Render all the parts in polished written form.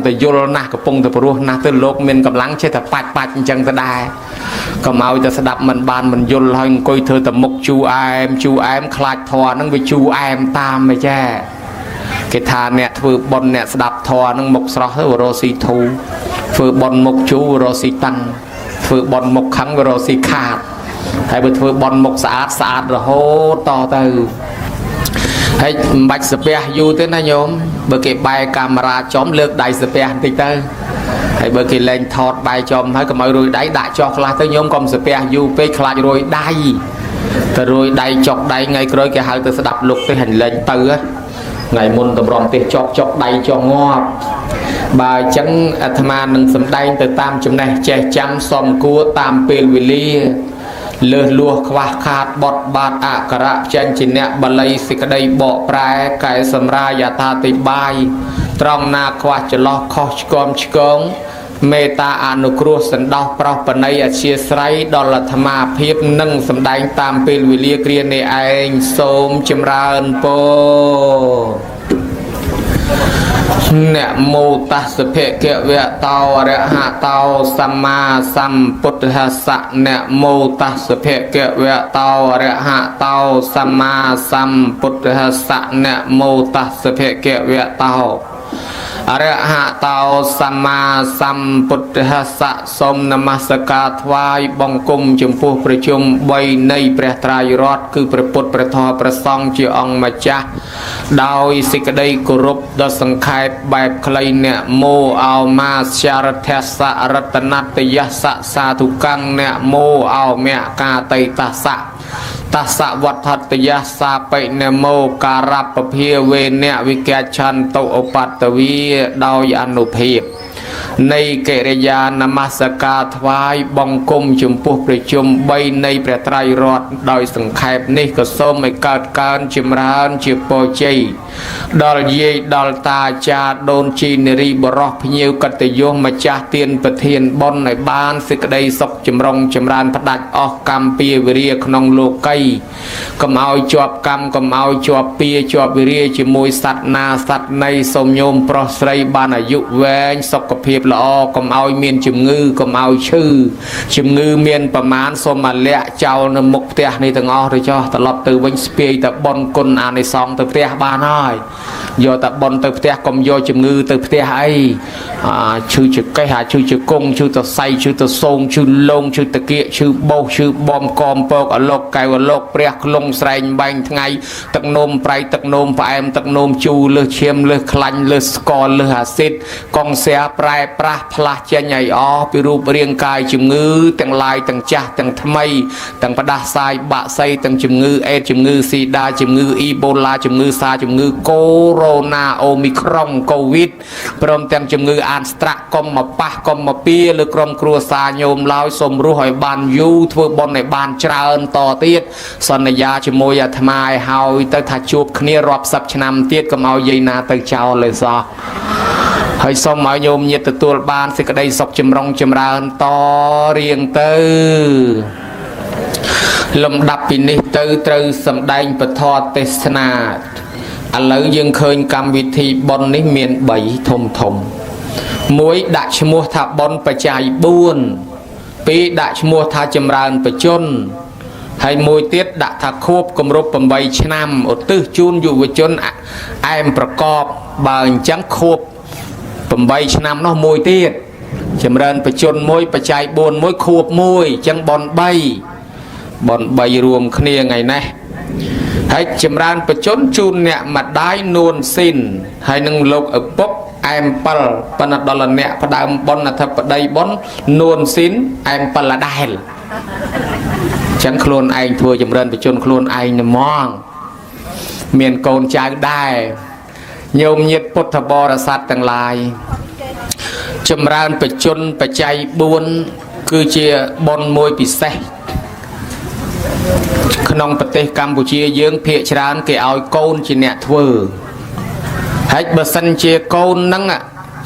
តែយល់ណាស់កំពុងតែព្រោះណាស់ទៅលោកមានកម្លាំងចេះតែបាច់បាច់អញ្ចឹងទៅដែរកុំឲ្យតែស្ដាប់មិនបានមិនយល់ហើយអង្គុយធ្វើតែមុខជូរអែមជូរអែមខ្លាចធွာហ្នឹងវាជូរអែមតាមឯចាគេថាអ្នកធ្វើបុណ្យអ្នកស្ដាប់ធွာហ្នឹងមុខស្រស់ទៅរស់ស៊ីធូធ្វើបុណ្យមុខជូររស់ស៊ីតាំងធ្វើបុណ្យមុខខឹងរស់ស៊ីខាតហើយបើធ្វើបុណ្យមុខស្អាតស្អាតរហូតតទៅហើយមិនបាច់សាពះយូរទេណាញោមបើគេបែរកាមេរ៉ាចំលើកដៃសាពះបន្តិចទៅហើយបើគេលែងថតបែរចំហើយកុំឲ្យរួយដៃដាក់ចោះខ្លះទៅញោមកុំសាពះយូរពេកខ្លាចរួយដៃទៅរួយដៃចុកដៃថ្ងៃក្រោយគេហៅទៅស្ដាប់លោកទេហាញ់លែងទៅថ្ងៃមុនតម្រង់ទេសចុកចុកដៃចុះងាប់បើអញ្ចឹងអាត្មានឹងសំដែងទៅតាមចំណេះចេះចាំសំគួរតាមពេលវេលាលើសលួសខ្វះខាតបត់បាតអក្សរៈចេញជាអ្នកបល័យសេចក្តីបកប្រែកែសម្រាយអត្ថាធិប្បាយត្រង់ណាខ្វះចន្លោះខុសឆ្គំឆ្គងមេត្តាអនុគ្រោះសន្តោសប្រោសបណីអធិស្រ័យដល់អាត្មាភាពនឹងសំដែងតាមពេលវេលាគ្រានេះឯងសូមចម្រើនពរនមោតស្សភគវៈតោអរហតោសម្មាសម្ពុទ្ធស្សៈនមោតស្សភគវៈតោអរហតោសម្មាសម្ពុទ្ធស្សៈនមោតស្សភគវៈតោអរហតោសម្មាសម្ពុទ្ធស្សៈសូមនមស្ការថ្វាយបង្គំចំពោះប្រជុំ3នៃព្រះត្រៃរតន៍គឺព្រះពុទ្ធព្រះធម៌ព្រះសង្ឃជាអង្គម្ចាស់ដោយសេចក្តីគោរពដ៏សង្ខេបបែបខ្លីនមោអោមាសារធស្សៈរតនតយស្សៈសាធុកੰនមោអោមកាតៃតស្សៈតស្សវត្ថតយសាបិនមោការពភាវេនវិកឆន្តុឧបតវីដោយអនុភាពនៃកិរិយានមស្ការថ្វាយបង្គំចំពោះប្រជុំ3នៃព្រះត្រៃរតន៍ដោយសង្ខេបនេះក៏សូមឲ្យកើតកើនចម្រើនជាពរជ័យដល់យាយដល់តាអាចារ្យដូនជីនារីបរោះភ្ញៀវកត្តយសម្ចាស់ទានប្រធានបុណ្យឲ្យបានសេចក្តីសុខចម្រុងចម្រើនផ្ដាច់អស់កម្មពៀវិរិយក្នុងលោកីកុំឲ្យជាប់កម្មកុំឲ្យជាប់ពៀជាប់វិរិយជាមួយសត្វណាសត្វណីសូមញោមប្រុសស្រីបានអាយុវែងសុខភាពល្អកុំឲ្យមានជំងឺកុំឲ្យឈឺជំងឺមានប្រមាណសូមអាលាក់ចោលនៅមុខផ្ទះនេះទាំងអស់ទៅចោះត្រឡប់ទៅវិញស្ពាយតែបុណ្យគុណអានិសង្សទៅផ្ទះបានហើយយកតែបុណ្យទៅផ្ទះកុំយកជំងឺទៅផ្ទះអីអាឈឺចកេះអាឈឺជង្គង់ឈឺតសៃឈឺតសងឈឺលងឈឺតកៀកឈឺបោសឈឺបំកមពកអលោកកែវអលោកព្រះក្លងស្រែងបែងថ្ងៃទឹកនោមប្រៃទឹកនោមផ្អែមទឹកនោមជូរលើសឈាមលើសខ្លាញ់លើសស្ករលើសអាស៊ីតកងសែប្រែប្រាស់ផ្លាស់ចេញឲ្យអស់ពីរូបរាងកាយជំងឺទាំងឡាយទាំងចាស់ទាំងថ្មីទាំងផ្ដាសាយបាក់សីទាំងជំងឺអេដជំងឺស៊ីដាជំងឺអ៊ីបូឡាជំងឺសាជំងឺកូរ៉ូណាអូមីក្រុងកូវីដព្រមទាំងជំងឺអានស្ត្រាក់កុំមកប៉ះកុំមកពៀលើក្រុមគ្រួសារញោមឡើយសូមរស់ឲ្យបានយូរធ្វើបុណ្យឲ្យបានច្រើនតទៀតសន្យាជាមួយអាត្មាឲ្យហើយទៅថាជួបគ្នារាប់សិបឆ្នាំទៀតកុំឲ្យយាយណាទៅចោលលេសោះហើយសូមឲ្យញោមញាតិទទួលបានសេចក្តីសុខចម្រុងចម្រើនតរៀងទៅលំដាប់ពីនេះទៅត្រូវសម្ដែងពធទេសនាឥឡូវយើងឃើញកម្មវិធីបុណ្យនេះមាន3ធំធំមួយដាក់ឈ្មោះថាបុណ្យបច្ច័យ4ពីរដាក់ឈ្មោះថាចម្រើនបជនហើយមួយទៀតដាក់ថាខួបគម្រប់8ឆ្នាំឧទ្ទិសជូនយុវជនអែមប្រកបបើអញ្ចឹងខួប8ឆ្នាំនោះមួយទៀតចម្រើនបជនមួយបច្ច័យ4មួយខួបមួយអញ្ចឹងបុណ្យ3បុណ្យ3រួមគ្នាថ្ងៃនេះហើយចម្រើនបជនជូនអ្នកម្ដាយនួនស៊ីនហើយនឹងលោកឪពុកអែម7ប៉ុន្តែដល់អ្នកផ្ដើមបុណ្យអធិបតីបុណ្យនួនស៊ីនអែម7ដែលចឹងខ្លួនឯងធ្វើចម្រើនបជនខ្លួនឯងហ្មងមានកូនចៅដែរញោមញាតិពុទ្ធបរិស័ទទាំងឡាយចម្រើនបជនបច្ច័យ4គឺជាបុណ្យមួយពិសេសក្នុងប្រទេសកម្ពុជាយើងភាគច្រើនគេឲ្យកូនជាអ្នកធ្វើហើយបើសិនជាកូនហ្នឹង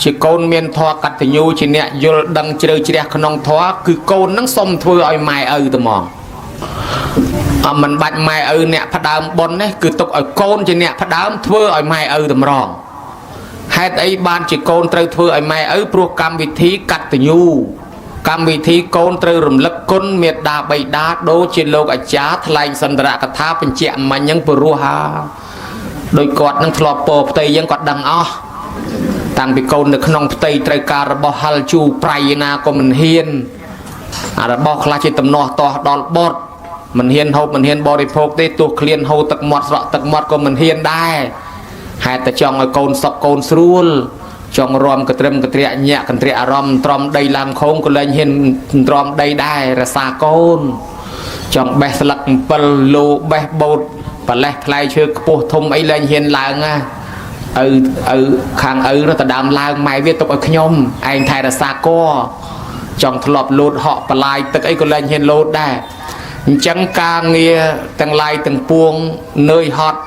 ជាកូនមានធម៌កតញ្ញូជាអ្នកយល់ដឹងជ្រៅជ្រះក្នុងធម៌គឺកូនហ្នឹងសុំធ្វើឲ្យម៉ែឪទៅហ្មងអមិនបាច់ម៉ែឪអ្នកផ្ដើមបុណ្យនេះគឺទុកឲ្យកូនជាអ្នកផ្ដើមធ្វើឲ្យម៉ែឪតម្រងហេ តុអីបានជាកូនត្រូវធ្វើឲ្យម៉ែឪព្រោះកម្មវិធីកតញ្ញូកម្មវិធីកូនត្រូវរំលឹកគុណមេដាបៃតាដូចជាលោកអាចារ្យថ្លែងសន្ទរកថាបញ្ជាក់មិញហ្នឹងព្រោះហាដោយគាត់នឹងធ្លាប់ពោផ្ទៃយើងគាត់ដឹងអស់តាំងពីកូននៅក្នុងផ្ទៃត្រូវការរបស់ហិលជូរប្រៃណាក៏មិនហ៊ានអារបស់ខ្លះជាតំណោះតោះដល់បត់មិនហ៊ានហូបមិនហ៊ានបរិភោគទេទោះឃ្លានហូរទឹកមាត់ស្រក់ទឹកមាត់ក៏មិនហ៊ានដែរហេតុតែចង់ឲ្យកូនសុកកូនស្រួលចង់រំកត្រឹមកត្រាក់ញាក់កន្ត្រាក់អារម្មណ៍ទ្រាំដីឡើងខោងក៏លែងហ៊ានទ្រាំដីដែររសាកូនចង់បេះស្លឹកអំពិលលោបេះបូតប្រលេះផ្លែឈើខ្ពស់ធំអីលែងហ៊ានឡើងណាឪឪខាងឪនោះតដើមឡើងម៉ែវាទុកឲ្យខ្ញុំឯងថែរសាកចង់ធ្លាប់លោតហក់បលាយទឹកអីក៏លែងហ៊ានលោតដែរអញ្ចឹងការងារទាំងឡាយទាំងពួងនឿយហត់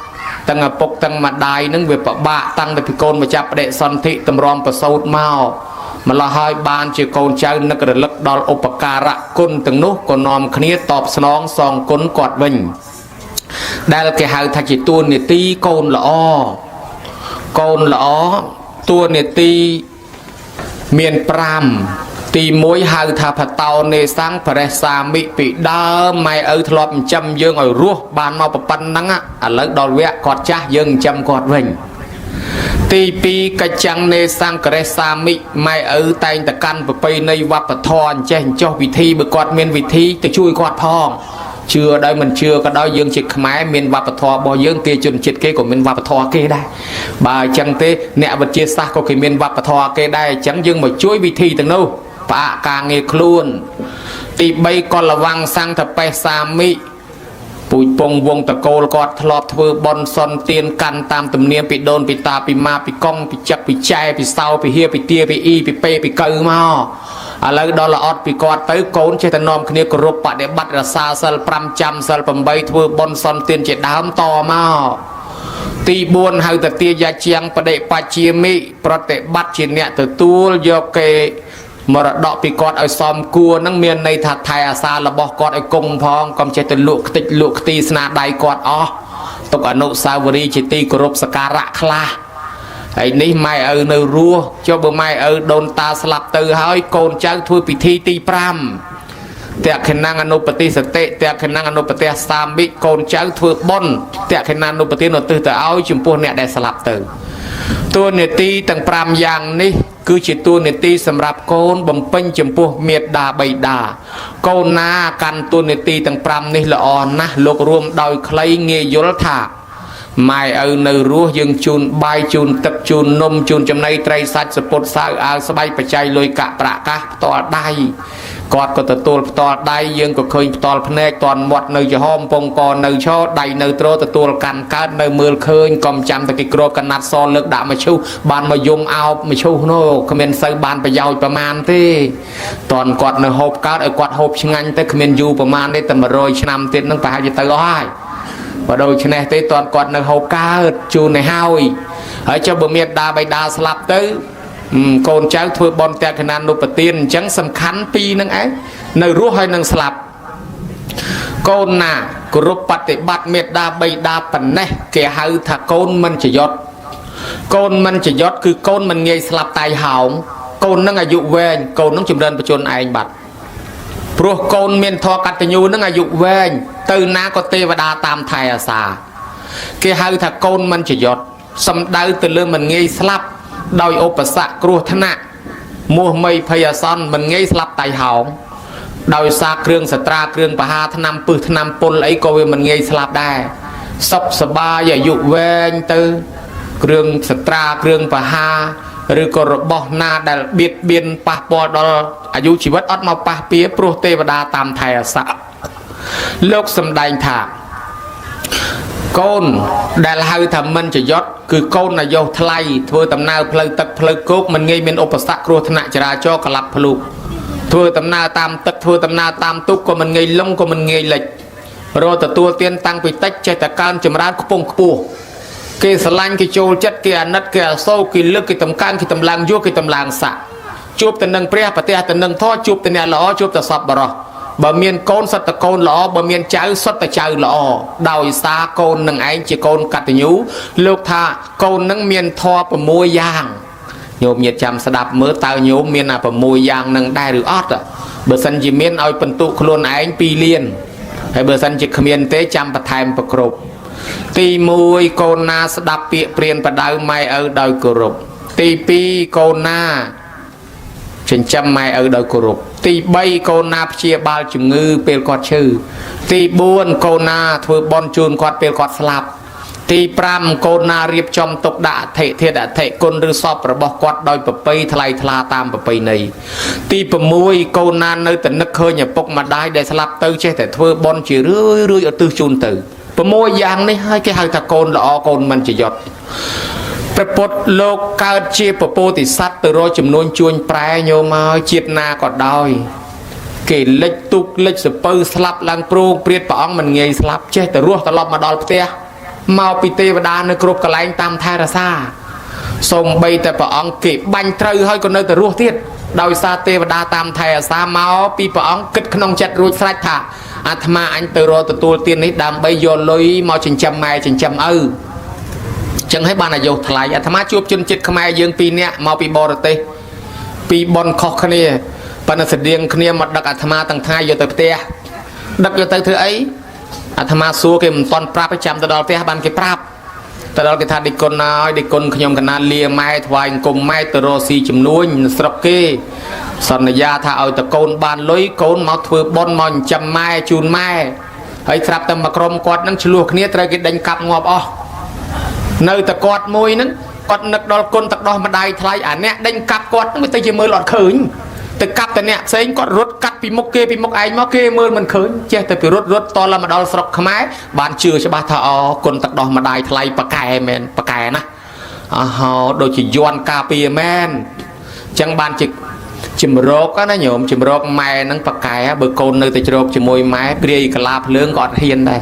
ទាំងឪពុកទាំងម្ដាយនឹងវាពិបាកតាំងតែពីកូនមកចាប់បដិសន្ធិតម្រាំប្រសូតមកម្ល៉េះហើយបានជាកូនចៅនឹករលឹកដល់ឧបការៈគុណទាំងនោះក៏នាំគ្នាតបស្នងសងគុណគាត់វិញដែលគេហៅថាជាតួនាទីកូនល្អកូនល្អតួនាទីមាន5ទី1ហៅថាបតោនេសੰបរិសាមិពីដើមម៉ែឪធ្លាប់ចិញ្ចឹមយើងឲ្យរស់បានមកប៉ុណ្ណឹងឥឡូវដល់វគ្គគាត់ចាស់យើងចិញ្ចឹមគាត់វិញទី2កច្ចាំងនេសੰករិសាមិម៉ែឪតែងតែកាន់ប្រពៃណីវប្បធម៌អញ្ចេះអញ្ចោះវិធីបើគាត់មានវិធីទៅជួយគាត់ផងជឿដោយមិនជឿក៏ដោយយើងជាខ្មែរមានវប្បធម៌របស់យើងគេជនជាតិគេក៏មានវប្បធម៌គេដែរបើអញ្ចឹងទេអ្នកវិទ្យាសាស្ត្រក៏គេមានវប្បធម៌គេដែរអញ្ចឹងយើងមកជួយវិធីទាំងនោះផ្អាកការងារខ្លួនទី3កលវੰសង្ឃបេសាមិពូជពងវងតកូលគាត់ធ្លាប់ធ្វើបន់សុនទានកាន់តាមទំនៀមពីដូនពីតាពីម៉ាពីកងពីចឹកពីចែពីសោពីហៀពីទាពីអ៊ីពីពេពីកៅមកឥឡូវដល់ល្អត់ពីគាត់ទៅកូនចេះតែនាំគ្នាគោរពបដិបត្តិរសាសិល5ចាំសិល8ធ្វើបន់សុនទានជាដើមតមកទី4ហៅតទាយាជាងបដិបជាមិប្រតិបត្តិជាអ្នកទទួលយកគេមរតកពីគាត់ឲ្យសមគួរនឹងមានន័យថាថែអាសារបស់គាត់ឲ្យគង់ផងកុំចេះទៅលក់ខ្ទេចលក់ខ្ទីស្នាដៃគាត់អស់ទុកអនុស្សាវរីយ៍ជាទីគោរពសក្ការៈខ្លះហើយនេះម៉ែឪនៅរស់ចុះបើម៉ែឪដូនតាស្លាប់ទៅហើយកូនចៅធ្វើពិធីទី5តក្ខណងអនុបតិសតិតក្ខណងអនុបតិសាមិកូនចៅធ្វើបុណ្យតក្ខណានុបទានឧទ្ទិសទៅឲ្យចំពោះអ្នកដែលស្លាប់ទៅតួនាទីទាំង5យ៉ាងនេះគឺជាតួនាទីសម្រាប់កូនបំពេញចំពោះមេដាបៃតាកូនណាកាន់តួនាទីទាំង5នេះល្អណាស់លោករួមដោយខ្លីងាយយល់ថាម៉ែឪនៅរស់យើងជូនបាយជូនទឹកជូននំជូនចំណីត្រីសាច់សពុតសៅអាវស្បែកបច្ច័យលុយកាក់ប្រាក់កាសផ្ទាល់ដៃគាត់ក៏ទទួលផ្ទាល់ដៃយើងក៏ឃើញផ្ទាល់ភ្នែកតន់មាត់នៅចំហមពងកនៅឈរដៃនៅទ្រទទួលកាន់កើតនៅមើលឃើញកុំចាំតែគេគ្របកណាត់សលើកដាក់មកឈូសបានមកយំអោបមកឈូសនោះគ្មានសូវបានប្រយោជន៍ប្រមាណទេតន់គាត់នៅហូបកើតឲ្យគាត់ហូបឆ្ងាញ់ទៅគ្មានយូរប្រមាណទេតែ100ឆ្នាំទៀតនឹងប្រហែលជាទៅអស់ហើយបើដូច្នេះទេតន់គាត់នៅហូបកើតជូនឲ្យហើយហើយចុះបើមានដាបៃតាស្លាប់ទៅកូនចៅធ្វើបន់តក្ខណានុបទានអញ្ចឹងសំខាន់ពីរនឹងឯងនៅរស់ហើយនឹងស្លាប់កូនណាគោរពបតិបត្តិមេដាបៃតាប៉ុណ្ណេះគេហៅថាកូនមិនចយត់កូនមិនចយត់គឺកូនមិនងាយស្លាប់តៃហោងកូននឹងអាយុវែងកូននឹងចម្រើនបជនឯងបាត់ព្រោះកូនមានធម៌កតញ្ញូនឹងអាយុវែងទៅណាក៏ទេវតាតាមថែអាសាគេហៅថាកូនមិនចយត់សំដៅទៅលើមិនងាយស្លាប់ដោយឧបសគ្គគ្រោះថ្នាក់មោះមីភ័យអាសន្នមិនងាយស្លាប់តៃហោងដោយសារគ្រឿងសត្រាគ្រឿងបហាថ្នាំពឹសថ្នាំពុលអីក៏វាមិនងាយស្លាប់ដែរសុខសប្បាយអាយុវែងទៅគ្រឿងសត្រាគ្រឿងបហាឬក៏របស់ណាដែលបៀតបៀនប៉ះពាល់ដល់អាយុជីវិតអត់មកប៉ះពៀព្រោះទេវតាតាមថែអាស័កលោកសម្ដែងថាកូនដែលហៅថាមិនចយត់គឺកូនអាយុថ្លៃធ្វើដំណើរផ្លូវទឹកផ្លូវគោកមិនងាយមានឧបសគ្គគ្រោះថ្នាក់ចរាចរណ៍ក្លាប់ភ្លុកធ្វើដំណើរតាមទឹកធ្វើដំណើរតាមទូកក៏មិនងាយលង់ក៏មិនងាយលិចរកទទួលទានតាំងពីតិចចេះតែកើនចម្រើនខ្ពង់ខ្ពស់គេស្រឡាញ់គេចូលចិត្តគេអាណិតគេអាសូរគេលើកគេតម្កើងគេតម្លើងយោគេតម្លើងស័ក្តិជួបទៅនឹងព្រះប្រទេសទៅនឹងធម៌ជួបទៅអ្នកល្អជួបទៅសពបរោះបើមានកូនសុទ្ធតែកូនល្អបើមានចៅសុទ្ធតែចៅល្អដោយសារកូននឹងឯងជាកូនកតញ្ញូលោកថាកូននឹងមានធម៌6យ៉ាង ញោមញាតចាំស្ដាប់មើលតើញោមមានអា6យ៉ាងនឹងដែរឬអត់បើសិនជាមានឲ្យបន្ទុកខ្លួនឯង2លានហើយបើសិនជាគ្មានទេចាំបន្ថែមប្រគ្រប់ទី1កូនណាស្ដាប់ពាក្យព្រានបដៅម៉ែឪដោយគោរពទី2កូនណាចិញ្ចឹមម៉ែឪដោយគោរពទី3កូនណាព្យាបាលជំងឺពេលគាត់ឈឺទី4កូនណាធ្វើបន់ជូនគាត់ពេលគាត់ស្លាប់ទី5កូនណារៀបចំទុកដាក់អធិធាតុអធិគុណឬសពរបស់គាត់ដោយប្រពៃថ្លៃថ្លាតាមប្រពៃណីទី6កូនណានៅតែនឹកឃើញឪពុកម្ដាយដែលស្លាប់ទៅចេះតែធ្វើបន់ជារឿយរឿយឧទ្ទិសជូនទៅ6យ៉ាងនេះហើយគេហៅថាកូនល្អកូនមិនជាយត់ព្រះពុទ្ធលោកកើតជាពពោធិសត្វទៅរកចំនួនជួញប្រែញោមហើយជាតិណាក៏ដោយគេលិចទុកលិចសពៅស្លាប់ឡើងព្រោងព្រាតព្រះអង្គមិនងាយស្លាប់ចេះតែរស់ត្រឡប់មកដល់ផ្ទះមកពីទេវតានៅគ្រប់កន្លែងតាមថែរក្សាសូម្បីតែព្រះអង្គគេបាញ់ត្រូវហើយក៏នៅតែរស់ទៀតដោយសារទេវតាតាមថែរក្សាមកពីព្រះអង្គគិតក្នុងចិត្តរួចស្រេចថាអាត្មាអញទៅរកទទួលទាននេះដើម្បីយកលុយមកចិញ្ចឹមម៉ែចិញ្ចឹមឪចឹងហើយបានអាយុថ្លៃអាត្មាជួបជនជាតិខ្មែរយើងពីរនាក់មកពីបរទេសពីរបនខុសគ្នាប៉ុន្តែស្តៀងគ្នាមកដឹកអាត្មាទាំងថ្ងៃយកទៅផ្ទះដឹកយកទៅធ្វើអីអាត្មាសួរគេមិនតន់ប្រាប់ឲ្យចាំទៅដល់ផ្ទះបានគេប្រាប់ទៅដល់គេថាដេកគុណហើយដេកគុណខ្ញុំកណាលាម៉ែថ្វាយអង្គមម៉ែទៅរកស៊ីជំនួញស្រុកគេសន្យាថាឲ្យតកូនបានលុយកូនមកធ្វើបុណ្យមកចិញ្ចឹមម៉ែជូនម៉ែហើយស្រាប់តែមកក្រុមគាត់នឹងឆ្លោះគ្នាត្រូវគេដេញកាប់ងាប់អស់នៅតែគាត់មួយហ្នឹងគាត់នឹកដល់គុណទឹកដោះម្ដាយថ្លៃអាអ្នកដេញកាប់គាត់ហ្នឹងវាទៅជាមើលអត់ឃើញទៅកាប់តែអ្នកផ្សេងគាត់រត់កាត់ពីមុខគេពីមុខឯងមកគេមើលមិនឃើញចេះតែពីរត់រត់តលមកដល់ស្រុកខ្មែរបានជឿច្បាស់ថាអូគុណទឹកដោះម្ដាយថ្លៃប៉កែមែនប៉កែណាអហោដូចជាយន់ការពារមែនអញ្ចឹងបានជាជំរកណាញោមជំរកម៉ែហ្នឹងប៉កែបើកូននៅតែជ្រកជាមួយម៉ែព្រាយកលាភ្លើងក៏អត់ហ៊ានដែរ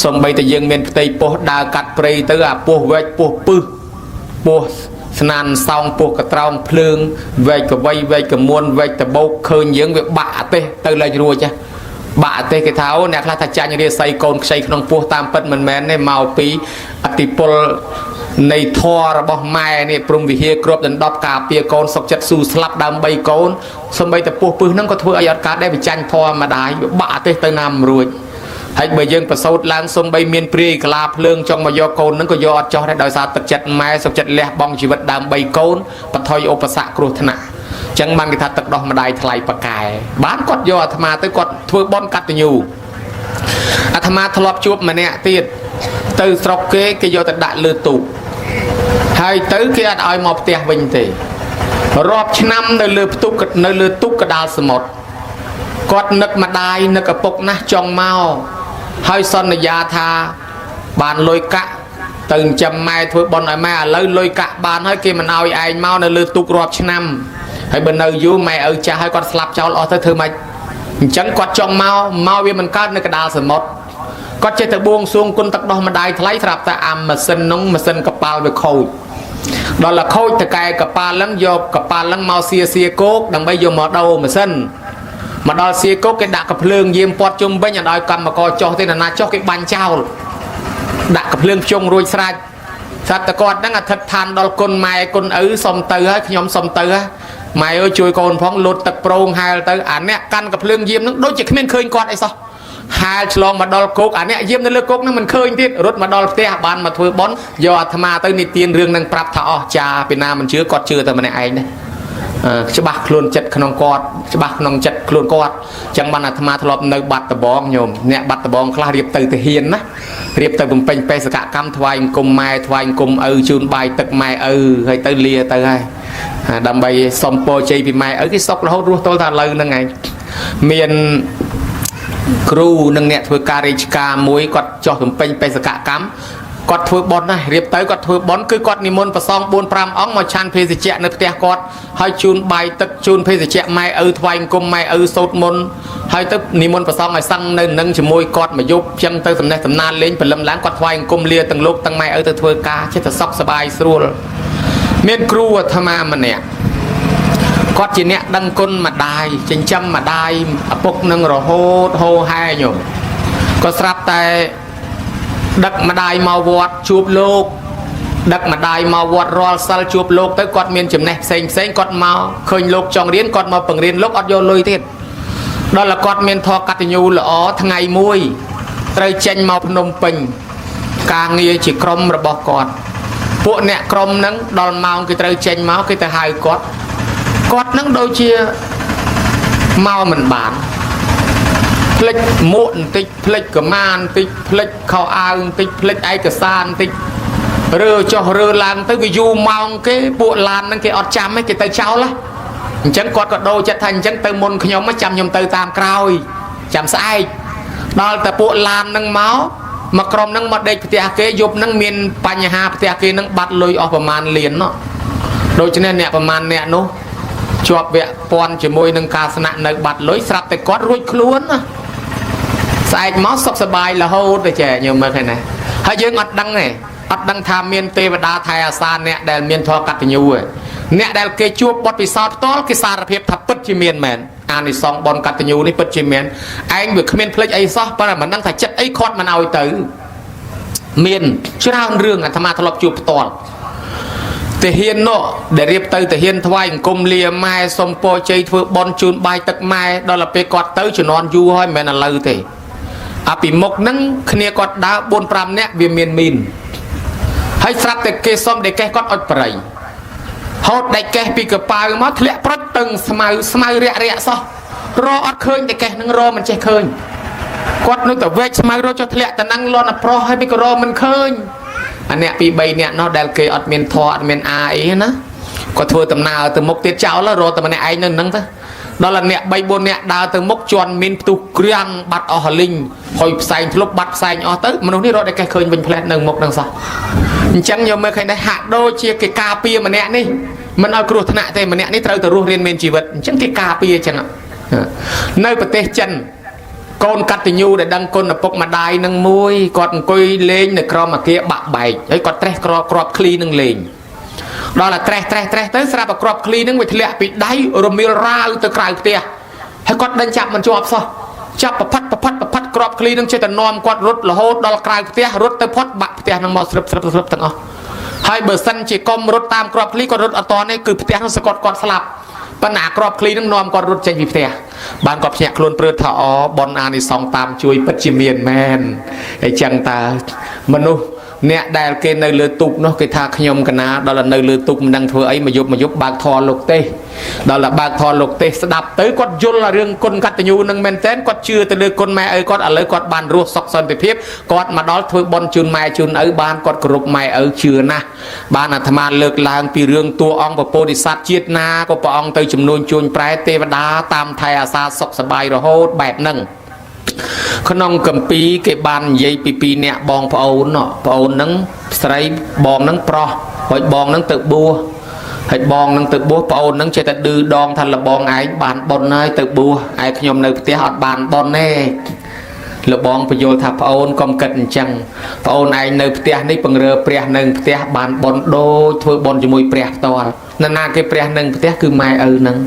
សំបីតែយើងមានផ្ទៃពោះដើរកាត់ព្រៃទៅអាពោះវែកពោះពឹសពោះស្នានសោងពោះកត្រោងភ្លើងវែកកវៃវែកកមួនវែកតបោកឃើញយើងវាបាក់អទេសទៅលែងរួចចាបាក់អទេសគេថាអូអ្នកខ្លះថាចាញ់រាសីកូនខ្ចីក្នុងពោះតាមពិតមិនមែនទេមកពីអតិពលនៃធម៌របស់ម៉ែនេះព្រំវិហារគ្របដណ្ដប់ការពារកូនសុកចិត្តស៊ូស្លាប់ដើម្បីកូនសំបីតែពោះពឹសហ្នឹងក៏ធ្វើឲ្យអត់កើតដែរវាចាញ់ធម៌ម្ដាយវាបាក់អទេសទៅណាមិនរួចហើយបើយើងប្រសូតឡើងសំបីមានព្រាយកលាភ្លើងចង់មកយកកូនហ្នឹងក៏យកអត់ចោះដែរដោយសារទឹកចិត្តម៉ែសុខចិត្តលះបង់ជីវិតដើម្បីកូនបន្ថយឧបសគ្គគ្រោះថ្នាក់ចឹងបានគេថាទឹកដោះម្ដាយថ្លៃប៉កែបានគាត់យកអាត្មាទៅគាត់ធ្វើបន់កតញ្ញូអាត្មាធ្លាប់ជួបម្នាក់ទៀតទៅស្រុកគេគេយកទៅដាក់លើទូកហើយទៅគេអត់ឲ្យមកផ្ទះវិញទេរាប់ឆ្នាំនៅលើផ្ទុកនៅលើទូកកដាលសមុទ្រគាត់នឹកម្ដាយនឹកឪពុកណាស់ចង់មកហើយសន្យាថាបានលុយកាក់ទៅចិញ្ចឹមម៉ែធ្វើបុណ្យឲ្យម៉ែឥឡូវលុយកាក់បានហើយគេមិនឲ្យឯងមកនៅលើទូករាប់ឆ្នាំហើយបើនៅយូរម៉ែឪចាស់ហើយគាត់ស្លាប់ចោលអស់ទៅធ្វើម៉េចអញ្ចឹងគាត់ចង់មកមកវាមិនកើតនៅកដាលសមុទ្រគាត់ចេះតែបួងសួងគុណទឹកដោះម្ដាយថ្លៃស្រាប់តែអាម៉ាស៊ីននោះម៉ាស៊ីនកប៉ាល់វាខូចដល់លខូចតកែកប៉ាល់ហ្នឹងយកកប៉ាល់ហ្នឹងមកសៀសៀគោកដើម្បីយកមកដូរម៉ាស៊ីនមកដល់សៀគោកគេដាក់កភ្លើងយាមពាត់ជុំវិញអត់ឲ្យកម្មករចុះទេណាចុះគេបាញ់ចោលដាក់កភ្លើងភ្ជុងរួចស្រេចស្រាប់តែគាត់ហ្នឹងអធិដ្ឋានដល់គុណម៉ែគុណឪសុំទៅហើយខ្ញុំសុំទៅហ៎ម៉ែអើយជួយកូនផងលូតទឹកប្រងហែលទៅអាអ្នកកាន់កភ្លើងយាមហ្នឹងដូចជាគ្មានឃើញគាត់អីសោះហែលឆ្លងមកដល់គោកអាអ្នកយាមនៅលើគោកហ្នឹងមិនឃើញទៀតរត់មកដល់ផ្ទះបានមកធ្វើបុណ្យយកអាត្មាទៅនិទានរឿងហ្នឹងប្រាប់ថាអស់ចាពីណាមិនជឿគាត់ជឿតែម្នាក់ឯងទេច្បាស់ខ្លួនចិត្តក្នុងគាត់ច្បាស់ក្នុងចិត្តខ្លួនគាត់ចឹងបានអាត្មាធ្លាប់នៅបាត់ដបងញោមអ្នកបាត់ដបងខ្លះរៀបទៅទាហានណារៀបទៅបំពេញបេសកកម្មថ្វាយអង្គមម៉ែថ្វាយអង្គមឪជូនបាយទឹកម៉ែឪហើយទៅលាទៅហើយដើម្បីសុំពរជ័យពីម៉ែឪគេសុករហូតរស់ទល់តែឥឡូវហ្នឹងឯងមានគ្រូនិងអ្នកធ្វើការរាជការមួយគាត់ចោះបំពេញបេសកកម្មគាត់ធ្វើបុណ្យណារៀបទៅគាត់ធ្វើបុណ្យគឺគាត់និមន្តប្រសង4 5អង្គមកឆាន់ភេសជ្ជៈនៅផ្ទះគាត់ហើយជូនបាយទឹកជូនភេសជ្ជៈម៉ែឪថ្វាយអង្គមម៉ែឪសូត្រមន្តហើយទៅនិមន្តប្រសងឲ្យសឹងនៅនឹងជាមួយគាត់មួយយប់ចឹងទៅសំណេះសំណាលលេងព្រលឹមឡើងគាត់ថ្វាយអង្គមលាទាំងលោកទាំងម៉ែឪទៅធ្វើការចិត្តតែសុខសប្បាយស្រួលមានគ្រូអាត្មាម្នាក់គាត់ជាអ្នកដឹងគុណម្ដាយចិញ្ចឹមម្ដាយឪពុកនឹងរហូតហោហែញោមក៏ស្រាប់តែដឹកម្ដាយមកវត្តជួបលោក ដឹកម្ដាយមកវត្តរាល់សិលជួបលោកទៅគាត់មានចំណេះផ្សេងផ្សេងគាត់មកឃើញលោកចង់រៀនគាត់មកបង្រៀនលោកអត់យកលុយទៀតដល់តែគាត់មានធម៌កតញ្ញូល្អថ្ងៃមួយត្រូវចេញមកភ្នំពេញការងារជាក្រុមរបស់គាត់ពួកអ្នកក្រុមហ្នឹងដល់ម៉ោងគេត្រូវចេញមកគេទៅហៅគាត់គាត់ហ្នឹងដូចជាមកមិនបានភ្លេចមួកបន្តិចភ្លេចកម្មាបន្តិចភ្លេចខោអាវបន្តិចភ្លេចឯកសារបន្តិចរើចុះរើឡើងទៅវាយូរម៉ោងគេពួកឡានហ្នឹងគេអត់ចាំទេគេទៅចោលណាអញ្ចឹងគាត់ក៏ដូរចិត្តថាអញ្ចឹងទៅមុនខ្ញុំចាំខ្ញុំទៅតាមក្រោយចាំស្អែកដល់តែពួកឡានហ្នឹងមកមកក្រុមហ្នឹងមកដេកផ្ទះគេយប់ហ្នឹងមានបញ្ហាផ្ទះគេហ្នឹងបាត់លុយអស់ប្រមាណលានណោះដូច្នេះអ្នកប្រមាណអ្នកនោះជាប់វគ្គពាន់ជាមួយនឹងការស្នាក់នៅបាត់លុយស្រាប់តែគាត់រួចខ្លួនណាស្អែកមកសុខសប្បាយរហូតទៅចែញោមមើលឃើញណាហើយយើងអត់ដឹងទេអត់ដឹងថាមានទេវតាថែអាសាអ្នកដែលមានធម៌កតញ្ញូទេអ្នកដែលគេជួបបទពិសោធន៍ផ្ទាល់គេសារភាពថាពិតជាមានមែនអានិសង្សបុណ្យកតញ្ញូនេះពិតជាមានឯងវាគ្មានភ្លេចអីសោះប៉ុន្តែមិនដឹងថាចិត្តអីខាត់មិនឲ្យទៅមានច្រើនរឿងអាត្មាធ្លាប់ជួបផ្ទាល់ទាហាននោះដែលរៀបទៅទាហានថ្វាយអង្គមលាម៉ែសុំពរជ័យធ្វើបន់ជូនបាយទឹកម៉ែដល់ទៅពេលគាត់ទៅជំនាន់យូរហើយមិនមែនឥឡូវទេអាពីមុខហ្នឹងគ្នាគាត់ដើរ4 5នាក់វាមានមីនហើយស្រាប់តែគេសុំដេកេះគាត់អុចប្រៃហូតដេកេះពីកប៉ៅមកធ្លាក់ប្រុចតឹងស្មៅស្មៅរាក់រាក់សោះរអត់ឃើញដេកេះហ្នឹងរមិនចេះឃើញគាត់នៅតែវែកស្មៅរចុះធ្លាក់តនឹងលន់អប្រុសហើយពីក៏រមិនឃើញអាអ្នកពី3នាក់នោះដែលគេអត់មានធေါ်អត់មានអាអីណាគាត់ធ្វើដំណើរទៅមុខទៀតចោលរតែម្នាក់ឯងនៅហ្នឹងទៅដល់អាអ្នក3 4នាក់ដើរទៅមុខជន់មានផ្ទុះក្រាំងបាត់អស់ហលីងហើយផ្សែងធ្លុបបាត់ផ្សែងអស់ទៅមនុស្សនេះរត់តែកេះឃើញវិញផ្លែតនៅមុខហ្នឹងសោះអញ្ចឹងយកមើលឃើញដែរហាក់ដូចជាគេការពារម្នាក់នេះមិនឲ្យគ្រោះថ្នាក់ទេម្នាក់នេះត្រូវទៅរស់រៀនមានជីវិតអញ្ចឹងគេការពារអញ្ចឹងនៅប្រទេសចិនកូនកតញ្ញូដែលដឹងគុណឪពុកម្ដាយនឹងមួយគាត់អង្គុយលេងនៅក្រោមអាគារបាក់បែកហើយគាត់ត្រេះក្រក្របឃ្លីនឹងលេងដល់តែត្រេះត្រេះត្រេះទៅស្រាប់តែក្របឃ្លីនឹងវាធ្លាក់ពីដៃរមៀលរាវទៅក្រៅផ្ទះហើយគាត់ដេញចាប់មិនជាប់សោះចាប់ប្រផាត់ប្រផាត់ប្រផាត់ក្របឃ្លីនឹងចេះតែនាំគាត់រត់រហូតដល់ក្រៅផ្ទះរត់ទៅផុតបាក់ផ្ទះនឹងមកស្រឹបស្រឹបស្រឹបទាំងអស់ហើយបើសិនជាកុំរត់តាមក្របឃ្លីគាត់រត់អត់តនេះគឺផ្ទះនឹងសកត់គាត់ស្លាប់ប៉ុន្តែក្របឃ្លីនឹងនាំគាត់រត់ចេញពីផ្ទះបានគាត់ភ្ញាក់ខ្លួនព្រឺថាអបនអានិសង្សតាមជួយពិតជាមានមែនហើយចឹងតើមនុស្សអ្នកដែលគេនៅលើទូកនោះគេថាខ្ញុំកណាដល់នៅលើទូកមិនដឹងធ្វើអីមកយប់មកយប់បើកធរលោកទេសដល់តែបើកធរលោកទេសស្ដាប់ទៅគាត់យល់រឿងគុណកតញ្ញូនឹងមែនទែនគាត់ជឿទៅលើគុណម៉ែឪគាត់ឥឡូវគាត់បានរស់សុខសន្តិភាពគាត់មកដល់ធ្វើបុណ្យជូនម៉ែជូនឪបានគាត់គោរពម៉ែឪជឿណាស់បានអាត្មាលើកឡើងពីរឿងតួអង្គពពោធិសត្វជាតិណាក៏ព្រះអង្គទៅជំនួញជួញប្រែទេវតាតាមថែអាសាសុខសប្បាយរហូតបែបហ្នឹងក្នុងកម្ពីគេបាននិយាយពីពីរអ្នកបងប្អូនប្អូនហ្នឹងស្រីបងហ្នឹងប្រុសហើយបងហ្នឹងទៅបួសហើយបងហ្នឹងទៅបួសប្អូនហ្នឹងចេះតែឌឺដងថាលបងឯងបានប៉ុនហើយទៅបួសឯខ្ញុំនៅផ្ទះអត់បានប៉ុនទេលបងបញ្យល់ថាប្អូនកុំគិតអញ្ចឹងប្អូនឯងនៅផ្ទះនេះពង្រើព្រះនៅផ្ទះបានប៉ុនដូចធ្វើប៉ុនជាមួយព្រះផ្ទាល់នរណាគេព្រះនៅផ្ទះគឺម៉ែឪហ្នឹង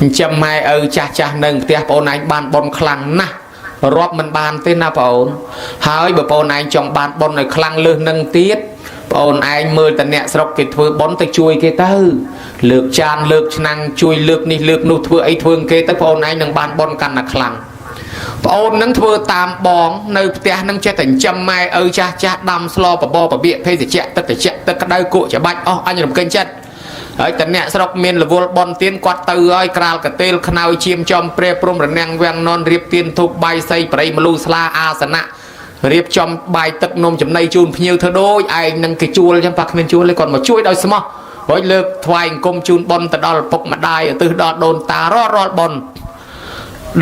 អញ្ចឹងម៉ែឪចាស់ចាស់នៅផ្ទះប្អូនឯងបានប៉ុនខ្លាំងណាស់រាប់មិនបានទេណាប្អូនហើយបើប្អូនឯងចង់បានប៉ុនឲ្យខ្លាំងលើសនឹងទៀតប្អូនឯងមើលតអ្នកស្រុកគេធ្វើប៉ុនទៅជួយគេទៅលើកចានលើកឆ្នាំងជួយលើកនេះលើកនោះធ្វើអីធ្វើគេទៅប្អូនឯងនឹងបានប៉ុនកាន់តែខ្លាំងប្អូននឹងធ្វើតាមបងនៅផ្ទះនឹងចេះតែចិញ្ចឹមម៉ែឪចាស់ចាស់ដាំស្លបបរបៀកភេសជ្ជៈទឹកត្រជាក់ទឹកក្តៅគក់ច្បាច់អស់អញរំកិញចិត្តហើយតអ្នកស្រុកមានរវល់បនទៀនគាត់ទៅហើយក្រាលកតេលខ្នើយឈាមចំព្រះព្រំរនាំងវាំងននរៀបទៀនធូបបាយសីប្រៃមលូស្លាអាសនៈរៀបចំបាយទឹកនំចំណីជូនភ្ញៀវធ្វើដូចឯងនឹងគេជួលចឹងប៉ះគ្មានជួលទេគាត់មកជួយដោយស្មោះហើយលើកថ្វាយអង្គមជូនប៉ុនទៅដល់ឪពុកម្ដាយឧទ្ទិសដល់ដូនតារាល់រាល់ប៉ុន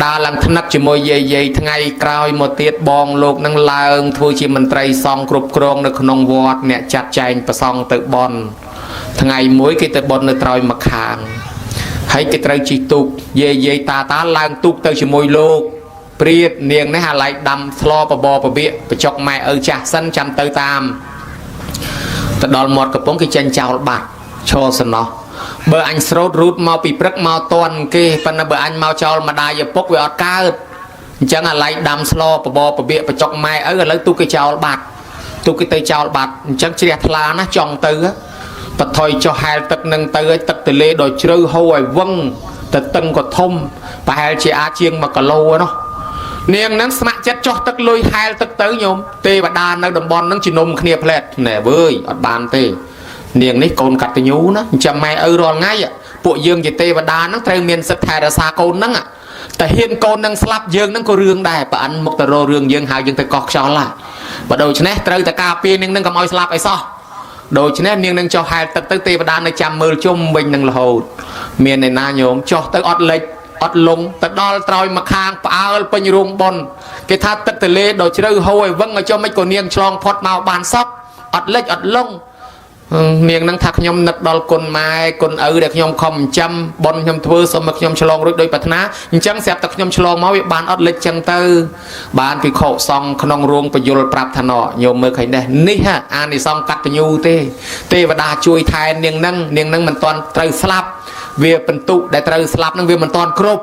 ដើរឡើងថ្នឹកជាមួយយាយយាយថ្ងៃក្រោយមកទៀតបងលោកនឹងឡើងធ្វើជាមន្ត្រីសង្ឃគ្រប់គ្រងនៅក្នុងវត្តអ្នកចាត់ចែងប្រសង់ទៅបន់ថ្ងៃមួយគេទៅបន់នៅត្រើយម្ខាងហើយគេត្រូវជិះទូកយាយយាយតាតាឡើងទូកទៅជាមួយលោកព្រាតនាងនេះអាឡៃដាំស្លបបរបៀកបញ្ចុកម៉ែឪចាស់សិនចាំទៅតាមទៅដល់មាត់កំពង់គេចេញចោលបាត់ឈរសំណោះបើអញស្រោតរូតមកពីព្រឹកមកតន់គេប៉ុន្តែបើអញមកចោលម្ដាយឪពុកវាអត់កើតអញ្ចឹងអាឡៃដាំស្លបបរបៀកបញ្ចុកម៉ែឪឥឡូវទូកគេចោលបាត់ ទូកគេទៅចោលបាត់អញ្ចឹងជ្រះថ្លាណាស់ចង់ទៅបថុយចុះហែលទឹកនឹងទៅឲ្យទឹកទលេដ៏ជ្រៅហូរឲ្យវឹងទៅតឹងក៏ធំប្រហែលជាអាចជាង1គីឡូនោះនាងនឹងស្ម័គ្រចិត្តចុះទឹកលុយហែលទឹកទៅញោមទេវតានៅតំបន់នឹងជំនុំគ្នាផ្លែតណែវើយអត់បានទេនាងនេះកូនកតញ្ញូណាអញ្ចឹងម៉ែឪរាល់ថ្ងៃពួកយើងជាទេវតាហ្នឹងត្រូវមានសិទ្ធិថែរក្សាកូនហ្នឹងតែហ៊ានកូននឹងស្លាប់យើងហ្នឹងក៏រឿងដែរប្រអិនមកទៅរករឿងយើងហើយយើងទៅកោះខ្យល់ឡាបើដូច្នេះត្រូវតែការពារនាងនឹងកុំឲ្យស្លាប់អីសោះដូច្នេះនាងនឹងចុះហែលទឹកទៅទេវតានៅចាំមើលជុំវិញនឹងរហូតមានឯណាញោមចុះទៅអត់លិចអត់លងទៅដល់ត្រោយមកខាងផ្អើលពេញរោងប៉ុនគេថាទឹកទលេដ៏ជ្រៅហូរឲ្យវឹងឲ្យចុះមិនក៏នាងឆ្លងផុតមកបានសក់អត់លិចអត់លងនាងនឹងថាខ្ញុំនឹកដល់គុណម៉ែគុណឪដែលខ្ញុំខំចិញ្ចឹមបុណ្យខ្ញុំធ្វើសូមឲ្យខ្ញុំឆ្លងរួចដោយប្រាថ្នាអញ្ចឹងស្រាប់តែខ្ញុំឆ្លងមកវាបានអត់លិចចឹងទៅបានភិក្ខុសង្ឃក្នុងរោងពយលប្រាប់ថាណញោមមើលឃើញនេះនេះហ่ะអានិសង្សកតញ្ញូទេទេវតាជួយថែនាងនឹងនាងនឹងមិនទាន់ត្រូវស្លាប់វាបន្ទុដែលត្រូវស្លាប់នឹងវាមិនទាន់គ្រប់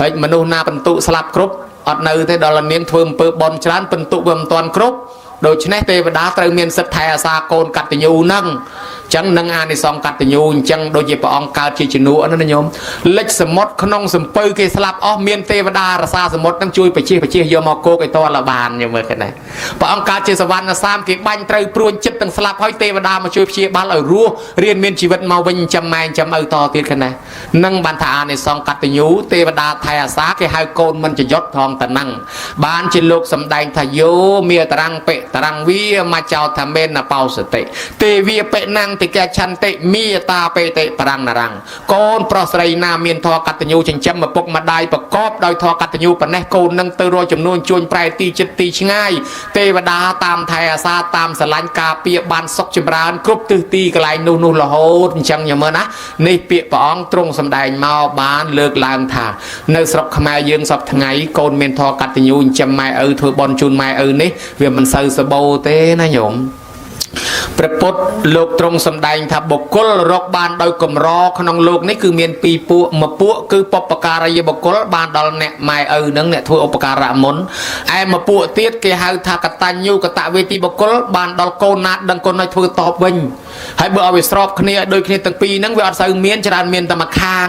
ហើយមនុស្សណាបន្ទុស្លាប់គ្រប់អត់នៅទេដល់នាងធ្វើអំពើបុណ្យច្រើនបន្ទុវាមិនទាន់គ្រប់ដូច្នេះទេវតាត្រូវមានសិទ្ធិថែអាសាកូនកតញ្ញូហ្នឹងអញ្ចឹងនឹងអានិសង្សកតញ្ញូអញ្ចឹងដូចជាព្រះអង្គកើតជាជំនួសណាញោមលិចសមុទ្រក្នុងសំពៅគេស្លាប់អស់មានទេវតារសាសមុទ្រហ្នឹងជួយបជាបជាយកមកគោកឲ្យតលបានញោមមើលឃើញដែរព្រះអង្គកើតជាសវណ្ណសាមគេបាញ់ត្រូវព្រួញចិត្តទាំងស្លាប់ហើយទេវតាមកជួយព្យាបាលឲ្យរស់រៀនមានជីវិតមកវិញចាំម៉ែចាំឪតទៀតឃើញដែរនឹងបានថាអានិសង្សកតញ្ញូទេវតាថែអាសាគេហៅកូនមិនចយុតថងតណឹងបានជាលោកសំដែងថាយោមេតរੰបិតរੰវាមកចោថាមេនបោសតិទេវាបិណੰតិកឆន្តិមេតាបេតិបរੰនរੰកូនប្រុសស្រីណាមានធម៌កតញ្ញូចិញ្ចឹមឪពុកម្ដាយប្រកបដោយធម៌កតញ្ញូប៉ុណ្ណេះកូននឹងទៅរកចំនួនជួញប្រែទីចិត្តទីឆ្ងាយទេវតាតាមថែអាសាតាមស្រឡាញ់ការពារបានសុខចម្រើនគ្រប់ទិសទីកន្លែងនោះនោះរហូតអញ្ចឹងញមើលណានេះពាក្យព្រះអង្គទ្រង់សម្ដែងមកបានលើកឡើងថានៅស្រុកខ្មែរយើងសពថ្ងៃកូនមានធម៌កតញ្ញូចិញ្ចឹមម៉ែឪធ្វើបុណ្យជូនម៉ែឪនេះវាមិនសូវសបោទេណាញោមព្រះពុទ្ធលោកទ្រង់សម្ដែងថាបុគ្គលរកបានដោយកម្រក្នុងលោកនេះគឺមានពីរពួកមួយពួកគឺបុព្វការីយបុគ្គលបានដល់អ្នកម៉ែឪនឹងអ្នកធ្វើឧបការៈមុនឯមួយពួកទៀតគេហៅថាកតញ្ញូកតវេទីបុគ្គលបានដល់កូនណាដឹងកូនឲ្យធ្វើតបវិញហើយបើឲ្យវាស្របគ្នាឲ្យដូចគ្នាទាំងពីរហ្នឹងវាអត់សូវមានច្រើនមានតែមួយខាង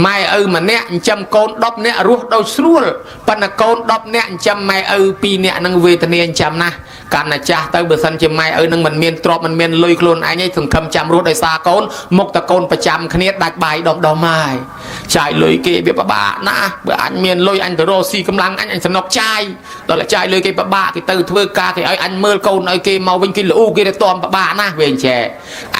ម៉ែឪម្នាក់ចិញ្ចឹមកូន10នាក់រស់ដោយស្រួលប៉ុន្តែកូន10នាក់ចិញ្ចឹមម៉ែឪ2នាក់ហ្នឹងវេទនាចិញ្ចឹមណាស់កាន់តែចាស់ទៅបើសិនជាម៉ែឪនឹងមិនមានទ្រព្យមិនមានលុយខ្លួនឯងឯងសង្ឃឹមចាំរស់ដោយសារកូនមុខតកូនប្រចាំគ្នាដាច់បាយដុំដុំហើយចាយលុយគេវាពិបាកណាស់បើអញមានលុយអញទៅរកស៊ីកម្លាំងអញអញសំណុកចាយដល់តែចាយលុយគេពិបាកគេទៅធ្វើការគេឲ្យអញមើលកូនឲ្យគេមកវិញគេលូគេទៅតំពិបាកណាស់វាអញ្ចេះ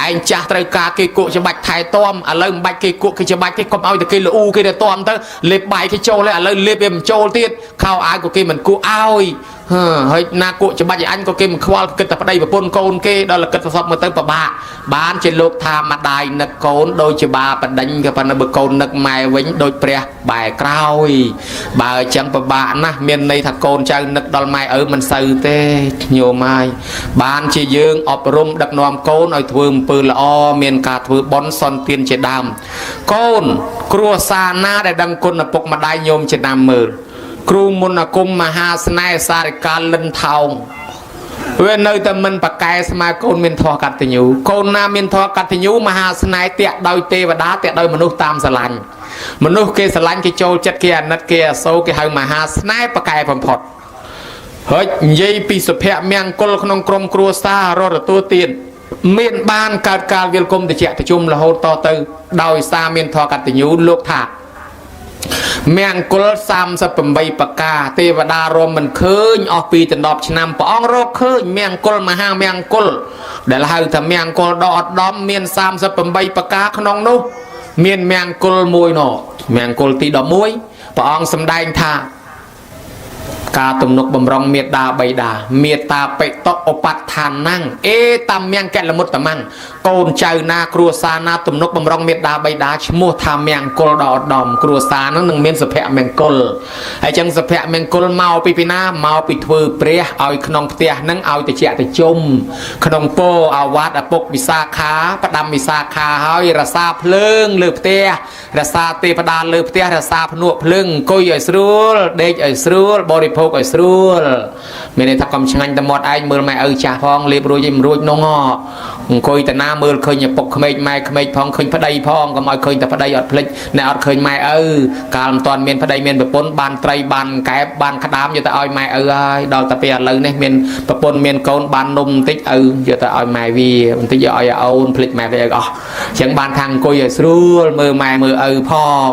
ឯងចាស់ត្រូវការគេគក់ច្បាច់ថែទាំឥឡូវមិនបាច់គេគក់គេច្បាច់គេកុំឲ្យតែគេលូគេទៅតំទៅលេបបាយគេចូលហើយឥឡូវលេបវាមិនចូលទៀតខោអាវក៏គេមិនគក់ឲ្យហើយណាគក់ច្បាច់ឲ្យអញក៏គេមិនខ្វល់គិតតែប្តីប្រពន្ធកូនគេដល់គិតសពមើលទៅពិបាកបានជាលោកថាម្ដាយនឹកកូនដូចជាបាបដិញក៏ប៉ុន្តែបើកូននឹកម៉ែវិញដូចព្រះបែរក្រោយបើអញ្ចឹងពិបាកណាស់មានន័យថាកូនចៅនឹកដល់ម៉ែឪមិនសូវទេញោមហើយបានជាយើងអប់រំដឹកនាំកូនឲ្យធ្វើអំពើល្អមានការធ្វើបុណ្យសន្ទានជាដើមកូនគ្រួសារណាដែលដឹងគុណឪពុកម្ដាយញោមជាណាមមើលគ្រូមុនអាគមមហាស្នេហ៍សារិកាលិនថោងវានៅតែមិនប្រកែស្មើកូនមានធម៌កតញ្ញូកូនណាមានធម៌កតញ្ញូមហាស្នេហ៍តាក់ដោយទេវតាតាក់ដោយមនុស្សតាមស្រឡាញ់មនុស្សគេស្រឡាញ់គេចូលចិត្តគេអាណិតគេអាសូរគេហៅមហាស្នេហ៍ប្រកែបំផុតហើយនិយាយពីសុភមង្គលក្នុងក្រុមគ្រួសាររត់ទទួលទានមានបានកើតកាលវិលគុំតិចតិជុំរហូតតទៅដោយសារមានធម៌កតញ្ញូលោកថាមង្គល38ប្រការទេវតារមមិនឃើញអស់ពីដណ្ដប់ឆ្នាំព្រះអង្គរកឃើញមង្គលមហាមង្គលដែលហៅថាមង្គលដ៏ឧត្តមមាន38ប្រការក្នុងនោះមានមង្គលមួយនោះមង្គលទី11ព្រះអង្គសម្ដែងថាការទំនុកបំរុងមេត្តាបិតាមេត្តាបិតុឧបដ្ឋានੰអេតាមមង្គលមុត្តមੰកូនចៅណាគ្រួសារណាទំនុកបំរុងមេត្តាបិតាឈ្មោះថាមង្គលដ៏ឧត្តមគ្រួសារហ្នឹងនឹងមានសុភមង្គលហើយចឹងសុភមង្គលមកពីពីណាមកពីធ្វើព្រះឲ្យក្នុងផ្ទះហ្នឹងឲ្យតិចតិជុំក្នុងពោអាវាតឪពុកវិសាខាផ្ដាំវិសាខាហើយរសាភ្លើងលើផ្ទះរសាទេវតាលើផ្ទះរសាភ្នក់ភ្លើងអង្គុយឲ្យស្រួលដេកឲ្យស្រួលបរិភោគឲ្យស្រួលមានន័យថាកុំឆ្ងាញ់ តែមាត់ឯងមើលម៉ែឪចាស់ផងលេបរួចឯងមិនរួចនោះអង្គុយតាណាមើលឃើញឪពុកក្មេកម៉ែក្មេកផងឃើញប្តីផងកុំឲ្យឃើញតែប្តីអត់ភ្លេចអ្នកអត់ឃើញម៉ែឪកាលមិនទាន់មានប្តីមានប្រពន្ធបានត្រីបានកែបបានក្តាមយកទៅឲ្យម៉ែឪហើយដល់តែពេលឥឡូវនេះមានប្រពន្ធមានកូនបាននំបន្តិចឪយកទៅឲ្យម៉ែវាបន្តិចយកឲ្យអូនភ្លេចម៉ែភ្លេចឪអស់អញ្ចឹងបានថាអង្គុយឲ្យស្រួលមើលម៉ែមើលឪផង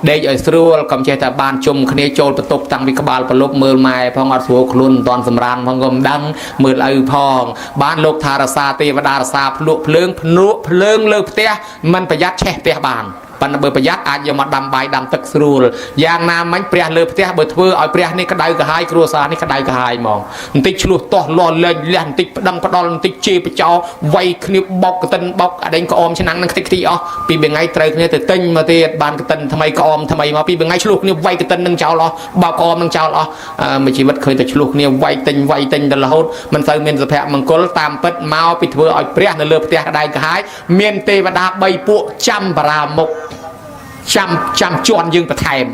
ដេកឲ្យស្រួលកុំចេះតែបានជុំគ្នាចូលបន្ទប់តាំងពីក្បាលប្រលប់មើលម៉ែផងអត់ស្រួលខ្លួនមិនទាន់សម្រានផងក៏មិនដឹងមើលឪផងបានលោកថារសាទេវតារសាភ្លក់ភ្លើងភ្នក់ភ្លើងលើផ្ទះមិនប្រយ័ត្នឆេះផ្ទះបានប៉ុន្តែបើប្រយ័ត្នអាចយកមកដាំបាយដាំទឹកស្រួលយ៉ាងណាមិញព្រះលើផ្ទះបើធ្វើឲ្យព្រះនេះក្តៅក្រហាយគ្រួសារនេះក្តៅក្រហាយហ្មងបន្តិចឆ្លោះទាស់លាស់លែងលះបន្តិចប្តឹងផ្ដាល់បន្តិចជេរបចោវាយគ្នាបោកកតិនបោកអដេញក្អមឆ្នាំងនឹងខ្ទេចខ្ទីអស់ពីមួយថ្ងៃត្រូវគ្នាទៅទិញមកទៀតបានកតិនថ្មីក្អមថ្មីមកពីមួយថ្ងៃឆ្លោះគ្នាវាយកតិននឹងចោលអស់បោកក្អមនឹងចោលអស់មួយជីវិតឃើញតែឆ្លោះគ្នាវាយទិញវាយទិញទៅរហូតមិនសូវមានសុភមង្គលតាមពិតមកពីធ្វើឲ្យព្រះនៅលើផ្ទះក្តៅក្រហាយមានទេវតា3ពួកចាំបារាមុខចាំចាំជន់យើងបន្ថែម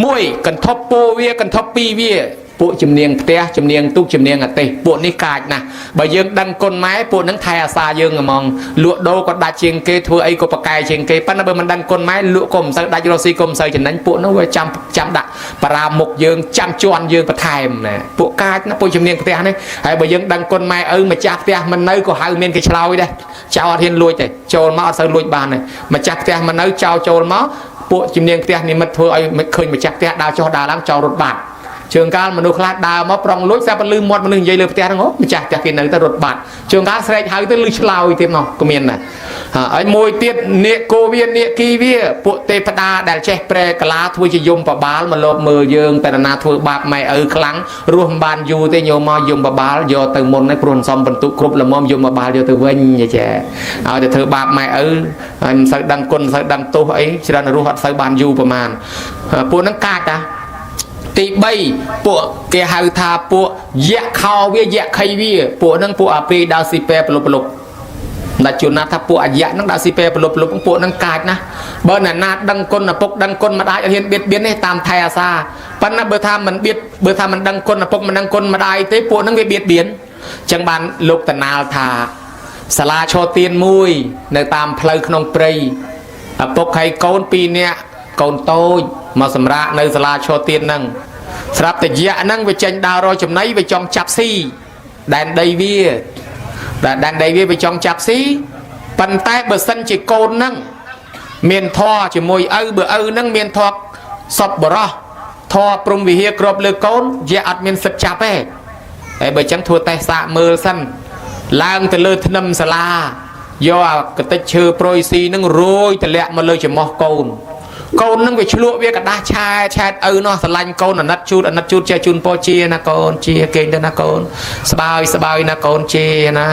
មួយកន្ធប់ពោវាកន្ធប់ពីរវាពួកជំនាញផ្ទះជំនាញទូកជំនាញអាទេសពួកនេះកាចណាស់បើយើងដឹងគុណម៉ែពួកនឹងថែអាសាយើងហ្មងលក់ដូរក៏ដាច់ជាងគេធ្វើអីក៏ប្រកែជាងគេប៉ុន្តែបើមិនដឹងគុណម៉ែលក់ក៏មិនសូវដាច់រកស៊ីក៏មិនសូវចំណេញពួកនោះវាចាំចាំដាក់បារាមុខយើងចាំជន់យើងបន្ថែមណាពួកកាចណាពួកជំនាញផ្ទះនេះហើយបើយើងដឹងគុណម៉ែឪម្ចាស់ផ្ទះមិននៅក៏ហៅមានគេឆ្លើយដែរចៅអត់ហ៊ានលួចទេចូលមកអត់សូវលួចបានទេម្ចាស់ផ្ទះមិននៅចៅចូលមកពួកជំនាញផ្ទះនិមិត្តធ្វើឲ្យឃើញម្ចាស់ផ្ទះដើរចុះដើរឡើងចោលរត់បាត់ជើងកាលមនុស្សខ្លះដើរមកប្រុងលួចស្រាប់តែលឺមាត់មនុស្សនិយាយលើផ្ទះហ្នឹងម្ចាស់ផ្ទះគេនៅតែរត់បាត់ជើងកាលស្រែកហៅទៅលឺឆ្លើយទៀតនោះក៏មានដែរហើយមួយទៀតនាគោវានាគីវាពួកទេពតាដែលចេះប្រែកាឡាធ្វើជាយមបបាលមកលបមើលយើងតែណាធ្វើបាបម៉ែឪខ្លាំងរស់មិនបានយូរទេញោមមកយមបបាលយកទៅមុនហើយព្រោះសំបន្ទុកគ្រប់ល្មមយមបបាលយកទៅវិញចេះឲ្យតែធ្វើបាបម៉ែឪហើយមិនសូវដឹងគុណមិនសូវដឹងទោសអីច្រើនរស់អត់សូវបានយូរប្រហែលពួកហ្នឹងកាចតាទី3ពួកគេហៅថាពួកយៈខោវាយៈខៃវាពួកហ្នឹងពួកអាព្រាយដើរស៊ីពែប្រលប់ប្រលប់ដល់ជួនណាថាពួកអាយៈហ្នឹងដើរស៊ីពែប្រលប់ប្រលប់ពួកហ្នឹងកាចណាស់បើអ្នកណាដឹងគុណឪពុកដឹងគុណម្ដាយអត់ហ៊ានបៀតបៀនទេតាមថែអាសាប៉ុន្តែបើថាមិនបៀតបើថាមិនដឹងគុណឪពុកមិនដឹងគុណម្ដាយទេពួកហ្នឹងវាបៀតបៀនអញ្ចឹងបានលោកតណាលថាសាលាឈរទៀនមួយនៅតាមផ្លូវក្នុងព្រៃឪពុកហើយកូន2នាក់កូនតូចមកសម្រាកនៅសាលាឈរទៀនហ្នឹងស្រាប់តែយៈហ្នឹងវាចេញដើររកចំណីវាចង់ចាប់ស៊ីដែនដីវាដែនដីវាវាចង់ចាប់ស៊ីប៉ុន្តែបើសិនជាកូនហ្នឹងមានធរជាមួយឪបើឪហ្នឹងមានធរសពបរោះធរព្រំវិហារគ្របលើកូនយៈអត់មានសិទ្ធចាប់ទេហើយបើចឹងធ្វើតេស្តសាកមើលសិនឡើងទៅលើធ្នឹមសាលាយកអាកតិចឈើប្រុយស៊ីនឹងរយតម្លាក់មកលើច្រមុះកូនកូននឹងវាឆ្លក់វាកដាស់ឆែឆែតឪនោះស្រឡាញ់កូនអាណិតជូតអាណិតជូតចេះជូនពោជាណាកូនជាគេងទៅណាកូនស្បើយស្បើយណាកូនជាណា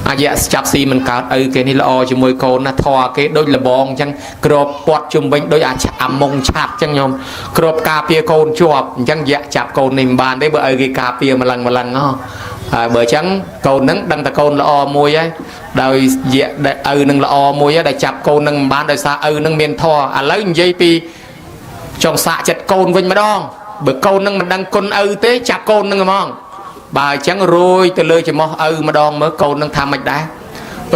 អាយៈចាប់ស៊ីមិនកើតឪគេនេះល្អជាមួយកូនណាធွာគេដូចលបងអញ្ចឹងក្របពាត់ជុំវិញដូចអាមុងឆាត់អញ្ចឹងញោមក្របការពារកូនជាប់អញ្ចឹងយៈចាប់កូននេះមិនបានទេបើឪគេការពារម្លឹងម្លឹងហ៎ហើយបើអញ្ចឹងកូននឹងដឹងតែកូនល្អមួយហើយដោយយៈដែលឪនឹងល្អមួយហើយដែលចាប់កូននឹងមិនបានដោយសារឪនឹងមានធម៌ឥឡូវនិយាយពីចង់សាកចិត្តកូនវិញម្ដងបើកូននឹងមិនដឹងគុណឪទេចាប់កូននឹងហ្មងបើអញ្ចឹងរយទៅលើច្រមុះឪម្ដងមើលកូននឹងថាម៉េចដែរ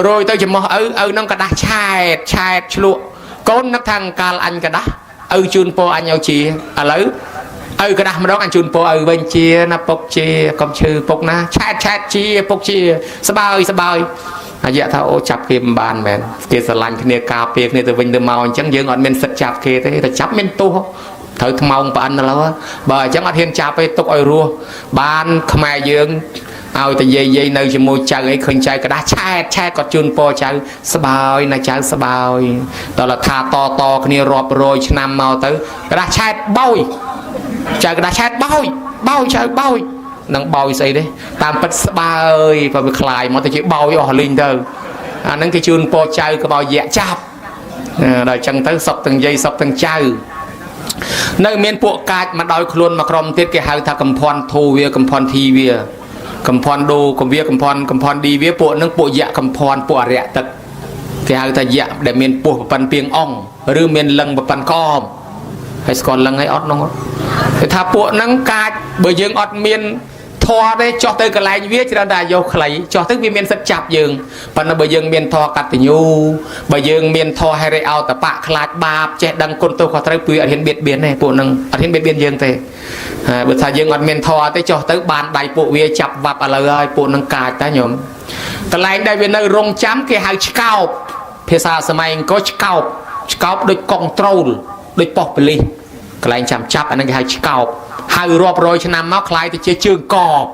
រយទៅច្រមុះឪឪនឹងកដាស់ឆែតឆែតឆ្លក់កូននឹកថាកាលអញកដាស់ឪជូនពរអញឲ្យជាឥឡូវឪកដាស់ម្ដងអញជូនពរឪវិញជាណាពុកជាកុំឈឺពុកណាឆែតឆែតជាពុកជាស្បើយស្បើយអាយៈថាអូចាប់គេមិនបានមែនគេស្រឡាញ់គ្នាការពារគ្នាទៅវិញទៅមកអញ្ចឹងយើងអត់មានសិទ្ធចាប់គេទេតែចាប់មានទោសត្រូវថ្មោងប្អិនទៅឡើយបើអញ្ចឹងអត់ហ៊ានចាប់ទេទុកឲ្យរស់បានខ្មែរយើងឲ្យតែយាយយាយនៅជាមួយចៅអីឃើញចៅកដាស់ឆែតឆែតគាត់ជូនពរចៅស្បើយណាចៅស្បើយដល់ថាតតគ្នារាប់រយឆ្នាំមកទៅកដាស់ឆែតបោយចៅកដាស់ឆែតបោយបោយចៅបោយនឹងបោយស្អីទេតាមពិតស្បើយបើវាคลายមកទៅជាបោយអស់លីងទៅអាហ្នឹងគេជូនពរចៅក៏បោយយៈចាប់ដល់អញ្ចឹងទៅសុកទាំងយាយសុកទាំងចៅនៅមានពួកកាចមកដោយខ្លួនមកក្រុមទៀតគេហៅថាកំភន់ធូវាកំភន់ធីវាកំភន់ដូកំវាកំភន់កំភន់ឌីវាពួកនឹងពួកយៈកំភន់ពួកអរិយទឹកគេហៅថាយៈដែលមានពោះប្រប៉ិនពីងអងឬមានលឹងប្រប៉ិនកមហើយស្គាល់លឹងហើយអត់នោះគេថាពួកនឹងកាចបើយើងអត់មានធ ធម៌ទេចោះទៅកន្លែងវាច្រើនតែអាយុខ្លីចោះទៅវាមានសិទ្ធចាប់យើងប៉ុន្តែបើយើងមានធម៌កតញ្ញូបើយើងមានធម៌ហិរិអោតបៈខ្លាចបាបចេះដឹងគុណទោសខុសត្រូវពួកអត់ហ៊ានបៀតបៀនទេពួកនឹងអត់ហ៊ានបៀតបៀនយើងទេហើយបើថាយើងអត់មានធម៌ទេចោះទៅបានដៃពួកវាចាប់វ៉ាប់ឥឡូវហើយពួកនឹងកាចតាញោមកន្លែងដែលវានៅរងចាំគេហៅឆ្កោបភាសាសម័យអង្គរឆ្កោបឆ្កោបដូចកុងត្រូលដូចប៉ុស្តិ៍ប៉ូលីសកន្លែងចាំចាប់អាហ្នឹងគេហៅឆ្កោបហៅរាប់រយឆ្នាំមកคล้ายទៅជាជើងកប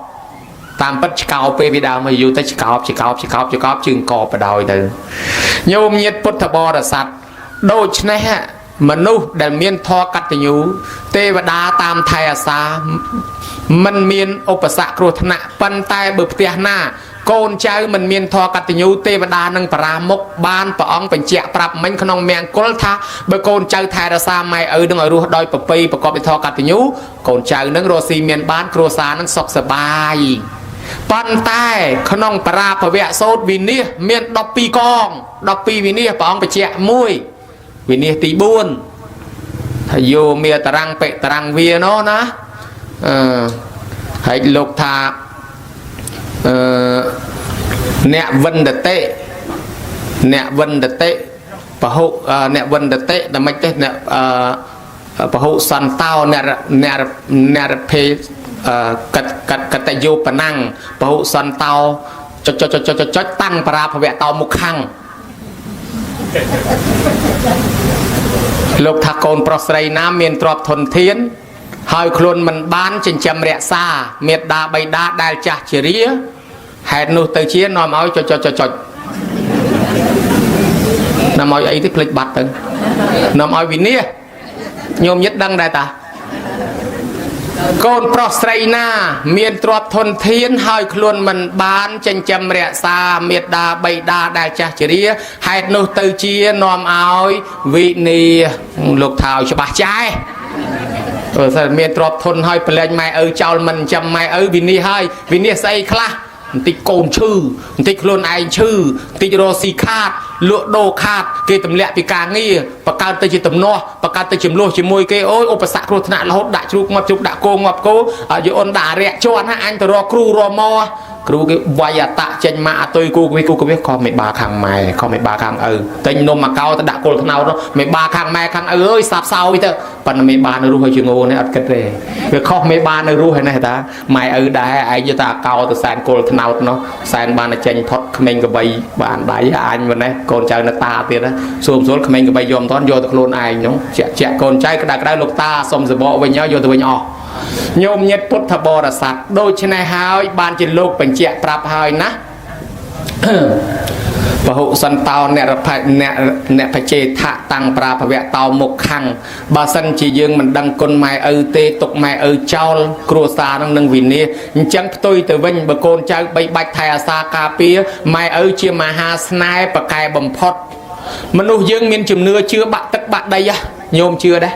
តាមពិតឆ្កោបពេលវាដើមមកយូរទៅឆ្កោបឆ្កោបឆ្កោបឆ្កោបជើងកបបដ ாய் ទៅញោមញាតពុទ្ធបរិស័ទដូច្នេះមនុស្សដែលមានធម៌កតញ្ញូទេវតាតាមថែអាសាមិនមានឧបសគ្គគ្រោះថ្នាក់ប៉ុន្តែបើផ្ទះណាកូនចៅមិនមានធម៌កតញ្ញូទេវតានឹងបរាមុខបានព្រះអង្គបញ្ជាក់ប្រាប់មិញក្នុងមង្គលថាបើកូនចៅថែរក្សាម៉ែឪនឹងឲ្យរស់ដោយប្រពៃប្រកបដោយធម៌កតញ្ញូកូនចៅនឹងរស់ស៊ីមានបានគ្រួសារនឹងសុខសប្បាយប៉ុន្តែក្នុងបរាភវៈសោតវិនិច្ឆ័យមាន12កង12វិនិច្ឆ័យព្រះអង្គបញ្ជាក់មួយវិនិច្ឆ័យទី4ថាយោមេតរាំងបិតរាំងវាណោះណាអឺហើយលោកថាអឺអ្នកវិនតតិអ្នកវិនតតិពហុអ្នកវិនតតិតែមិនទេអ្នកអឺពហុសន្តោអ្នកអ្នកអ្នកភេកតកតកតយោបណੰពហុសន្តោចុចចុចចុចចុចតាំងបរាភវៈតោមុខੰលោកថាកូនប្រុសស្រីណាមានទ្រព្យធនធានហើយខ្លួនមិនបានចិញ្ចឹមរក្សាមេដាបៃតាដែលចាស់ជរាហេតុនោះទៅជានាំឲ្យចុចចុចចុចនាំឲ្យអីទេភ្លេចបាត់ទៅនាំឲ្យវិនិច្ឆ័យញោមញាតដឹងដែរតាកូនប្រុសស្រីណាមានទ្រព្យធនធានហើយខ្លួនមិនបានចិញ្ចឹមរក្សាមេដាបៃតាដែលចាស់ជរាហេតុនោះទៅជានាំឲ្យវិនិច្ឆ័យលោកថាឲ្យច្បាស់ចែបើសិនមានទ្រព្យធនហើយប្រលែងម៉ែឪចោលមិនចាំម៉ែឪវិនិច្ឆ័យហើយវិនិច្ឆ័យស្អីខ្លះបន្តិចកូនឈឺបន្តិចខ្លួនឯងឈឺបន្តិចរកស៊ីខាតលក់ដូរខាតគេទម្លាក់ពីការងារបង្កើតទៅជាទំនាស់បង្កើតទៅចំនួនជាមួយគេអូយឧបសគ្គគ្រោះថ្នាក់រហូតដាក់ជ្រូកងាប់ជ្រូកដាក់គោងាប់គោយអូនដាក់អរិយជាន់ណាអញទៅរកគ្រូរកមកគ្រូគេវាយអតៈចេញមកអតុយគូគវិគូគវិក៏មិនបាខាងម៉ែក៏មិនបាខាងឪទិញនំមកកោទៅដាក់គល់ថ្នោតមិនបាខាងម៉ែខាងឪអើយសាបសោយទៅប៉ុន្តែមិនបានៅរស់ហើយជាងោនេះអត់គិតទេវាខុសមិនបានៅរស់ហើយនេះតាម៉ែឪដែរឯងយកតែកោទៅសែនគល់ថ្នោតនោះសែនបានតែចេញផុតក្មេងកបីបានដៃអញមិននេះកូនចៅនៅតាទៀតណាសួរស្រួលក្មេងកបីយកមិនតាន់យកទៅខ្លួនឯងនោះជាក់ជាក់កូនចៅក្តៅក្តៅលោកតាសុំសបកវិញយកទៅវិញអស់ញោមញាតពុទ្ធបរិស័ទដូច្នេះហើយបានជាលោកបញ្ជាក់ប្រាប់ហើយណាពហុសន្តោអ្នករផអ្នកអ្នកបច្ចេថៈតាំងប្រាភវៈតោមុខខੰបើសិនជាយើងមិនដឹងគុណម៉ែឪទេទុកម៉ែឪចោលគ្រួសារនឹងនឹងវិនាសអញ្ចឹងផ្ទុយទៅវិញបើកូនចៅបីបាច់ថែអាសាការពារម៉ែឪជាមហាស្នេហ៍ប្រកែបំផុតមនុស្សយើងមានជំនឿជឿបាក់ទឹកបាក់ដីញោមជឿដែរ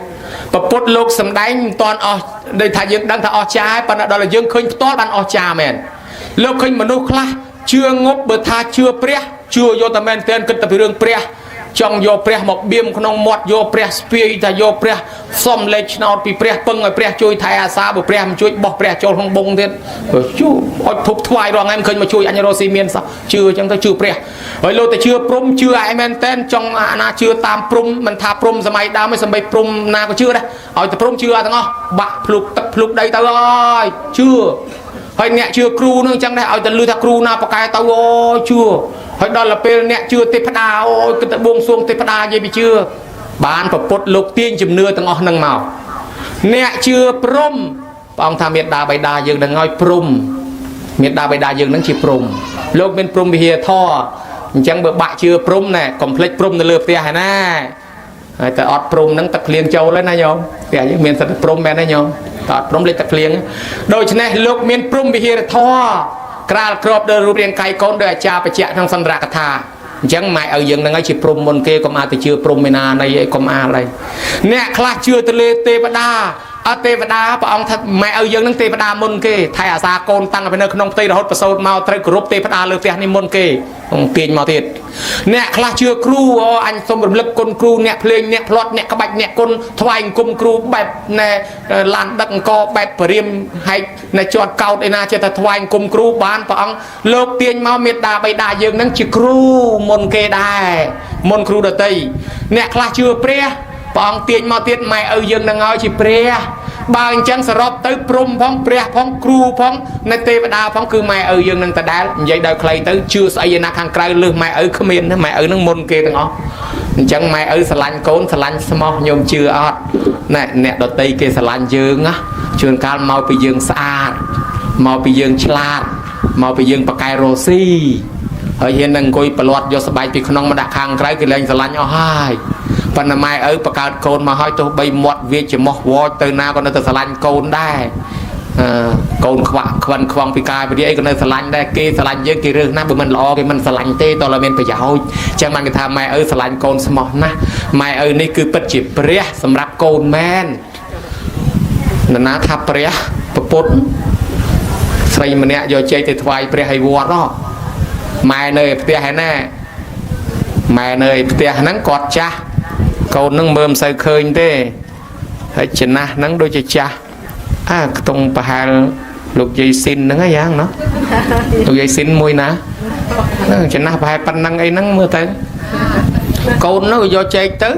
ពពុទ្ធលោកសំដែងមិនតាន់អស់ដូចថាយើងដឹងថាអស់ចាហើយប៉ុន្តែដល់យើងឃើញផ្ទាល់បានអស់ចាមែនលោកឃើញមនុស្សខ្លះជឿងប់បើថាជឿព្រះជឿយកតែមែនទែនគិតតែពីរឿងព្រះចង់យកព្រះមកបៀមក្នុងមាត់យកព្រះស្ពាយថាយកព្រះសុំលេខឆ្នោតពីព្រះពឹងឲ្យព្រះជួយថែអាសាបើព្រះមិនជួយបោះព្រះចូលក្នុងបឹងទៀតជួអត់ធប់ថ្វាយរងថ្ងៃមិនឃើញមកជួយអញរស់ស៊ីមានសោះជឿអញ្ចឹងទៅជឿព្រះហើយលោកតែជឿព្រំជឿឯងមែនទែនចង់អាណាជឿតាមព្រំមិនថាព្រំសម័យដើមទេសម្បីព្រំណាក៏ជឿដែរឲ្យតែព្រំជឿទាំងអស់បាក់ភ្លុកទឹកភ្លុកដីទៅអើយជឿហើយអ្នកជឿគ្រូនឹងអញ្ចឹងដែរឲ្យតែលឺថាគ្រូណាប្រកែទៅអូជឿហើយដល់ទៅពេលអ្នកជឿទេពតាអូយគិតតែបួងសួងទេពតានិយាយពីជឿបានប្រពុតលោកទាញជំនឿទាំងអស់នឹងមកអ្នកជឿព្រំព្រះអង្គថាមេដាបៃតាយើងនឹងឲ្យព្រំមេដាបៃតាយើងនឹងជាព្រំលោកមានព្រំវិហារធម៌អញ្ចឹងបើបាក់ជឿព្រំណែកុំភ្លេចព្រំនៅលើផ្ទះហើយណាហើយតែអត់ព្រំហ្នឹងទឹកភ្លៀងចូលហើយណាញោមផ្ទះយើងមានសិទ្ធិព្រំមែនទេញោមតែអត់ព្រំលេចទឹកភ្លៀងដូច្នេះលោកមានព្រំវិហារធម៌ក្រាលក្របដល់រូបរាងកាយកូនដោយអាចារ្យបញ្ជាក់ក្នុងសន្ទរកថាអញ្ចឹងម៉ែឪយើងនឹងឲ្យជាព្រំមុនគេកុំអាចទៅជឿព្រំឯណាណីអីកុំអាលអីអ្នកខ្លះជឿទៅលើទេវតាអត់ទេវតាព្រះអង្គថាម៉ែឪយើងនឹងទេវតាមុនគេថែអាសាកូនតាំងពីនៅក្នុងផ្ទៃរហូតប្រសូតមកត្រូវគោរពទេវតាលើផ្ទះនេះមុនគេអង្គទាញមកទៀត អ្នកខ្លះជឿគ្រូអូអញសូមរំលឹកគុណគ្រូអ្នកភ្លេងអ្នកផ្លត់អ្នកក្បាច់អ្នកគុណថ្វាយអង្គមគ្រូបែបណែឡានដឹកអង្គបែបព្រាមហែកណែជាត់កោតឯណាចេះតែថ្វាយអង្គមគ្រូបានព្រះអង្គលោកទាញមកមេត្តាបិតាយើងនឹងជាគ្រូមុនគេដែរមុនគ្រូដតីអ្នកខ្លះជឿព្រះព្រះអង្គទាញមកទៀតម៉ែឪយើងនឹងឲ្យជាព្រះបើអញ្ចឹងសរុបទៅព្រំផងព្រះផងគ្រូផងនៅទេវតាផងគឺម៉ែឪយើងនឹងដដែលនិយាយដោយខ្លីទៅជឿស្អីឯណាខាងក្រៅលើសម៉ែឪគ្មានម៉ែឪនឹងមុនគេទាំងអស់អញ្ចឹងម៉ែឪស្រឡាញ់កូនស្រឡាញ់ស្មោះញោមជឿអត់ណែអ្នកដតីគេស្រឡាញ់យើងណាជួនកាលមកពីយើងស្អាតមកពីយើងឆ្លាតមកពីយើងប៉កែរស់ស៊ីហើយហ៊ាននឹងអង្គុយប្រឡាត់យកស្បែកពីក្នុងមកដាក់ខាងក្រៅគេលែងស្រឡាញ់អស់ហើយប៉ុន្តែម៉ែឪបង្កើតកូនមកហើយទោះបីមាត់វាច្រមុះវល់ទៅណាក៏នៅតែស្រឡាញ់កូនដែរអឺកូនខ្វាក់ខ្វិនខ្វងពីកាយវិរិយអីក៏នៅស្រឡាញ់ដែរគេស្រឡាញ់យើងគេរើសណាស់បើមិនល្អគេមិនស្រឡាញ់ទេតើឡើយមានប្រយោជន៍អញ្ចឹងបានគេថាម៉ែឪស្រឡាញ់កូនស្មោះណាស់ម៉ែឪនេះគឺពិតជាព្រះសម្រាប់កូនមែននរណាថាព្រះប្រពុតស្រីម្នាក់យកចេកទៅថ្វាយព្រះឲ្យវត្តហ៎ម៉ែនៅឯផ្ទះឯណាម៉ែនៅឯផ្ទះហ្នឹងគាត់ចាស់កូនហ្នឹងមើលមិនសូវឃើញទេហើយចំណាស់ហ្នឹងដូចជាចាស់អាខ្ទង់ប្រហែលលោកយាយស៊ីនហ្នឹងយ៉ាងណោះលោកយាយស៊ីនមួយណាហ្នឹងចំណាស់ប្រហែលប៉ុណ្ណឹងអីហ្នឹងមើលទៅកូនហ្នឹងយកចេកទៅ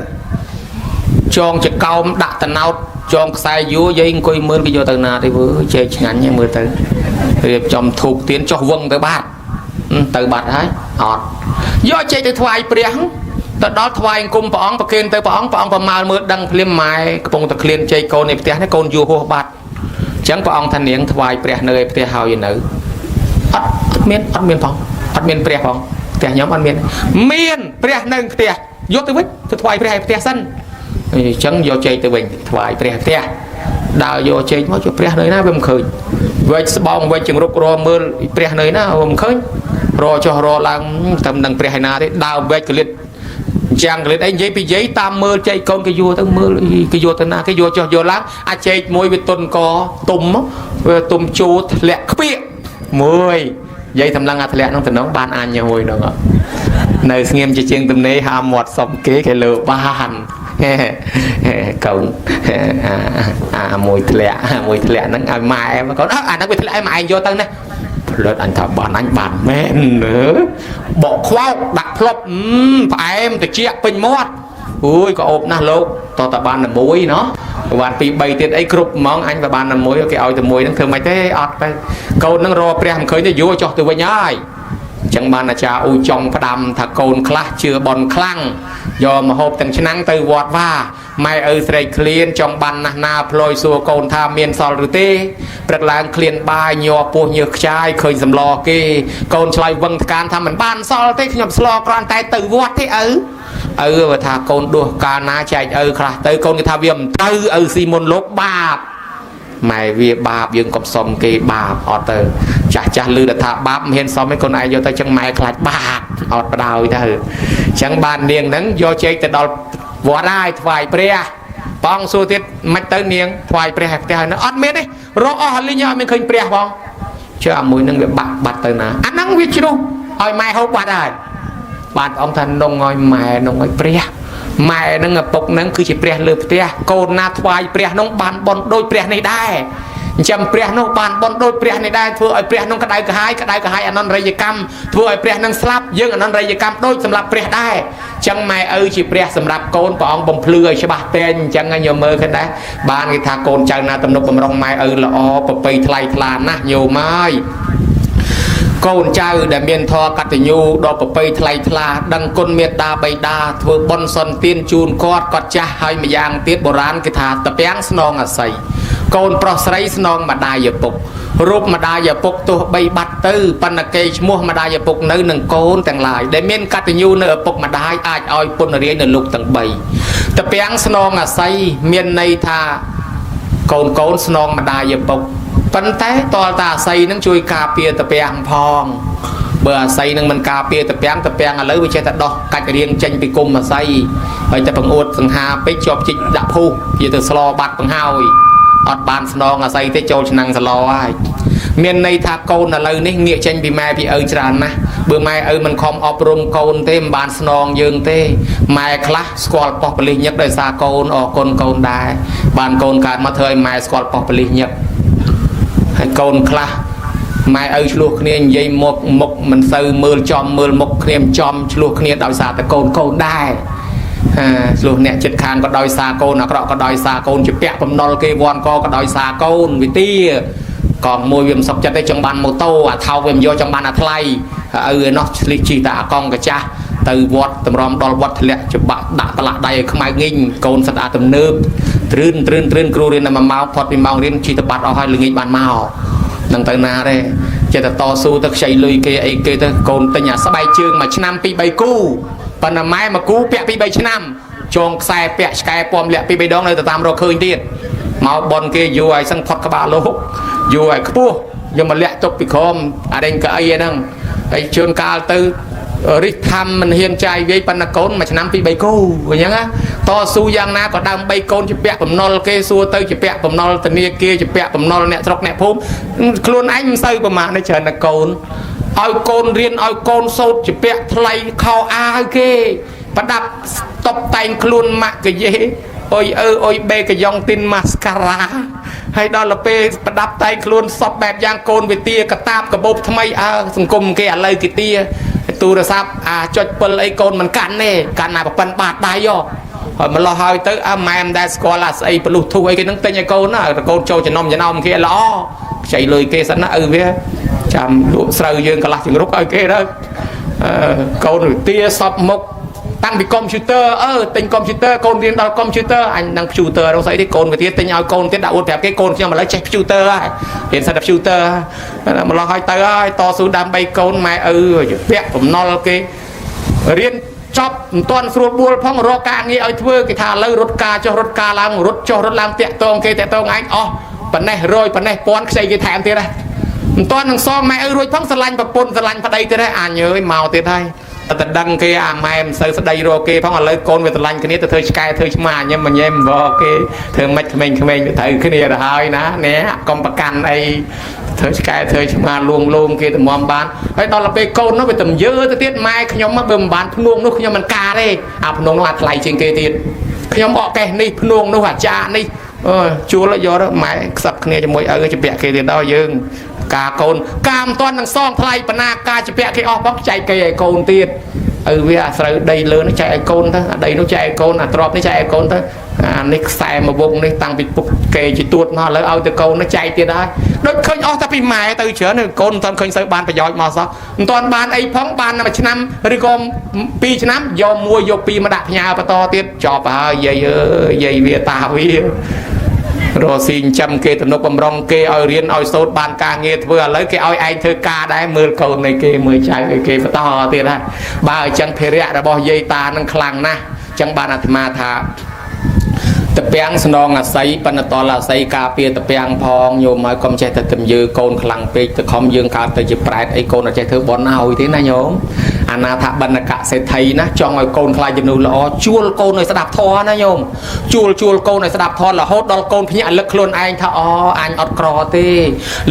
ចងចកោមដាក់តណោតចងខ្សែយួរយាយអង្គុយមើលគេយកទៅណាទេវើចេកឆ្ងាញ់ហ្នឹងមើលទៅរៀបចំធូបទៀនចុះវឹងទៅបាត់ទៅបាត់ហើយអត់យកចេកទៅថ្វាយព្រះទៅដល់ថ្វាយអង្គមព្រះអង្គប្រគេនទៅព្រះអង្គព្រះអង្គប្រមាលមើលដឹងភ្លាមម៉ែកំពុងតែឃ្លានចេកកូនในផ្ទះនេះកូនយួរហួសបាត់អញ្ចឹងព្រះអង្គថានាងថ្វាយព្រះនៅឯផ្ទះហើយនៅអត់មានអត់មានផងអត់មានព្រះផងផ្ទះខ្ញុំអត់មានមានព្រះនៅផ្ទះយកទៅវិញទៅថ្វាយព្រះឯផ្ទះសិនអញ្ចឹងយកចេកទៅវិញថ្វាយព្រះផ្ទះដើរយកចេកមកយកព្រះនៅណាវាមិនឃើញវែកស្បោងវែកចង្រុករមើលព្រះនៅណាវាមិនឃើញរចុះរឡើងតែមិនដឹងព្រះឯណាទេដើរវែកកលិតចាំងកលិតអីនិយាយពីយាយតាមមើលចេកកូនគេយួរទៅមើលគេយួរទៅណាគេយួរចុះយួរឡើងអាចចេកមួយវាទុនកទុំវាទុំជូរធ្លាក់ខ្ពៀកមួយយាយតម្លឹងអាធ្លាក់នោះតំណងបានអញមួយនោះនៅស្ងៀមជាជាងទំនេរហាមាត់សុំគេគេលើបានកូនអាមួយធ្លាក់មួយធ្លាក់ហ្នឹងឲ្យម៉ែកូនអាហ្នឹងវាធ្លាក់ឲ្យម៉ែឯងយកទៅណាផ្លិតអញថាបានអញបានមែនបកខ្វោកដាក់ផ្លប់ផ្អែមតិចពេញមាត់អូយក៏អូបណាស់លោកតតបានតែមួយណោះបាន2 3ទៀតអីគ្រប់ហ្មងអញក៏បានតែមួយគេឲ្យតែមួយហ្នឹងធ្វើមិនទេអត់ទៅកូនហ្នឹងរកព្រះមិនឃើញទេយួរចុះទៅវិញហើយអញ្ចឹងបានអាចារ្យអ៊ូចុងផ្ដាំថាកូនខ្លះជឿបនខ្លាំងយកមកហូបទាំងឆ្នាំងទៅវត្តវ៉ាម៉ែឪស្រែកឃ្លានចង់បានណាស់ណាផ្លយសួរកូនថាមានសល់ឬទេព្រឹកឡើងឃ្លានបាយញ័រពោះញើសខ្ចាយឃើញសម្លគេកូនឆ្លើយវឹងថ្កានថាមិនបានសល់ទេខ្ញុំស្លគ្រាន់តែទៅវត្តទេឪឪបើថាកូនដួសកាលណាចែកឪខ្លះទៅកូនគេថាវាមិនទៅឪស៊ីមុនលោកបាបម៉ែវាបាបយើងកុំសុំគេបាបអត់ទៅចាស់ចាស់ឮតែថាបាបមិនហ៊ានសុំឯងកូនឯងយកទៅចឹងម៉ែខ្លាចបាបអត់បដ ாய் ទៅអញ្ចឹងបាននាងហ្នឹងយកចេកទៅដល់វត្តហើយថ្វាយព្រះបងសួរទៀតមិនទៅនាងថ្វាយព្រះឲ្យផ្ទះហើយអត់មានទេរកអស់លីងអត់មានឃើញព្រះផងជឿអាមួយហ្នឹងវាបាក់បាត់ទៅណាអាហ្នឹងវាជ្រុះឲ្យម៉ែហូបបាត់ហើយបាទអង្គថានងឲ្យម៉ែនងឲ្យព្រះម៉ែនឹងឪពុកនឹងគឺជាព្រះលើផ្ទះកូនណាថ្វាយព្រះនោះបានបន់ដូចព្រះនេះដែរអញ្ចឹងព្រះនោះបានបន់ដូចព្រះនេះដែរធ្វើឲ្យព្រះនោះក្តៅក្រហាយក្តៅក្រហាយអនន្តរិយកម្មធ្វើឲ្យព្រះនឹងស្លាប់យើងអនន្តរិយកម្មដូចសម្រាប់ព្រះដែរអញ្ចឹងម៉ែឪជាព្រះសម្រាប់កូនព្រះអង្គបំភ្លឺឲ្យច្បាស់តែងអញ្ចឹងញោមមើលឃើញដែរបានគេថាកូនចៅណាទំនុកបំរុងម៉ែឪល្អប្រពៃថ្លៃថ្លាណាស់ញោមហើយកូនចៅដែលមានធម៌កតញ្ញូដ៏ប្រពៃថ្លៃថ្លាដឹងគុណមេត្តាបិតាធ្វើបុណ្យសន្ទានជូនគាត់គាត់ចាស់ហើយម្យ៉ាងទៀតបុរាណគេថាតពាំងស្នងអាស័យកូនប្រុសស្រីស្នងម្ដាយឪពុករូបម្ដាយឪពុកទោះបីបាត់ទៅប៉ុន្តែគេឈ្មោះម្ដាយឪពុកនៅនឹងកូនទាំងឡាយដែលមានកតញ្ញូនៅឪពុកម្ដាយអាចឲ្យពុនរាយនៅលោកទាំង3តពាំងស្នងអាស័យមានន័យថាកូនស្នងម្ដាយឪពុកប៉ុន្តែតលតាអាស័យនឹងជួយការពារតពាំងផងបើអាស័យនឹងមិនការពារតពាំងតពាំងឥឡូវវាចេះតែដោះកាច់រៀងចេញពីគុំអាស័យហើយតែបង្អួតសង្ហាពេកជាប់ជីកដាក់ភូសវាទៅស្លបាត់បង្ហើយ អត់បានស្នងអាស័យទេចូលឆ្នាំងសឡហើយមានន័យថាកូនឥឡូវនេះងាកចេញពីម៉ែពីឪច្រើនណាស់បើម៉ែឪមិនខំអប់រំកូនទេមិនបានស្នងយើងទេម៉ែខ្លះស្គាល់ប៉ុស្តិ៍ប៉ូលីសញឹកដោយសារកូនអរគុណកូនដែរបានកូនកើតមកធ្វើឲ្យម៉ែស្គាល់ប៉ុស្តិ៍ប៉ូលីសញឹកហើយកូនខ្លះម៉ែឪឆ្លោះគ្នានិយាយមុខមុខមិនសូវមើលចំមើលមុខគ្នាមិនចំឆ្លោះគ្នាដោយសារតែកូនកូនដែរហាឆ្លោះអ្នកចិត្តខាងក៏ដោយសារកូនអាក្រក់ក៏ដោយសារកូនជាពាក់បំណុលគេវាន់កក៏ដោយសារកូនវិទាកងមួយវាមិនសុខចិត្តទេចង់បានម៉ូតូអាថោកវាមិនយកចង់បានអាថ្លៃឪឯណោះឆ្លិះជីតែអាកង់កាចាស់ទៅវត្តតម្រាំដល់វត្តធ្លាក់ច្បាក់ដាក់ប្រឡាក់ដៃឲ្យខ្មៅងីងកូនសិតអាទំនើបទ្រឿនទ្រឿនទ្រឿនគ្រូរៀនតែ1ម៉ោងផុតពីម៉ោងរៀនជីទៅបាត់អស់ហើយល្ងាចបានមកនឹងទៅណាទេចេះតែតស៊ូទៅខ្ចីលុយគេអីគេទៅកូនទិញអាស្បែកជើងមួយឆ្នាំពីរបីគូប៉ុន្តែម៉ែមួយគូពាក់ពីរបីឆ្នាំចងខ្សែពាក់ឆ្កែពំលាក់ពីរបីដងនៅទៅតាមរកឃើញទៀតមកបនគេយូរឲ្យសឹងផុតក្បាលលោកយូរឲ្យខ្ពស់យកមកលាក់ទុកពីក្រោមអាដេញកៅអីហ្នឹងហើយជួនកាលទៅរិះធម្មមិនហ៊ានចាយវាយប៉ុន្តែកូនមួយឆ្នាំពីរបីគូអញ្ចឹងណាតស៊ូយ៉ាងណាក៏ដើម្បីកូនជាពាក់បំណុលគេសួរទៅជាពាក់បំណុលធនាគារជាពាក់បំណុលអ្នកស្រុកអ្នកភូមិខ្លួនឯងមិនសូវប្រមាថទេច្រើនតែកូនឲ្យកូនរៀនឲ្យកូនសូត្រជាពាក់ថ្លៃខោអាវគេប្រដាប់តបតែងខ្លួនម៉ាក់កាយេអុយអឺអុយបេកយ៉ងទីនម៉ាស្ការ៉ាហើយដល់ទៅពេលប្រដាប់តែងខ្លួនសពបែបយ៉ាងកូនវិទាកតាបកបោបថ្មីអើសង្គមគេឥឡូវគេទាទូរស័ព្ទអាចុចពិលអីកូនមិនកាន់ទេកាន់ណាប្រប៉ិនបាតដៃហ៎ហើយម្លោះហើយទៅអើម៉ែមិនដែលស្គាល់អាស្អីប្លុះធុះអីគេនឹងទិញឲ្យកូនណាកូនចូលចំណុំចំណោមគេល្អខ្ចីលុយគេសិនណាឪវាចាំលក់ស្រូវយើងកន្លះចង្រុកឲ្យគេទៅកូនវិទាសពមុខតាំងពីកុំព្យូទ័រអឺទិញកុំព្យូទ័រកូនរៀនដល់កុំព្យូទ័រអញនឹងព្យូទ័ររកស្អីទេកូនវាទៀតទិញឲ្យកូនទៀតដាក់អួតប្រាប់គេកូនខ្ញុំឥឡូវចេះព្យូទ័រហើយរៀនសិតតែព្យូទ័រម្លោះហើយទៅហើយតស៊ូដើម្បីកូនម៉ែឪពាក់បំណុលគេរៀនចប់មិនទាន់ស្រួលបួលផងរកការងារឲ្យធ្វើគេថាឥឡូវរត់ការចុះរត់ការឡើងរត់ចុះរត់ឡើងតាក់តងគេតាក់តងឯងអស់ប៉ុណ្ណេះរយប៉ុណ្ណេះពាន់ខ្ចីគេថែមទៀតហ៎មិនទាន់នឹងសងម៉ែឪរួចផងស្រឡាញ់ប្រពន្ធស្រឡាញ់ប្តីទៀតហ៎អញអើយមកទៀតហើយតែដឹងគេអាម៉ែមិនសូវស្ដីរកគេផងឥឡូវកូនវាស្រឡាញ់គ្នាទៅធ្វើឆ្កែធ្វើឆ្មាញ៉ឹមញ៉ែមវគេធ្វើម៉េចក្មេងៗវាត្រូវគ្នាទៅហើយណានេះកុំប្រកាន់អីធ្វើឆ្កែធ្វើឆ្មាលួងលោមគេតម្រាំបានហើយដល់ទៅពេលកូននោះវាទំយើទៅទៀតម៉ែខ្ញុំបើមិនបានភ្នួងនោះខ្ញុំមិនការទេអាភ្នួងនោះអាថ្លៃជាងគេទៀតខ្ញុំអកកេះនេះភ្នួងនោះអាចារ្យនេះអឺជួលយកទៅម៉ែខ្សឹបគ្នាជាមួយឪជាពាក់គេទៀតដល់យើងការកូនការមិនទាន់នឹងសងថ្លៃបណ្ណាការជាពាក់គេអស់ផងចែកគេឲ្យកូនទៀតឪវាអាស្រូវដីលើនេះចែកឲ្យកូនទៅអាដីនោះចែកឲ្យកូនអាទ្របនេះចែកឲ្យកូនទៅអានេះខ្សែមួយវងនេះតាំងពីពុកគេជាទួតមកឥឡូវឲ្យទៅកូននេះចែកទៀតហើយដូចឃើញអស់តែពីម៉ែទៅច្រើនកូនមិនទាន់ឃើញសូវបានប្រយោជន៍មកសោះមិនទាន់បានអីផងបានតែមួយឆ្នាំឬក៏2ឆ្នាំយកមួយយកពីរមកដាក់ផ្ញើបន្តទៀតចប់ហើយយាយអើយយាយវាតាវារស់ស៊ីចិញ្ចឹមគេទំនុកបំរុងគេឲ្យរៀនឲ្យសូត្របានការងារធ្វើឥឡូវគេឲ្យឯងធ្វើការដែរមើលកូននៃគេមើលចៅឲ្យគេបន្តទៀតណាបើអញ្ចឹងភារៈរបស់យាយតានឹងខ្លាំងណាស់អញ្ចឹងបានអាត្មាថាតពាំងស្នងអាស័យបណ្ឌតលអាស័យការពារតពាំងផងញោមឲ្យកុំចេះតែទំយើកូនខ្លាំងពេកទៅខំយើងកើតទៅជាប្រែតអីកូនអត់ចេះធ្វើបន់ឲ្យទេណាញោមអាណាថបណ្ឌកសេដ្ឋីណាចង់ឲ្យកូនខ្លាចជំនួសល្អជួលកូនឲ្យស្ដាប់ធម៌ណាញោមជួលជួលកូនឲ្យស្ដាប់ធម៌រហូតដល់កូនភ្ញាក់រលឹកខ្លួនឯងថាអូអញអត់ក្រទេ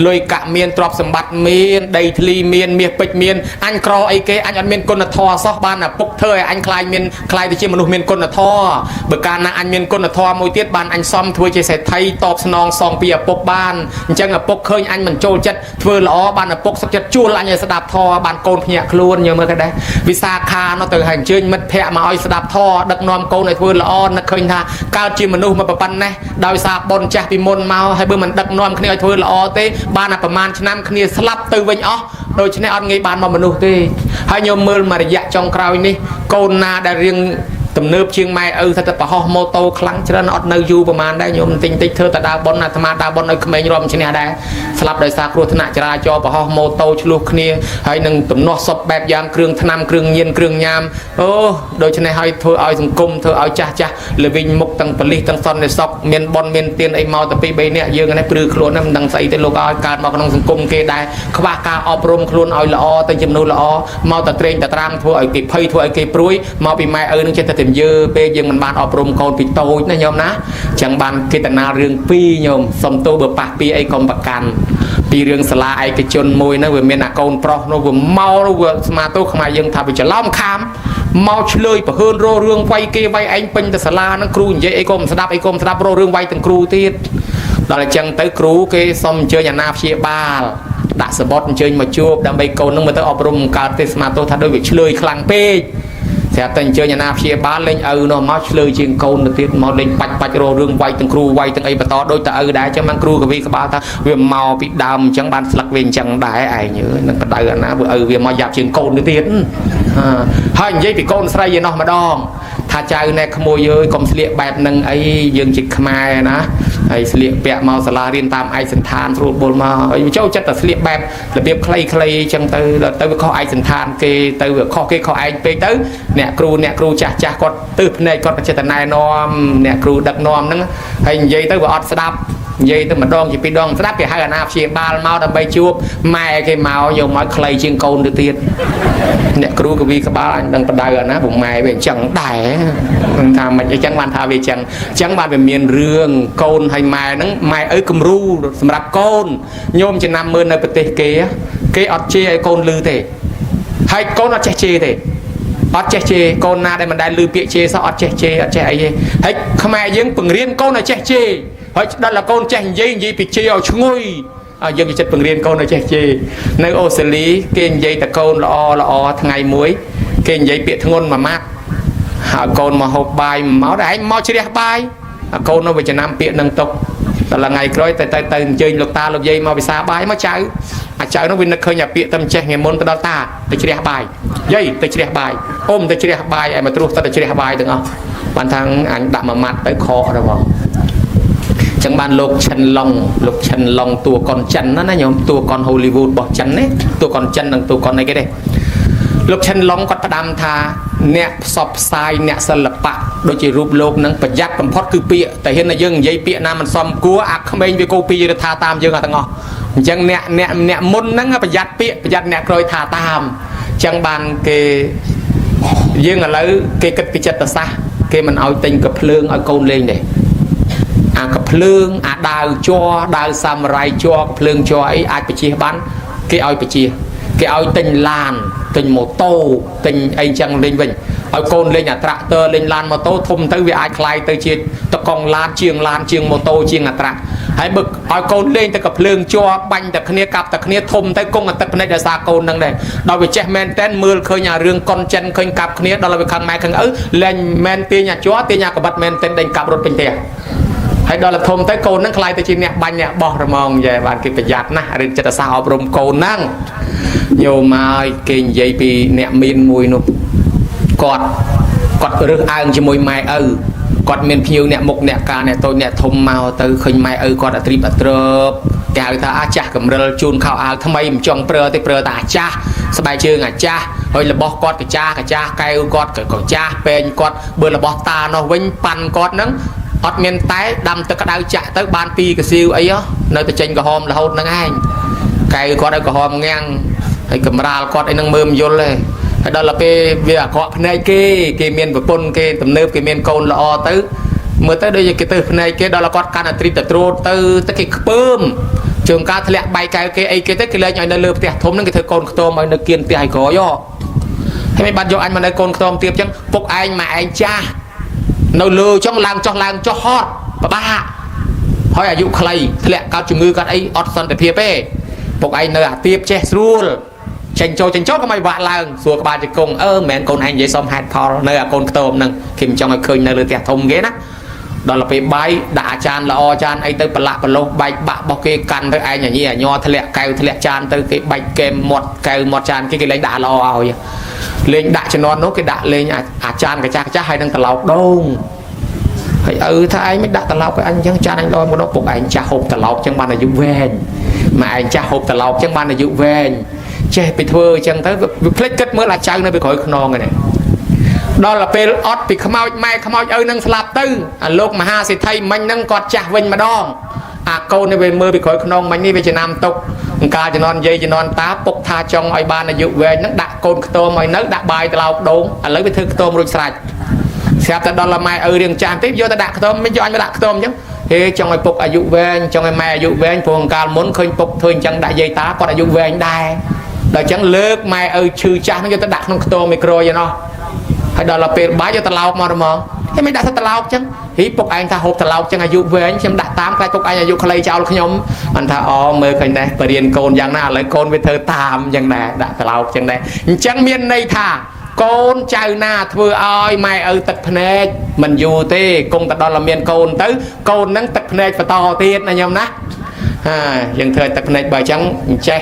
លុយកាក់មានទ្រព្យសម្បត្តិមានដីធ្លីមានមាសពេជ្រមានអញក្រអីគេអញអត់មានគុណធម៌សោះបានឪពុកធ្វើឲ្យអញខ្លាចមានខ្លាចទៅជាមនុស្សមានគុណធម៌បើកាលណាអញមានគុណធម៌មួយទៀតបានអញសមធ្វើជាសេដ្ឋីតបស្នងសងពីឪពុកបានអញ្ចឹងឪពុកឃើញអញមិនចូលចិត្តធ្វើល្អបានឪពុកសុខចិត្តជួលអញឲ្យស្ដាប់ធម៌បានកូនភ្ញាក់ខ្លួនញើមើលទៅដែរវិសាខានោះទៅឲ្យអញ្ជើញមិត្តភ័ក្តិមកឲ្យស្ដាប់ធម៌ដឹកនាំកូនឲ្យធ្វើល្អនឹកឃើញថាកើតជាមនុស្សមកប៉ុណ្ណេះដោយសារបុណ្យចាស់ពីមុនមកហើយបើមិនដឹកនាំគ្នាឲ្យធ្វើល្អទេបានតែប្រហែលឆ្នាំគ្នាស្លាប់ទៅវិញអស់ដូច្នេះអត់ងាយបានមកមនុស្សទេហើយញោមមើលមួយរយៈចុងក្រោយនេះកូនណាដែលរៀងទំនើបជាងម៉ែឪថាទៅប្រហោះម៉ូតូខ្លាំងច្រើនអត់នៅយូរប្រហែលដែរញោមតិចតិចធ្វើតែដើរបនអាត្មាដើរបនឲ្យក្មេងរំឈ្នះដែរស្លាប់ដោយសារគ្រោះថ្នាក់ចរាចរណ៍ប្រហោះម៉ូតូឆ្លោះគ្នាហើយនឹងទំនាស់សពបែបយ៉ាងគ្រឿងថ្នាំគ្រឿងញៀនគ្រឿងញ៉ាមអូដូច្នេះហើយធ្វើឲ្យសង្គមធ្វើឲ្យចាស់ចាស់ល្វិញមុខទាំងប៉លិសទាំងសន្តិសុខមានបនមានទៀនអីមកតែពីរបីនាក់យើងនេះព្រឺខ្លួនហ្នឹងមិនដឹងស្អីទេលោកឲ្យកើតមកក្នុងសង្គមគេដែរខ្វះការអប់រំខ្លួនឲ្យល្អទៅជំនួសល្អមកតែត្រេងតែត្រាំធ្វើឲ្យគេភ័យធ្វើឲ្យគេព្រួយមកពីម៉ែឪនឹងចេះតែ ពន្យើពេកយើងមិនបានអប់រំកូនពីតូចណាញោមណាចឹងបានគេតណារឿងពីរញោមសុំទោសបើប៉ះពីអីកុំប្រកាន់ពីរឿងសាលាឯកជនមួយហ្នឹងវាមានអាកូនប្រុសនោះវាមកនោះវាស្មាទោសខ្មែរយើងថាវាច្រឡំខាមមកឆ្លើយប្រហើនរោរឿងវាយគេវាយឯងពេញទៅសាលាហ្នឹងគ្រូនិយាយអីក៏មិនស្ដាប់អីក៏មិនស្ដាប់រោរឿងវាយទាំងគ្រូទៀតដល់អញ្ចឹងទៅគ្រូគេសុំអញ្ជើញអាណាព្យាបាលដាក់សបុតអញ្ជើញមកជួបដើម្បីកូននឹងមើលទៅអប់រំកើតទេស្មាទោសថាដូចវាឆ្លើយខ្លាំងពេកស្រាប់តែអញ្ជើញអាណាព្យាបាលលេងឪនោះមកឆ្លើយជាងកូនទៅទៀតមកលេងបាច់បាច់រោរឿងវាយទាំងគ្រូវាយទាំងអីបន្តដូចតែឪដែរអញ្ចឹងបានគ្រូកវីក្បាលថាវាមកពីដើមអញ្ចឹងបានស្លឹកវាអញ្ចឹងដែរឯងអើយនឹងបដៅអាណាវាឪវាមកយ៉ាប់ជាងកូនទៅទៀតហើយនិយាយពីកូនស្រីឯណោះម្ដងថាចៅណែក្មួយអើយកុំស្លៀកបែបនឹងអីយើងជាខ្មែរណាហើយស្លៀកពាក់មកសាលារៀនតាមឯកសន្តានស្រួលបុលមកហើយចូលចិត្តតែស្លៀកបែបរបៀបខ្លីៗអញ្ចឹងទៅដល់ទៅវាខុសឯកសន្តានគេទៅវាខុសគេខុសឯងពេកទៅអ្នកគ្រូអ្នកគ្រូចាស់ចាស់គាត់ទិសភ្នែកគាត់ចិត្តតែណែនាំអ្នកគ្រូដឹកនាំហ្នឹងហើយនិយាយទៅវាអត់ស្ដាប់និយាយទៅម្ដងជាពីរដងស្ដាប់គេហៅអាណាព្យាបាលមកដើម្បីជួបម៉ែគេមកយកមកខ្លីជាងកូនទៅទៀតអ្នកគ្រូកវីក្បាលអញដឹងបដៅអាណាព្រោះម៉ែវាអញ្ចឹងដែរនឹងថាមិនអញ្ចឹងបានថាវាអញ្ចឹងអញ្ចឹងបានវាមានរឿងកូនហើយម៉ែហ្នឹងម៉ែឪគំរូសម្រាប់កូនញោមចំណាំមើលនៅប្រទេសគេគេអត់ជេរឲ្យកូនលឺទេហើយកូនអត់ចេះជេរទេអត់ចេះជេរកូនណាដែលមិនដែលលឺពាក្យជេរសោះអត់ចេះជេរអត់ចេះអីទេហើយខ្មែរយើងពង្រៀនកូនឲ្យចេះជេរហើយដល់តែកូនចេះនិយាយនិយាយពីជេរឲ្យឈ្ងុយឲ្យយើងចិត្តពង្រៀនកូនឲ្យចេះជេរនៅអូស្ត្រាលីគេនិយាយតែកូនល្អល្អថ្ងៃមួយគេនិយាយពាក្យធ្ងន់មួយម៉ាត់ហើយកូនមកហូបបាយមកដល់ឯងមកជ្រះបាយកូននៅវាចំណាំពាក្យនឹងទុកដល់ថ្ងៃក្រោយទៅទៅទៅអញ្ជើញលោកតាលោកយាយមកពិសាបាយមកចៅអាចៅនោះវានឹកឃើញអាពាក្យតែចេះថ្ងៃមុនទៅដល់តាទៅជ្រះបាយយាយទៅជ្រះបាយអ៊ំទៅជ្រះបាយឯមកត្រួសទៅជ្រះបាយទាំងអស់បានថាអញដាក់មួយម៉ាត់ទៅខករបស់ចឹងបានលោកឈិនឡុងលោកឈិនឡុងតួកុនចិនណាណាញោមតួកុន Hollywood របស់ចិនណាតួកុនចិននិងតួកុនអីគេទេលោកឈិនឡុងគាត់ផ្ដាំថាអ្នកផ្សព្វផ្សាយអ្នកសិល្បៈដូចជារូបលោកនឹងប្រយ័ត្នបំផុតគឺពាក្យតែហ៊ានតែយើងនិយាយពាក្យណាមិនសមគួរអាក្មេងវាកូពីរដ្ឋាតាមយើងទាំងអស់អញ្ចឹងអ្នកអ្នកអ្នកមុនហ្នឹងប្រយ័ត្នពាក្យប្រយ័ត្នអ្នកក្រោយថាតាមអញ្ចឹងបានគេយើងឥឡូវគេគិតពីចិត្តសាស្ត្រគេមិនឲ្យទិញកាភ្លើងឲ្យកូនលេងទេអាកាភ្លើងអាដាវជ័រដាវសាមរ៉ៃជ័រកាភ្លើងជ័រអីអាចបជាបានគេឲ្យបជាគេឲ្យទិញឡានទិញម៉ូតូទិញអីចឹងលេងវិញឲ្យកូនលេងអាត្រាក់ទ័រលេងឡានម៉ូតូធំទៅវាអាចคล้ายទៅជាតកង់ឡានជាងឡានជាងម៉ូតូជាងអាត្រាក់ហើយបើឲ្យកូនលេងទៅកាភ្លើងជ័របាញ់តែគ្នាកាប់តែគ្នាធំទៅគង់តែទឹកភ្នែកដោយសារកូននឹងដែរដល់វាចេះមែនតែនមើលឃើញអារឿងកុនចិនឃើញកាប់គ្នាដល់វាខឹងម៉ែខឹងឪលែងមែនទាញអាជ័រទាញអាកបិតមែនតែនដេញកាប់រត់ពេញផ្ទះហើយដល់ធំទៅកូននឹងខ្លាយទៅជាអ្នកបាញ់អ្នកបោះរមងយ៉ែបានគេប្រយ័ត្នណាស់រឿងចិត្តសាស្ត្រអប់រំកូនហ្នឹងញោមហើយគេនិយាយពីអ្នកមានមួយនោះគាត់គាត់រើសអើងជាមួយម៉ែឪគាត់មានភ្ញៀវអ្នកមុខអ្នកការអ្នកតូចអ្នកធំមកទៅឃើញម៉ែឪគាត់អត្រៀបអត្រឹបគេហៅថាអាចាស់កម្រិលជូនខោអាវថ្មីមិនចង់ប្រើទេប្រើតែអាចាស់ស្បែកជើងអាចាស់ហើយរបស់គាត់កាចាស់កាចាស់កែវគាត់ក៏ចាស់ពេងគាត់បើរបស់តានោះវិញប៉ាន់គាត់ហ្នឹងអត់មានតែដាំទឹកក្តៅចាក់ទៅបានពីរកសៀវអីហ៎នៅតែចេញក្រហមរហូតហ្នឹងឯងកែវគាត់ឲ្យក្រហមងាំងហើយកម្រាលគាត់អីហ្នឹងមើលមិនយល់ទេហើយដល់ទៅពេលវាអាក្រក់ភ្នែកគេគេមានប្រពន្ធគេទំនើបគេមានកូនល្អទៅមើលទៅដូចជាគេទៅភ្នែកគេដល់គាត់កាន់អាទ្រីបតត្រួតទៅទៅគេខ្ពើមជើងការធ្លាក់បែកកែវគេអីគេទៅគេលែងឲ្យនៅលើផ្ទះធំហ្នឹងគេធ្វើកូនខ្ទមឲ្យនៅគៀនផ្ទះឲ្យក្រយហើយមិនបាត់យកអញមកនៅកូនខ្ទមទៀតអញ្ចឹងពុកឯងម៉ែឯងចាស់នៅលើចុងឡើងចុះឡើងចុះហត់ពិបាកហើយអាយុខ្លីធ្លាក់កើតជំងឺកើតអីអត់សន្តិភាពទេពុកឯងនៅអាទៀបចេះស្រួលចេញចូលចេញចូលក៏មិនវាក់ឡើងសួរក្បាលជង្គង់អឺមិនមែនកូនឯងនិយាយសុំហេតុផលនៅអាកូនខ្ទមហ្នឹងគេមិនចង់ឲ្យឃើញនៅលើផ្ទះធំគេណាដល់ទៅពេលបាយដាក់អាចារ្យល្អចានអីទៅប្រឡាក់ប្រឡោះបែកបាក់របស់គេកាន់ទៅឯងអាញីអាញ័រធ្លាក់កែវធ្លាក់ចានទៅគេបែកកែមមាត់កែវមាត់ចានគេគេលែងដាក់ល្អឲ្យលេងដាក់ជំនាន់នោះគេដាក់លេងអាចារ្យកចាស់កចាស់ហើយនឹងត្រឡោកដូងហើយឪថាឯងមិនដាក់ត្រឡោកឲ្យអញអញ្ចឹងចានអញដល់មកដល់ពុកឯងចាស់ហូបត្រឡោកអញ្ចឹងបានអាយុវែងម៉ែឯងចាស់ហូបត្រឡោកអញ្ចឹងបានអាយុវែងចេះไปធ្វើអញ្ចឹងទៅវាភ្លេចគិតមើលអាចៅនៅពីក្រោយខ្នងហ្នឹងដល់ទៅពេលអត់ពីខ្មោចម៉ែខ្មោចឪនឹងស្លាប់ទៅអាលោកមហាសេដ្ឋីមិញហ្នឹងគាត់ចាស់វិញម្ដងអាកូននេះវាមើលពីក្រោយខ្នងមិញនេះវាចំណាំទុកអង្ការជំនាន់យាយជំនាន់តាពុកថាចង់ឲ្យបានអាយុវែងហ្នឹងដាក់កូនខ្ទមឲ្យនៅដាក់បាយត្រឡោកដូងឥឡូវវាធ្វើខ្ទមរួចស្រេច ស្រាប់តែដល់ម៉ែឪរៀងចាស់តិចយកទៅដាក់ខ្ទមមិនយកអញមកដាក់ខ្ទមអញ្ចឹងហេចង់ឲ្យពុកអាយុវែងចង់ឲ្យម៉ែអាយុវែងព្រោះកាលមុនឃើញពុកធ្វើអញ្ចឹងដាក់យាយតាគាត់អាយុវែងដែរដល់អញ្ចឹងលើកម៉ែឪឈឺចាស់ហ្នឹងយកទៅដាក់ក្នុងខ្ទមមីក្រូយ៉ាងនោះហើយដល់ពេលបាយយកត្រឡោកមកហ្មងហេមិនដាក់ថាត្រឡោកអញ្ចឹងហ៊ីពុកឯងថាហូបត្រឡោកចឹងអាយុវែងខ្ញុំដាក់តាមខ្លាចពុកឯងអាយុខ្លីចោលខ្ញុំបានថាអូមើលឃើញដែរបរៀនកូនយ៉ាងណាឥឡូវកូនវាធ្វើតាមចឹងដែរដាក់ត្រឡោកចឹងដែរអញ្ចឹងមានន័យថាកូនចៅណាធ្វើឲ្យម៉ែឪទឹកភ្នែកមិនយូរទេគង់ទៅដល់មានកូនទៅកូននឹងទឹកភ្នែកបន្តទៀតណាញោមណាហាយើងធ្វើឲ្យទឹកភ្នែកបើអញ្ចឹងអញ្ចេះ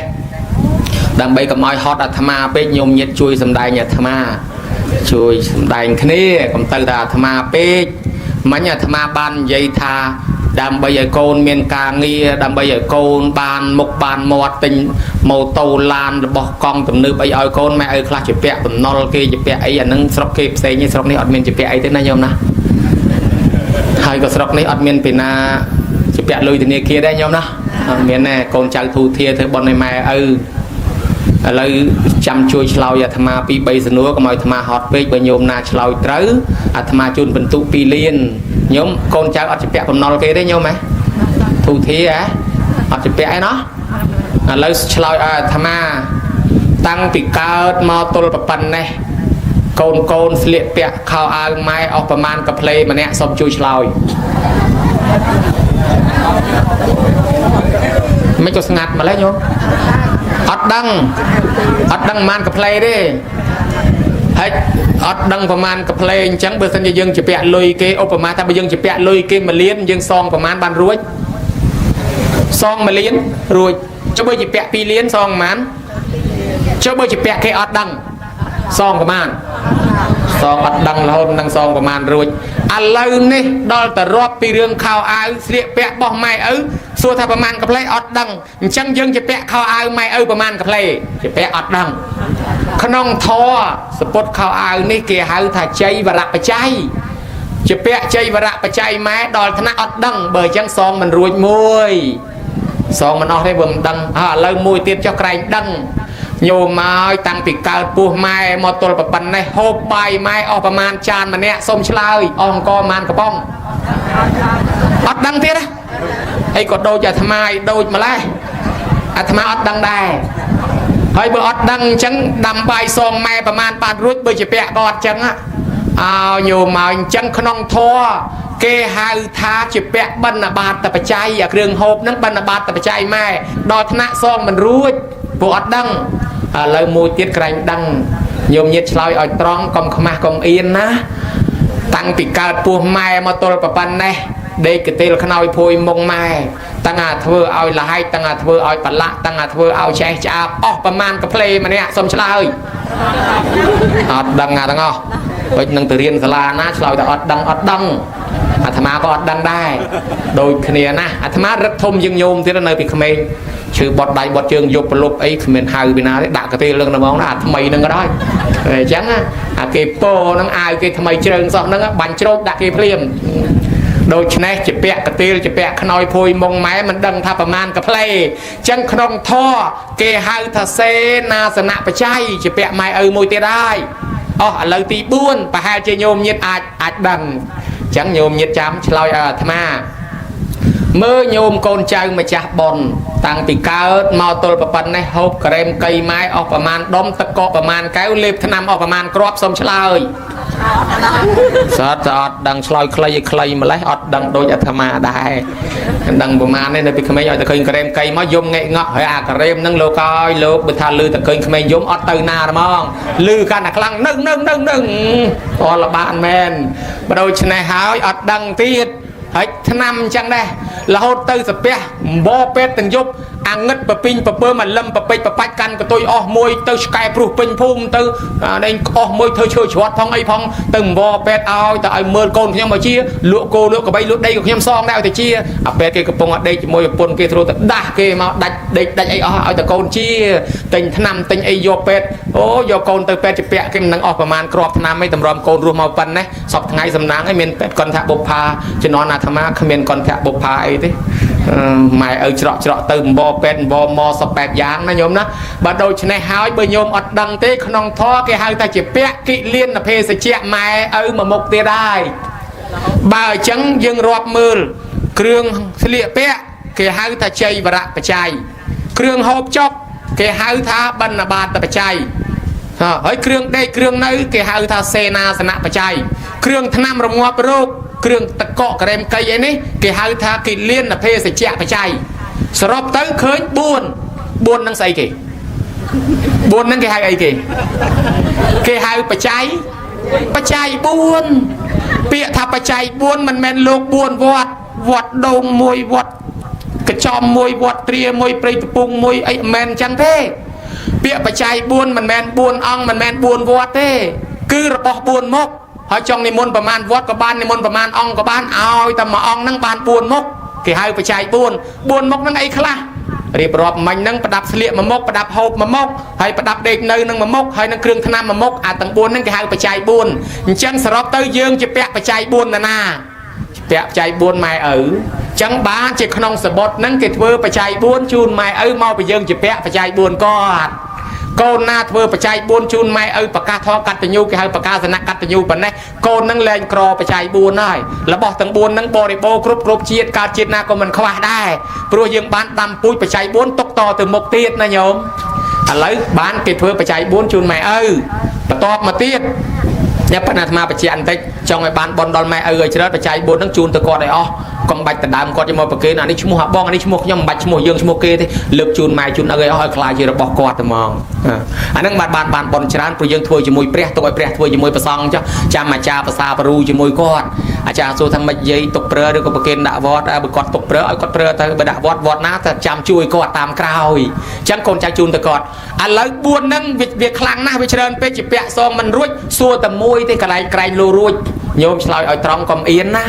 ដើម្បីកុំឲ្យហត់អាត្មាពេកញោមញាតជួយសំដែងអាត្មាជួយសំដែងគ្នាកុំទៅតែអាត្មាពេកមិញអាត្មាបាននិយាយថាដើម្បីឲ្យកូនមានការងារដើម្បីឲ្យកូនបានមុខបានមាត់ទិញម៉ូតូឡានរបស់កង់ទំនើបអីឲ្យកូនម៉ែឪខ្លះជាពាក់បំណុលគេជាពាក់អីអានឹងស្រុកគេផ្សេងឯស្រុកនេះអត់មានជាពាក់អីទេណាញោមណាហើយក៏ស្រុកនេះអត់មានពីណាជាពាក់លុយធនាគារដែរញោមណាអត់មានទេកូនចៅធូធាធ្វើបុណ្យឲ្យម៉ែឪឥឡូវចាំជួយឆ្លើយអាត្មាពី3សំណួរកុំឲ្យអាត្មាហត់ពេកបើញោមណាឆ្លើយត្រូវអាត្មាជូនបន្ទុក2លានញោមកូនចៅអត់ជាពាក់បំណុលគេទេញោមហ៎ធូធាហ៎អត់ជាពាក់ឯណោះឥឡូវឆ្លើយឲ្យអាត្មាតាំងពីកើតមកទល់ប៉ុណ្ណេះកូនកូនស្លៀកពាក់ខោអាវម៉ែអស់ប្រមាណកាផ្លេម្នាក់សូមជួយឆ្លើយមិនក៏ស្ងាត់ម្លេះញោមអត់ដឹងអត់ដឹងប្រមាណកាផ្លេទេហើយអត់ដឹងប្រមាណកាផ្លេអញ្ចឹងបើសិនជាយើងជាពាក់លុយគេឧបមាថាបើយើងជាពាក់លុយគេ1លានយើងសងប្រមាណបានរួចសង1លានរួចចុះបើជាពាក់2លានសងប្រមាណចុះបើជាពាក់គេអត់ដឹងសងប្រមាណសងអត់ដឹងរហូតនឹងសងប្រមាណរួចឥឡូវនេះដល់តែរាប់ពីរឿងខោអាវស្លៀកពាក់បោះម៉ែឪសួរថាប្រមាណកាផ្លេអត់ដឹងអញ្ចឹងយើងជាពាក់ខោអាវម៉ែឪប្រមាណកាផ្លេជាពាក់អត់ដឹងក្នុងធរសពុតខោអាវនេះគេហៅថាជ័យវរបច្ច័យជាពាក់ជ័យវរបច្ច័យម៉ែដល់ថ្នាក់អត់ដឹងបើអញ្ចឹងសងមិនរួចមួយសងមិនអស់ទេបើមិនដឹងហើយឥឡូវមួយទៀតចុះក្រែងដឹងញោមមកតាំងពីកើតពោះម៉ែមកទល់ប៉ុណ្ណេះហូបបាយម៉ែអស់ប្រមាណចានម្នាក់សូមឆ្លើយអស់អង្គប្រមាណកំប៉ុងអត់ដឹងទៀតណាអីក៏ដូចអាត្មាអីដូចម្លេះអាត្មាអត់ដឹងដែរហើយបើអត់ដឹងអញ្ចឹងដាំបាយសងម៉ែប្រមាណបានរួចបើជាពាក់ក៏អត់ចឹងអោញោមមកអញ្ចឹងក្នុងធម៌គេហៅថាជាពាក់បិណ្ឌបាតបច្ច័យអាគ្រឿងហូបហ្នឹងបិណ្ឌបាតបច្ច័យម៉ែដល់ថ្នាក់សងមិនរួចពួកអត់ដឹងឥឡូវមួយទៀតក្រែងដឹងញោមញាតឆ្លើយឲ្យត្រង់កុំខ្មាស់កុំអៀនណាតាំងពីកើតពោះម៉ែមកទល់ប៉ុណ្ណេះដេកកទេលខ្នើយភួយមុងម៉ែតាំងអាធ្វើឲ្យលហែកតាំងអាធ្វើឲ្យប្រឡាក់តាំងអាធ្វើឲ្យឆេះឆ្អាបអស់ប្រមាណកាផ្លេម្នាក់សូមឆ្លើយអត់ដឹងអាទាំងអស់ពេចនឹងទៅរៀនសាលាណាឆ្លើយតែអត់ដឹងអត់ដឹងអាត្មាក៏អត់ដឹងដែរដូចគ្នាណាអាត្មារឹកធំជាងញោមទៀតនៅពីក្មេងឈឺបត់ដៃបត់ជើងយប់ប្រលប់អីគ្មានហៅពីណាទេដាក់កាទេលនឹងហ្មងណាអាថ្មីនឹងក៏ដោយអញ្ចឹងអាគេពោនឹងអាវគេថ្មីជ្រើងសោះហ្នឹងបាញ់ជ្រោកដាក់គេភ្លាមដូច្នេះជាពាក់កទេលជាពាក់ខ្នើយភួយមុងម៉ែមិនដឹងថាប្រមាណកាផ្លេអញ្ចឹងក្នុងធម៌គេហៅថាសេនាសនៈបច្ច័យជាពាក់ម៉ែឪមួយទៀតហើយអស់ឥឡូវទី4ប្រហែលជាញោមញាតអាចដឹងអញ្ចឹងញោមញាតចាំឆ្លើយឲ្យអាត្មាមើលញោមកូនចៅម្ចាស់ប៉ុនតាំងពីកើតមកទល់ប៉ុណ្ណេះហូបក្រែមកៃម៉ែអស់ប្រមាណដុំទឹកកកប្រមាណកែវលេបថ្នាំអស់ប្រមាណគ្រាប់សូមឆ្លើយសតអត់ដឹងឆ្លើយខ្លីឲ្យខ្លីម្លេះអត់ដឹងដូចអាត្មាដែរមិនដឹងប្រមាណទេនៅពីក្មេងឲ្យតែឃើញក្រែមកៃមកយំងែកងក់ហើយអាក្រែមហ្នឹងលោកអើយលោកបើថាលឺតែឃើញក្មេងយំអត់ទៅណាហ្មងលឺកាន់តែខ្លាំងនឹងនឹងនឹងនឹងអត់លបានមែនបើដូច្នេះហើយអត់ដឹងទៀតហើយថ្នាំអញ្ចឹងដែររហូតទៅសាពះអំបពេទ្យទាំងយប់អាងឹតពពីងពពើមកលឹមពពេចពបាច់កាន់កតុយអស់មួយទៅឆ្កែព្រុសពេញភូមិទៅនេះអស់មួយធ្វើឈើច្រត់ផងអីផងទៅអំបពេទ្យឲ្យទៅឲ្យមើលកូនខ្ញុំមកជាលក់គោលក់កបីលក់ដីក៏ខ្ញុំសងដែរឲ្យទៅជាអាពេទ្យគេកំពុងអត់ដេកជាមួយប្រពន្ធគេត្រួតទៅដាស់គេមកដាច់ដេកដាច់អីអស់ឲ្យតែកូនជាទិញថ្នាំទិញអីយកពេទ្យអូយកកូនទៅពេទ្យជាពាក់គេមិននឹងអស់ប្រមាណគ្រាប់ថ្នាំអីតម្រាំកូនរស់មកប៉ុណ្ណេះសពថ្ងៃសំណាងឯងមានពេទ្យកន្ធបុប្ផាជំនាន់អាត្មាគ្មានកន្ធបុប្ផាអីទេម៉ែឪច្រកច្រកទៅអំប ពេទ្យវមសពបែបយ៉ាងណាញោមណាបើដូច្នេះហើយបើញោមអត់ដឹងទេក្នុងធម៌គេហៅថាជាពៈគិលានភេសជ្ជៈម៉ែឪមួយមុខទៀតហើយបើអញ្ចឹងយើងរាប់មើលគ្រឿងស្លៀកពាក់គេហៅថាជ័យវរៈបច្ច័យគ្រឿងហូបចុកគេហៅថាបណ្ឌបាតបច្ច័យហើយគ្រឿងដេកគ្រឿងនៅគេហៅថាសេនាសនៈបច្ច័យគ្រឿងថ្នាំរងាប់រោគគ្រឿងតកកក្រែមកីអីនេះគេហៅថាគិលានភេសជ្ជៈបច្ច័យសរុបទៅឃើញ4 4នឹងស្អីគេ4នឹងគេហៅអីគេគេហៅបច្ច័យបច្ច័យ4ពាក្យថាបច្ច័យ4មិនមែនលោក4វត្តវត្តដូងមួយវត្តកញ្ចំមួយវត្តទ្រាមួយព្រៃតពងមួយអីមិនមែនអញ្ចឹងទេពាក្យបច្ច័យ4មិនមែន4អង្គមិនមែន4វត្តទេគឺរបស់4មុខហើយចង់និមន្តប្រមាណវត្តក៏បាននិមន្តប្រមាណអង្គក៏បានឲ្យតែមួយអង្គហ្នឹងបាន4មុខគេហៅបច្ច័យ4 4មុខហ្នឹងអីខ្លះរៀបរាប់មិញហ្នឹងប្រដាប់ស្លៀកមួយមុខប្រដាប់ហូបមួយមុខហើយប្រដាប់ដេកនៅនឹងមួយមុខហើយនឹងគ្រឿងថ្នាំមួយមុខអាទាំង4ហ្នឹងគេហៅបច្ច័យ4អញ្ចឹងសរុបទៅយើងជាពាក់បច្ច័យ4ណាណាពាក់បច្ច័យ4ម៉ែឪចឹងបានជាក្នុងសបុតហ្នឹងគេធ្វើបច្ច័យ4ជូនម៉ែឪមកពីយើងជាពាក់បច្ច័យ4គាត់កូនណាធ្វើបច្ច័យ4ជូនម៉ែឪប្រកាសធម៌កតញ្ញូគេហៅប្រកាសនៈកតញ្ញូប៉ុណ្ណេះកូនហ្នឹងលែងក្របច្ច័យ4ហើយរបស់ទាំង4ហ្នឹងបរិបូរណ៍គ្រប់គ្រប់ជាតិកើតជាតិណាក៏មិនខ្វះដែរព្រោះយើងបានដាំពូជបច្ច័យ4ទុកតទៅមុខទៀតណាញោមឥឡូវបានគេធ្វើបច្ច័យ4ជូនម៉ែឪបន្ទាប់មកទៀតញ៉ាំប៉ុន្តែអាត្មាបញ្ជាក់បន្តិចចង់ឲ្យបានបនដល់ម៉ែឪឲ្យច្រើនបច្ច័យ4ហ្នឹងជូនទៅគាត់ឲ្យអស់កុំបាច់ដដើមគាត់យកមកប្រគេនអានេះឈ្មោះអាបងអានេះឈ្មោះខ្ញុំមិនបាច់ឈ្មោះយើងឈ្មោះគេទេលើកជូនម៉ែជូនឪឲ្យអស់ឲ្យខ្លាចជារបស់គាត់តែហ្មងអាហ្នឹងបានបានបានបនច្រើនព្រោះយើងធ្វើជាមួយព្រះទុកឲ្យព្រះធ្វើជាមួយព្រះសង្ឃចុះចាំអាចារ្យភាសាបរូជាមួយគាត់អាចារ្យសួរថាម៉េចយាយទុកប្រើឬក៏ប្រគេនដាក់វត្តបើគាត់ទុកប្រើឲ្យគាត់ប្រើទៅបើដាក់វត្តវត្តណាតែចាំជួយគាត់តាមក្រោយអញ្ចឹងកូនចៅជូនទៅគាត់ឥឡូវ4ហ្នឹងវាខ្លាំងណាស់វាច្រើនពេកជាពាក់សងមិនរួចសួរតែមួយទេកន្លែងក្រែងលោរួចញោមឆ្លើយឲ្យត្រង់កុំអៀនណា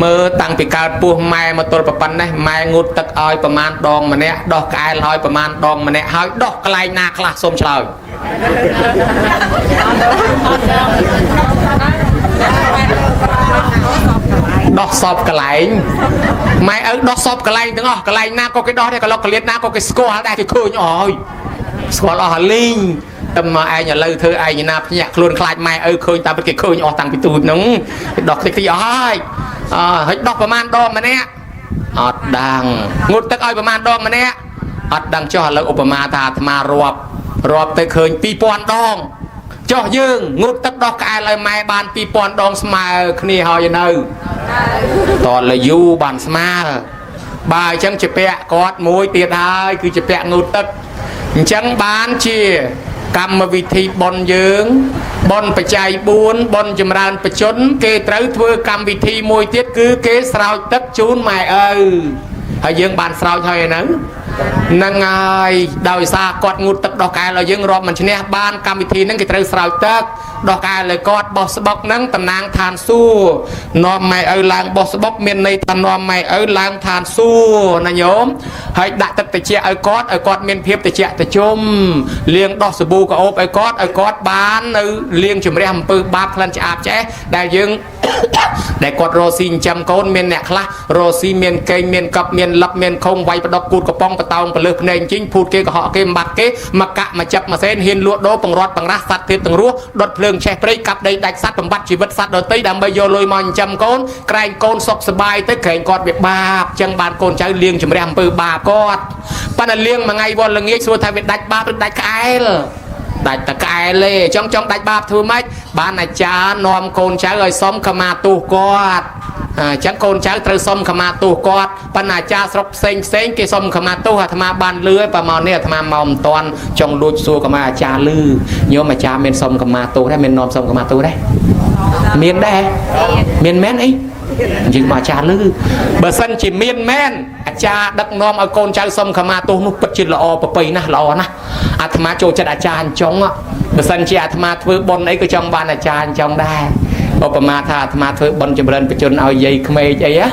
មើលតាំងពីកើតពោះម៉ែមកទល់ប៉ុណ្ណេះម៉ែងូតទឹកឲ្យប្រមាណដងម្នាក់ដោះក្អែលឲ្យប្រមាណដងម្នាក់ហើយដោះកន្លែងណាខ្លះសូមឆ្លើយដោះសពកន្លែងម៉ែឪដោះសពកន្លែងទាំងអស់កន្លែងណាក៏គេដោះដែរកន្លុកកលៀតណាក៏គេស្គាល់ដែរគេឃើញអស់ហើយស្គាល់អស់លីងតែមកឯងឥឡូវធ្វើឯងណាភ្ញាក់ខ្លួនខ្លាចម៉ែឪឃើញតាមពិតគេឃើញអស់តាំងពីទូចហ្នឹងគេដោះតិចតិចអស់ហើយអើហើយដោះប្រមាណដងម្នាក់អត់ដឹងងូតទឹកឲ្យប្រមាណដងម្នាក់អត់ដឹងចុះឥឡូវឧបមាថាអាត្មារាប់រាប់ទៅឃើញ2000ដងចុះយើងងូតទឹកដោះក្អែលឲ្យម៉ែបាន2000ដងស្មើគ្នាហើយនៅតលយូបានស្មើបើអញ្ចឹងជាពាក់គាត់មួយទៀតហើយគឺជាពាក់ងូតទឹកអញ្ចឹងបានជាកម្មវិធីបុណ្យយើងបុណ្យបច្ច័យ4បុណ្យចម្រើនបជនគេត្រូវធ្វើកម្មវិធីមួយទៀតគឺគេស្រោចទឹកជូនម៉ែឪហើយយើងបានស្រោចហើយនៅហ្នឹងហើយដោយសារគាត់ងូតទឹកដោះកែលឲ្យយើងរាប់មិនឈ្នះបានកម្មវិធីហ្នឹងគេត្រូវស្រោចទឹកដោះកែលឲ្យគាត់បោះស្បុកហ្នឹងតំណាងឋានសួគ៌នាំម៉ែឪឡើងបោះស្បុកមានន័យថានាំម៉ែឪឡើងឋានសួគ៌ណាញោមហើយដាក់ទឹកត្រជាក់ឲ្យគាត់ឲ្យគាត់មានភាពត្រជាក់ត្រជុំលាងដោះសាប៊ូក្រអូបឲ្យគាត់ឲ្យគាត់បាននៅលាងជំរះអំពើបាបក្លិនឆ្អាបឆ្អេះដែលយើង ដែលគាត់រកស៊ីចិញ្ចឹមកូនមានអ្នកខ្លះរកស៊ីមានកេងមានកັບមានលឹបមានខុងវាយបដកគូតកំប៉ុងបតោងពលឹះភ្នែកជីងភូតគេកុហកគេបាត់គេមកកាក់មកចាប់មកសេនហ៊ានលក់ដូរបង្រត់បង្រាស់សត្វទៀតទាំងរស់ដុតភ្លើងឆេះព្រៃកាប់ដីដាច់សត្វបំបត្តិជីវិតសត្វដទៃដើម្បីយកលុយមកចិញ្ចឹមកូនក្រែងកូនសុខសប្បាយទៅក្រែងគាត់វាបាបចឹងបានកូនចៅលៀងជំរះអំពើបាបគាត់ប៉ុន្តែលៀងមួយថ្ងៃវល់ល្ងាចសួរថាវាដាច់បាបឬដាច់ក្អែលដាច់តក្អែលទេចង់ចង់ដាច់បាបធ្វើម៉េចបានអាចារ្យនាំកូនចៅឲ្យសុំខមាទោសគាត់អញ្ចឹងកូនចៅត្រូវសុំខមាទោសគាត់ប៉ុន្តែអាចារ្យស្រុកផ្សេងផ្សេងគេសុំខមាទោសអាត្មាបានលឺហើយប្រហែលនេះអាត្មាមកមិនតាន់ចង់លួចសួរខមាអាចារ្យលឺញោមអាចារ្យមានសុំខមាទោសដែរមាននាំសុំខមាទោសដែរមានដែរមានមែនអីយើងមកអាចារ្យលឺបើសិនជាមានមែនអាចារ្យដឹកនាំឲ្យកូនចៅសុំខមាទោសនោះពិតជាល្អប្រពៃណាស់ល្អណាស់អាត្មាចូលចិត្តអាចារ្យអញ្ចឹងបើសិនជាអាត្មាធ្វើបុណ្យអីក៏ចង់បានអាចារ្យអញ្ចឹងដែរឧបមាថាអាត្មាធ្វើបុណ្យចម្រើនបជនឲ្យយាយក្មេកអីណា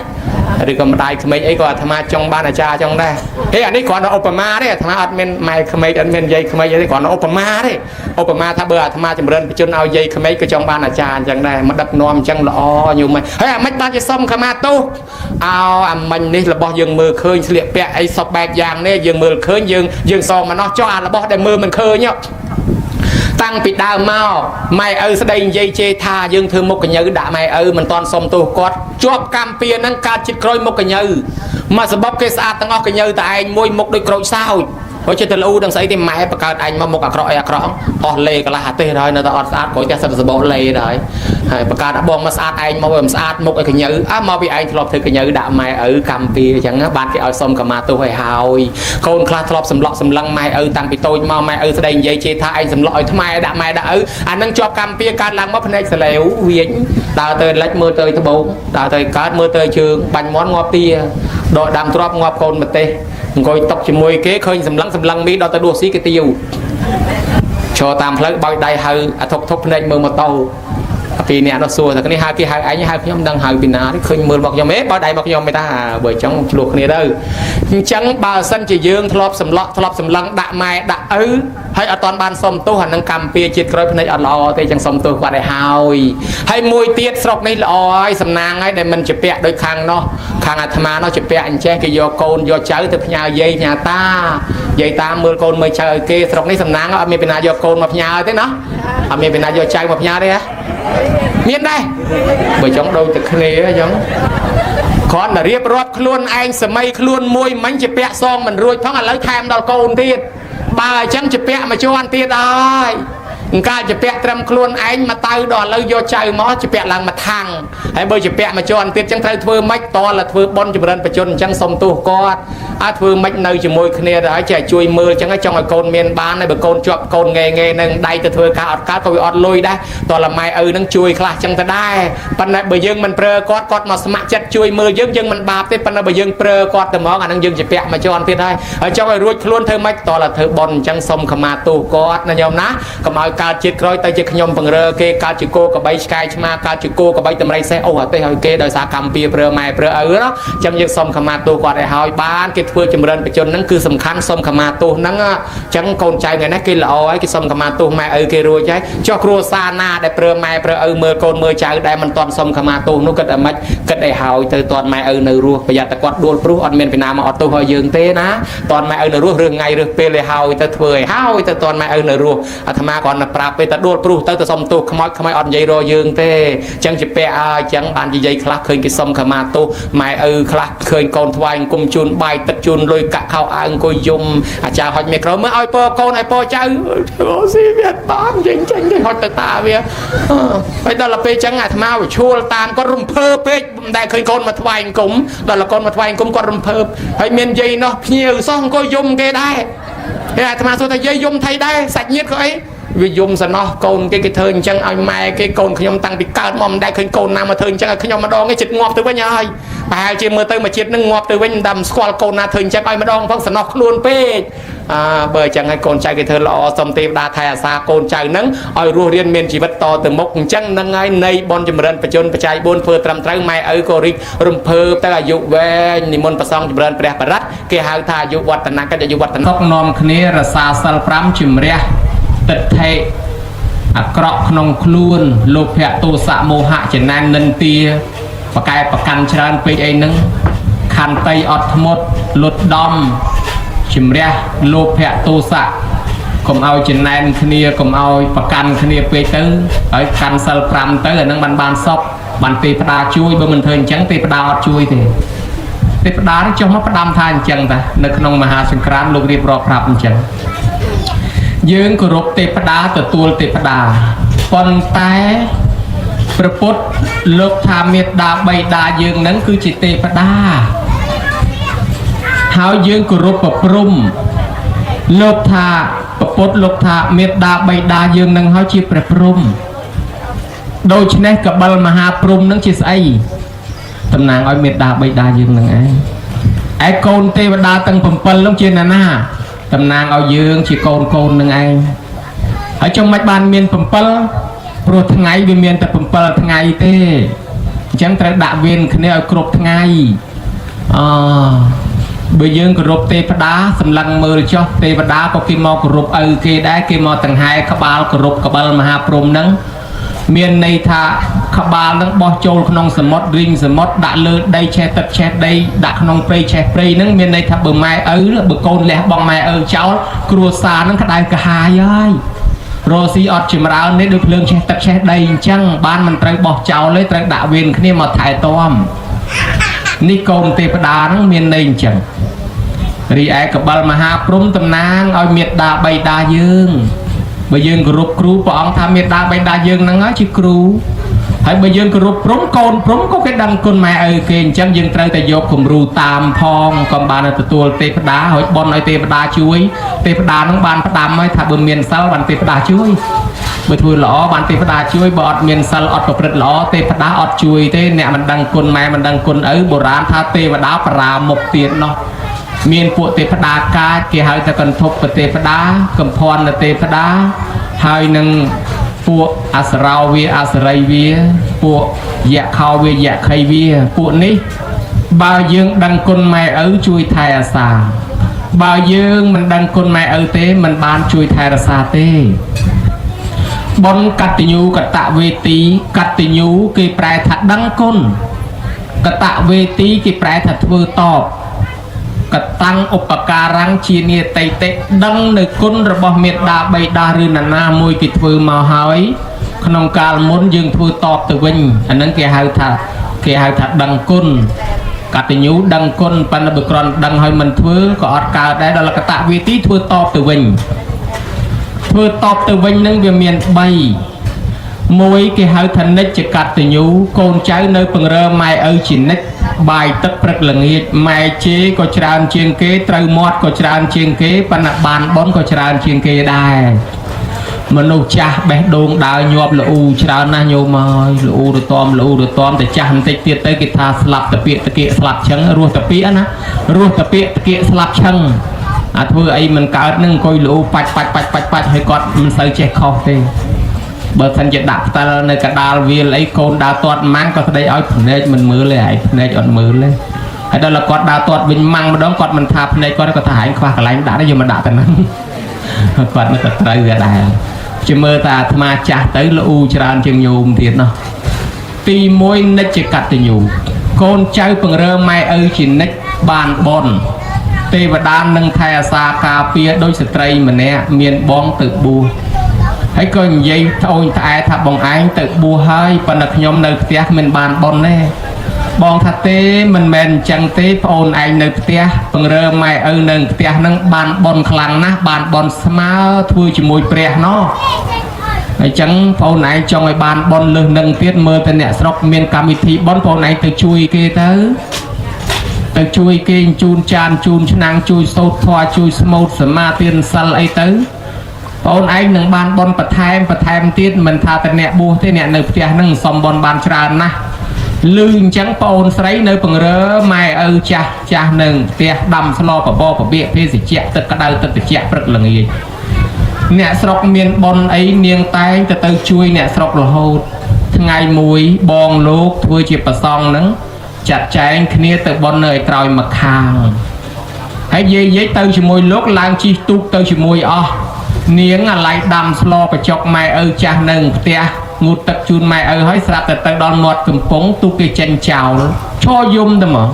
ឬក៏ម្ដាយក្មេកអីក៏អាត្មាចង់បានអាចារ្យចង់ដែរហេអានេះគ្រាន់តែឧបមាទេអាត្មាអត់មានម៉ែក្មេកអត់មានយាយក្មេកអីទេគ្រាន់តែឧបមាទេឧបមាថាបើអាត្មាចម្រើនបជនឲ្យយាយក្មេកក៏ចង់បានអាចារ្យអញ្ចឹងដែរមកដឹកនាំអញ្ចឹងល្អញោមហើយអាម៉េចបានជាសុំខមាទោសអោអាមិញនេះរបស់យើងមើលឃើញស្លៀកពាក់អីសពបែបយ៉ាងនេះយើងមើលឃើញយើងយើងសងមកណោះចុះអារបស់ដែលមើលមិនឃើញតាំងពីដើមមកម៉ែឪស្ដីនិយាយជេរថាយើងធ្វើមុខកញើដាក់ម៉ែឪមិនតន់សុំទោសគាត់ជាប់កម្មពៀហ្នឹងកើតចិត្តក្រោយមុខកញើមកសបបគេស្អាតទាំងអស់កញើតែឯងមួយមុខដូចក្រូចសើចហើយចិត្តទៅលូដឹងស្អីទេម៉ែបង្កើតឯងមកមុខអាក្រក់អីអាក្រក់អស់លេកន្លះអាទេហើយនៅតែអត់ស្អាតក្រោយផ្ទះសិតសបោលេដែរហើយបង្កើតបងមកស្អាតឯងមកវាមិនស្អាតមុខឲ្យកញើអើមកពីឯងធ្លាប់ធ្វើកញើដាក់ម៉ែឪកម្មពៀអញ្ចឹងបានគេឲ្យសុំកម្មាទោសឲ្យហើយកូនខ្លះធ្លាប់សម្លក់សម្លឹងម៉ែឪតាំងពីតូចមកម៉ែឪស្ដីនិយាយជេរថាឯងសម្លក់ឲ្យថ្មដាក់ម៉ែដាក់ឪអានឹងជាប់កម្មពៀកើតឡើងមកភ្នែកសលេវវាញដើរទៅលិចមើលទៅត្បូងដើរទៅកើតមើលទៅជើងបាញ់មន់ងាប់ទាដកដាំទ្របងាប់កូនម្ទេសអង្គុយតុកជាមួយគេឃើញសម្លឹងសម្លឹងមីដល់ទៅដួសស៊ីគេទាវឈរតាមផ្លូវបោចដៃហៅអាធុកធុកភ្នែកមើលម៉ូតូពីអ្នកនោះសួរថាគ្នាហៅគេហៅឯងហៅខ្ញុំមិនដឹងហៅពីណាទេឃើញមើលមកខ្ញុំហេបោចដៃមកខ្ញុំមិនថាបើអញ្ចឹងឆ្លោះគ្នាទៅអញ្ចឹងបើសិនជាយើងធ្លាប់សម្លក់ធ្លាប់សម្លឹងដាក់ម៉ែដាក់ឪហើយអត់តាន់បានសុំទោសអានឹងកម្មពៀជាតិក្រោយភ្នែកអត់ល្អទេចឹងសុំទោសគាត់ឲ្យហើយហើយមួយទៀតស្រុកនេះល្អហើយសំណាងហើយដែលមិនជាពាក់ដូចខាងនោះខាងអាត្មានោះជាពាក់អញ្ចេះគេយកកូនយកចៅទៅផ្ញើយាយផ្ញើតាយាយតាមើលកូនមើលចៅឲ្យគេស្រុកនេះសំណាងអត់មានពីណាយកកូនមកផ្ញើទេណាអត់មានពីណាយកចៅមកផ្ញើទេហ៎មានដែរបើចង់ដូចតែគ្នាអញ្ចឹងគ្រាន់តែរៀបរាប់ខ្លួនឯងសម័យខ្លួនមួយមិញជាពាក់សងមិនរួចផងឥឡូវថែមដល់កូនទៀតបើអញ្ចឹងជាពាក់មួយជាន់ទៀតហើយអង្កាលជាពាក់ត្រឹមខ្លួនឯងមកទៅដល់ឥឡូវយកចៅមកជាពាក់ឡើងមកថាំងហើយបើជាពាក់មួយជាន់ទៀតអញ្ចឹងត្រូវធ្វើម៉េចតលធ្វើបុណ្យចម្រើនបជនអញ្ចឹងសុំទោសគាត់អើធ្វើម៉េចនៅជាមួយគ្នាទៅហើយចេះជួយមើលអញ្ចឹងចង់ឲ្យកូនមានបានហើយបើកូនជាប់កូនងេងេនឹងដៃទៅធ្វើការអត់កើតក៏វាអត់លុយដែរតលម៉ែឪនឹងជួយខ្លះអញ្ចឹងទៅដែរប៉ុន្តែបើយើងមិនប្រើគាត់គាត់មកស្ម័គ្រចិត្តជួយមើលយើងយើងមិនបាបទេប៉ុន្តែបើយើងប្រើគាត់ទៅហ្មងអានឹងយើងជាពាក់មួយជាន់ទៀតហើយហើយចង់ឲ្យរួចខ្លួនធ្វើម៉េចតលធ្វើបុណ្យអញ្ចឹងសុំខមាទោសគាត់ណាញោមណាកុំឲ្យកើតជាតិក្រោយទៅជាខ្ញុំបង្រើគេកើតជាគោកបីឆ្កែឆ្មាកើតជាគោកបីតម្រៃសេះអូអាទេសឲ្យគេដោយសារកម្មពៀប្រើម៉ែប្រើឪណាអញ្ចឹងយើងសុំខមាទោសគាត់ឲ្យហើយបានគេធ្វើចម្រើនបជនហ្នឹងគឺសំខាន់សុំខមាទោសហ្នឹងអញ្ចឹងកូនចៅថ្ងៃនេះគេល្អហើយគេសុំខមាទោសម៉ែឪគេរួចហើយចុះគ្រួសារណាដែលប្រើម៉ែប្រើឪមើលកូនមើលចៅដែលមិនទាន់សុំខមាទោសនោះគិតតែម៉េចគិតឲ្យហើយទៅទាន់ម៉ែឪនៅរស់ប្រយ័ត្នតែគាត់ដួលព្រោះអត់មានពីណាមកអត់ទោសឲ្យយើងទេណាទាន់ម៉ែឪនៅរស់រឿងថ្ងៃរឿងពេលឲ្យហើយទៅធ្វើឲ្យហើយទៅទាន់ម៉ែឪនៅរស់អាត្មាគាត់ទៅប្រាប់ពេលតែដួលព្រោះទៅទៅសុំទោសខ្មោចខ្មោចអត់និយាយរកយើងទេអញ្ចឹងជាពាក់ហើយអញ្ចឹងបាននិយាយខ្លះឃើញគេសុំខមាទោសម៉ែឪខ្លះឃើញកូនថ្វាយអង្គមជូនបាយទឹកជូនលុយកាក់ខោអាវអង្គុយយំអាចារ្យហុចមេក្រូមើលឲ្យពកូនឲ្យពចៅអូស៊ីវាបានចេញចេញទៅហុចទៅតាវាហើយដល់ពេលអញ្ចឹងអាត្មាវាឈួលតាមគាត់រំភើបពេកមិនដែលឃើញកូនមកថ្វាយអង្គមដល់កូនមកថ្វាយអង្គមគាត់រំភើបហើយមានយាយនោះភ្ញៀវសោះអង្គុយយំគេដែរហើយអាត្មាសួរថាយាយយំថៃដែរសាច់ញាតិក៏អីវាយំសំណោះកូនគេគេធ្វើអញ្ចឹងឲ្យម៉ែគេកូនខ្ញុំតាំងពីកើតមកមិនដែលឃើញកូនណាមកធ្វើអញ្ចឹងឲ្យខ្ញុំម្ដងឯងចិត្តងាប់ទៅវិញហើយប្រហែលជាមើលទៅមួយជាតិនឹងងាប់ទៅវិញមិនដឹងស្គាល់កូនណាធ្វើអញ្ចឹងឲ្យម្ដងផងសំណោះខ្លួនពេកអើបើអញ្ចឹងឲ្យកូនចៅគេធ្វើល្អសុំទេវតាថែអាសាកូនចៅនឹងឲ្យរស់រៀនមានជីវិតតទៅមុខអញ្ចឹងនឹងហើយនៃបនចម្រើនបជនបច្ច័យ4ធ្វើត្រឹមត្រូវម៉ែឪក៏រីករំភើបទៅអាយុវែងនិមន្តប្រសងចម្រើនព្រះបរិត្តគេហៅថាអាយុវឌ្ឍនកិច្ចអាយុវឌ្ឍនកនាំគ្នារសាសិល5ជំរះទិដ្ឋិអាក្រក់ក្នុងខ្លួនលោភៈទោសៈមោហៈចំណែននិន្ទាបកែប្រកាន់ច្រើនពេកអីហ្នឹងខន្តីអត់ធ្មត់លុតដំជំរះលោភៈទោសៈកុំឲ្យចំណែនគ្នាកុំឲ្យប្រកាន់គ្នាពេកទៅហើយកាន់សិល5ទៅអាហ្នឹងបានបានសុខបានទេផ្ដាជួយបើមិនធ្វើអញ្ចឹងទេផ្ដាអត់ជួយទេទេផ្ដានេះចុះមកផ្ដាំថាអញ្ចឹងតានៅក្នុងមហាសង្ក្រានលោករៀបរាប់ប្រាប់អញ្ចឹងយើងគោរពទេពតាទទួលទេពតាប៉ុន្តែព្រះពុទ្ធលោកថាមេត្តាបិតាយើងនឹងគឺជាទេពតាហើយយើងគោរពប្រព្រំលោកថាព្រះពុទ្ធលោកថាមេត្តាបិតាយើងនឹងហើយជាព្រះព្រំដូច្នេះកបិលមហាព្រំនឹងជាស្អីតំណាងឲ្យមេត្តាបិតាយើងនឹងឯងឯកូនទេវតាទាំង7នោះជាណានាតំណាងឲ្យយើងជាកូនកូននឹងឯងហើយចុងមិនបានមាន7ព្រោះថ្ងៃវាមានតែ7ថ្ងៃទេអញ្ចឹងត្រូវដាក់វេនគ្នាឲ្យគ្រប់ថ្ងៃ អបើយើងគោរពទេពតាសម្លឹងមើលចុះទេវតាក៏គេមកគោរពឪគេដែរគេមកដង្ហែក្បាលគោរពក្បិលមហាព្រំហ្នឹងមានន័យថាក្បាលនឹងបោះចូលក្នុងសមុទ្ររីងសមុទ្រដាក់លើដីឆេះទឹកឆេះដីដាក់ក្នុងព្រៃឆេះព្រៃហ្នឹងមានន័យថាបើម៉ែឪបើកូនលះបង់ម៉ែឪចោលគ្រួសារហ្នឹងក្តៅក្រហាយហើយរស់ស៊ីអត់ចម្រើននេះដូចភ្លើងឆេះទឹកឆេះដីអញ្ចឹងបានមិនត្រូវបោះចោលទេត្រូវដាក់វេនគ្នាមកថែទាំនេះកូនទេពតាហ្នឹងមានន័យអញ្ចឹងរីឯកបិលមហាព្រំតំណាងឲ្យមេត្តាបៃតាយើងបើយើងគោរពគ្រូព្រះអង្គថាមេត្តាបៃតាយើងហ្នឹងហើយជាគ្រូហើយបើយើងគោរពព្រំកូនព្រំក៏គេដឹងគុណម៉ែឪគេអញ្ចឹងយើងត្រូវតែយកគំរូតាមផងកុំបានទទួលទេពតាហើយបន់ឲ្យទេពតាជួយទេពតាហ្នឹងបានផ្ដាំហើយថាបើមានសិលបានទេពតាជួយបើធ្វើល្អបានទេពតាជួយបើអត់មានសិលអត់ប្រព្រឹត្តល្អទេពតាអត់ជួយទេអ្នកមិនដឹងគុណម៉ែមិនដឹងគុណឪបុរាណថាទេវតាបរាមុខទៀតណោះមានពួកទេពតាកាចគេហៅថាកន្ធពទេពតាកំភន្ធទេពតាហើយនឹងពួកអសរោវាអសរីវាពួកយៈខោវាយៈខីវាពួកនេះបើយើងដឹងគុណម៉ែឪជួយថែអាសាបើយើងមិនដឹងគុណម៉ែឪទេមិនបានជួយថែរក្សាទេបុណ្យកតញ្ញូកតវេទីកតញ្ញូគេប្រែថាដឹងគុណកតវេទីគេប្រែថាធ្វើតបកតាំងឧបការំជានិតិតិដឹងនៅគុណរបស់មេត្តាបិតាឬនរណាមួយគេធ្វើមកហើយក្នុងកាលមុនយើងធ្វើតបទៅវិញអាហ្នឹងគេហៅថាដឹងគុណកតញ្ញូដឹងគុណប៉ុន្តែបើគ្រាន់ដឹងហើយមិនធ្វើក៏អត់កើតដែរដល់កតវេទីធ្វើតបទៅវិញធ្វើតបទៅវិញនឹងវាមាន3មួយគេហៅថានិច្ចកតញ្ញូកូនចៅនៅពង្រើម៉ែឪជានិច្ចបាយទឹកព្រឹកល្ងាចម៉ែជេរក៏ច្រើនជាងគេត្រូវមាត់ក៏ច្រើនជាងគេប៉ុន្តែបានបុណ្យក៏ច្រើនជាងគេដែរមនុស្សចាស់បេះដូងដើរញាប់ល្អូច្រើនណាស់ញោមហើយល្អូរតំល្អូរតំតែចាស់បន្តិចទៀតទៅគេថាស្លាប់តាពាកតាគៀកស្លាប់ឆឹងរស់តាពាកណារស់តាពាកតាគៀកស្លាប់ឆឹងអាធ្វើអីមិនកើតនឹងអង្គុយល្អូបាច់បាច់បាច់បាច់បាច់ហើយគាត់មិនសូវចេះខុសទេបើសិនជាដាក់ផ្តិលនៅកដាលវាលអីកូនដើរទាត់ម៉ាំងក៏ស្ដីឲ្យភ្នែកមិនមើលទេហើយភ្នែកអត់មើលទេហើយដល់គាត់ដើរទាត់វិញម៉ាំងម្ដងគាត់មិនថាភ្នែកគាត់គាត់ថាហែងខ្វះកន្លែងដាក់ទេយកមកដាក់តែហ្នឹងគាត់នៅតែត្រូវវាដែរជាមើលតាអាត្មាចាស់ទៅល្អូច្រើនជាងញោមទៀតណោះទី1និច្ចកតញ្ញូកូនចៅពង្រើម៉ែឪជានិច្ចបានបុណ្យទេវតានឹងថែអាសាការពារដោយស្ត្រីម្នាក់មានបងទៅបួសហើយក៏និយាយត្អូញត្អែថាបងឯងទៅបួសហើយប៉ុន្តែខ្ញុំនៅផ្ទះមិនបានបុណ្យទេបងថាទេមិនមែនអញ្ចឹងទេប្អូនឯងនៅផ្ទះពង្រើម៉ែឪនៅផ្ទះនឹងបានបុណ្យខ្លាំងណាស់បានបុណ្យស្មើធ្វើជាមួយព្រះណោះអញ្ចឹងប្អូនឯងចង់ឲ្យបានបុណ្យលើសនឹងទៀតមើលតែអ្នកស្រុកមានកម្មវិធីបុណ្យប្អូនឯងទៅជួយគេទៅជួយគេជូនចានជូនឆ្នាំងជួយសូត្រធម៌ជួយស្មូតសមាទានសិលអីទៅបងអូនឯងនឹងបានបុណ្យបន្ថែមទៀតមិនថាតែអ្នកបួសទេអ្នកនៅផ្ទះនឹងសំបុណ្យបានច្រើនណាស់ឮអញ្ចឹងបងអូនស្រីនៅពង្រើម៉ែឪចាស់ចាស់នឹងផ្ទះដាំស្លបបរបៀកភេសជ្ជៈទឹកក្តៅទឹកត្រជាក់ព្រឹកល្ងាចអ្នកស្រុកមានបុណ្យអីនាងតែងទៅជួយអ្នកស្រុករហូតថ្ងៃមួយបងលោកធ្វើជាប្រសង់នឹងចាត់ចែងគ្នាទៅបុណ្យនៅឯក្រោយម្ខាងហើយយាយទៅជាមួយលោកឡើងជិះទូកទៅជាមួយអស់នាងអាឡ័យដាំស្លបចុកម៉ែឪចាស់នៅផ្ទះងូតទឹកជូនម៉ែឪហើយស្រាប់តែទៅដល់មាត់កំពង់ទូកគេចេញចោលឈរយំទៅមក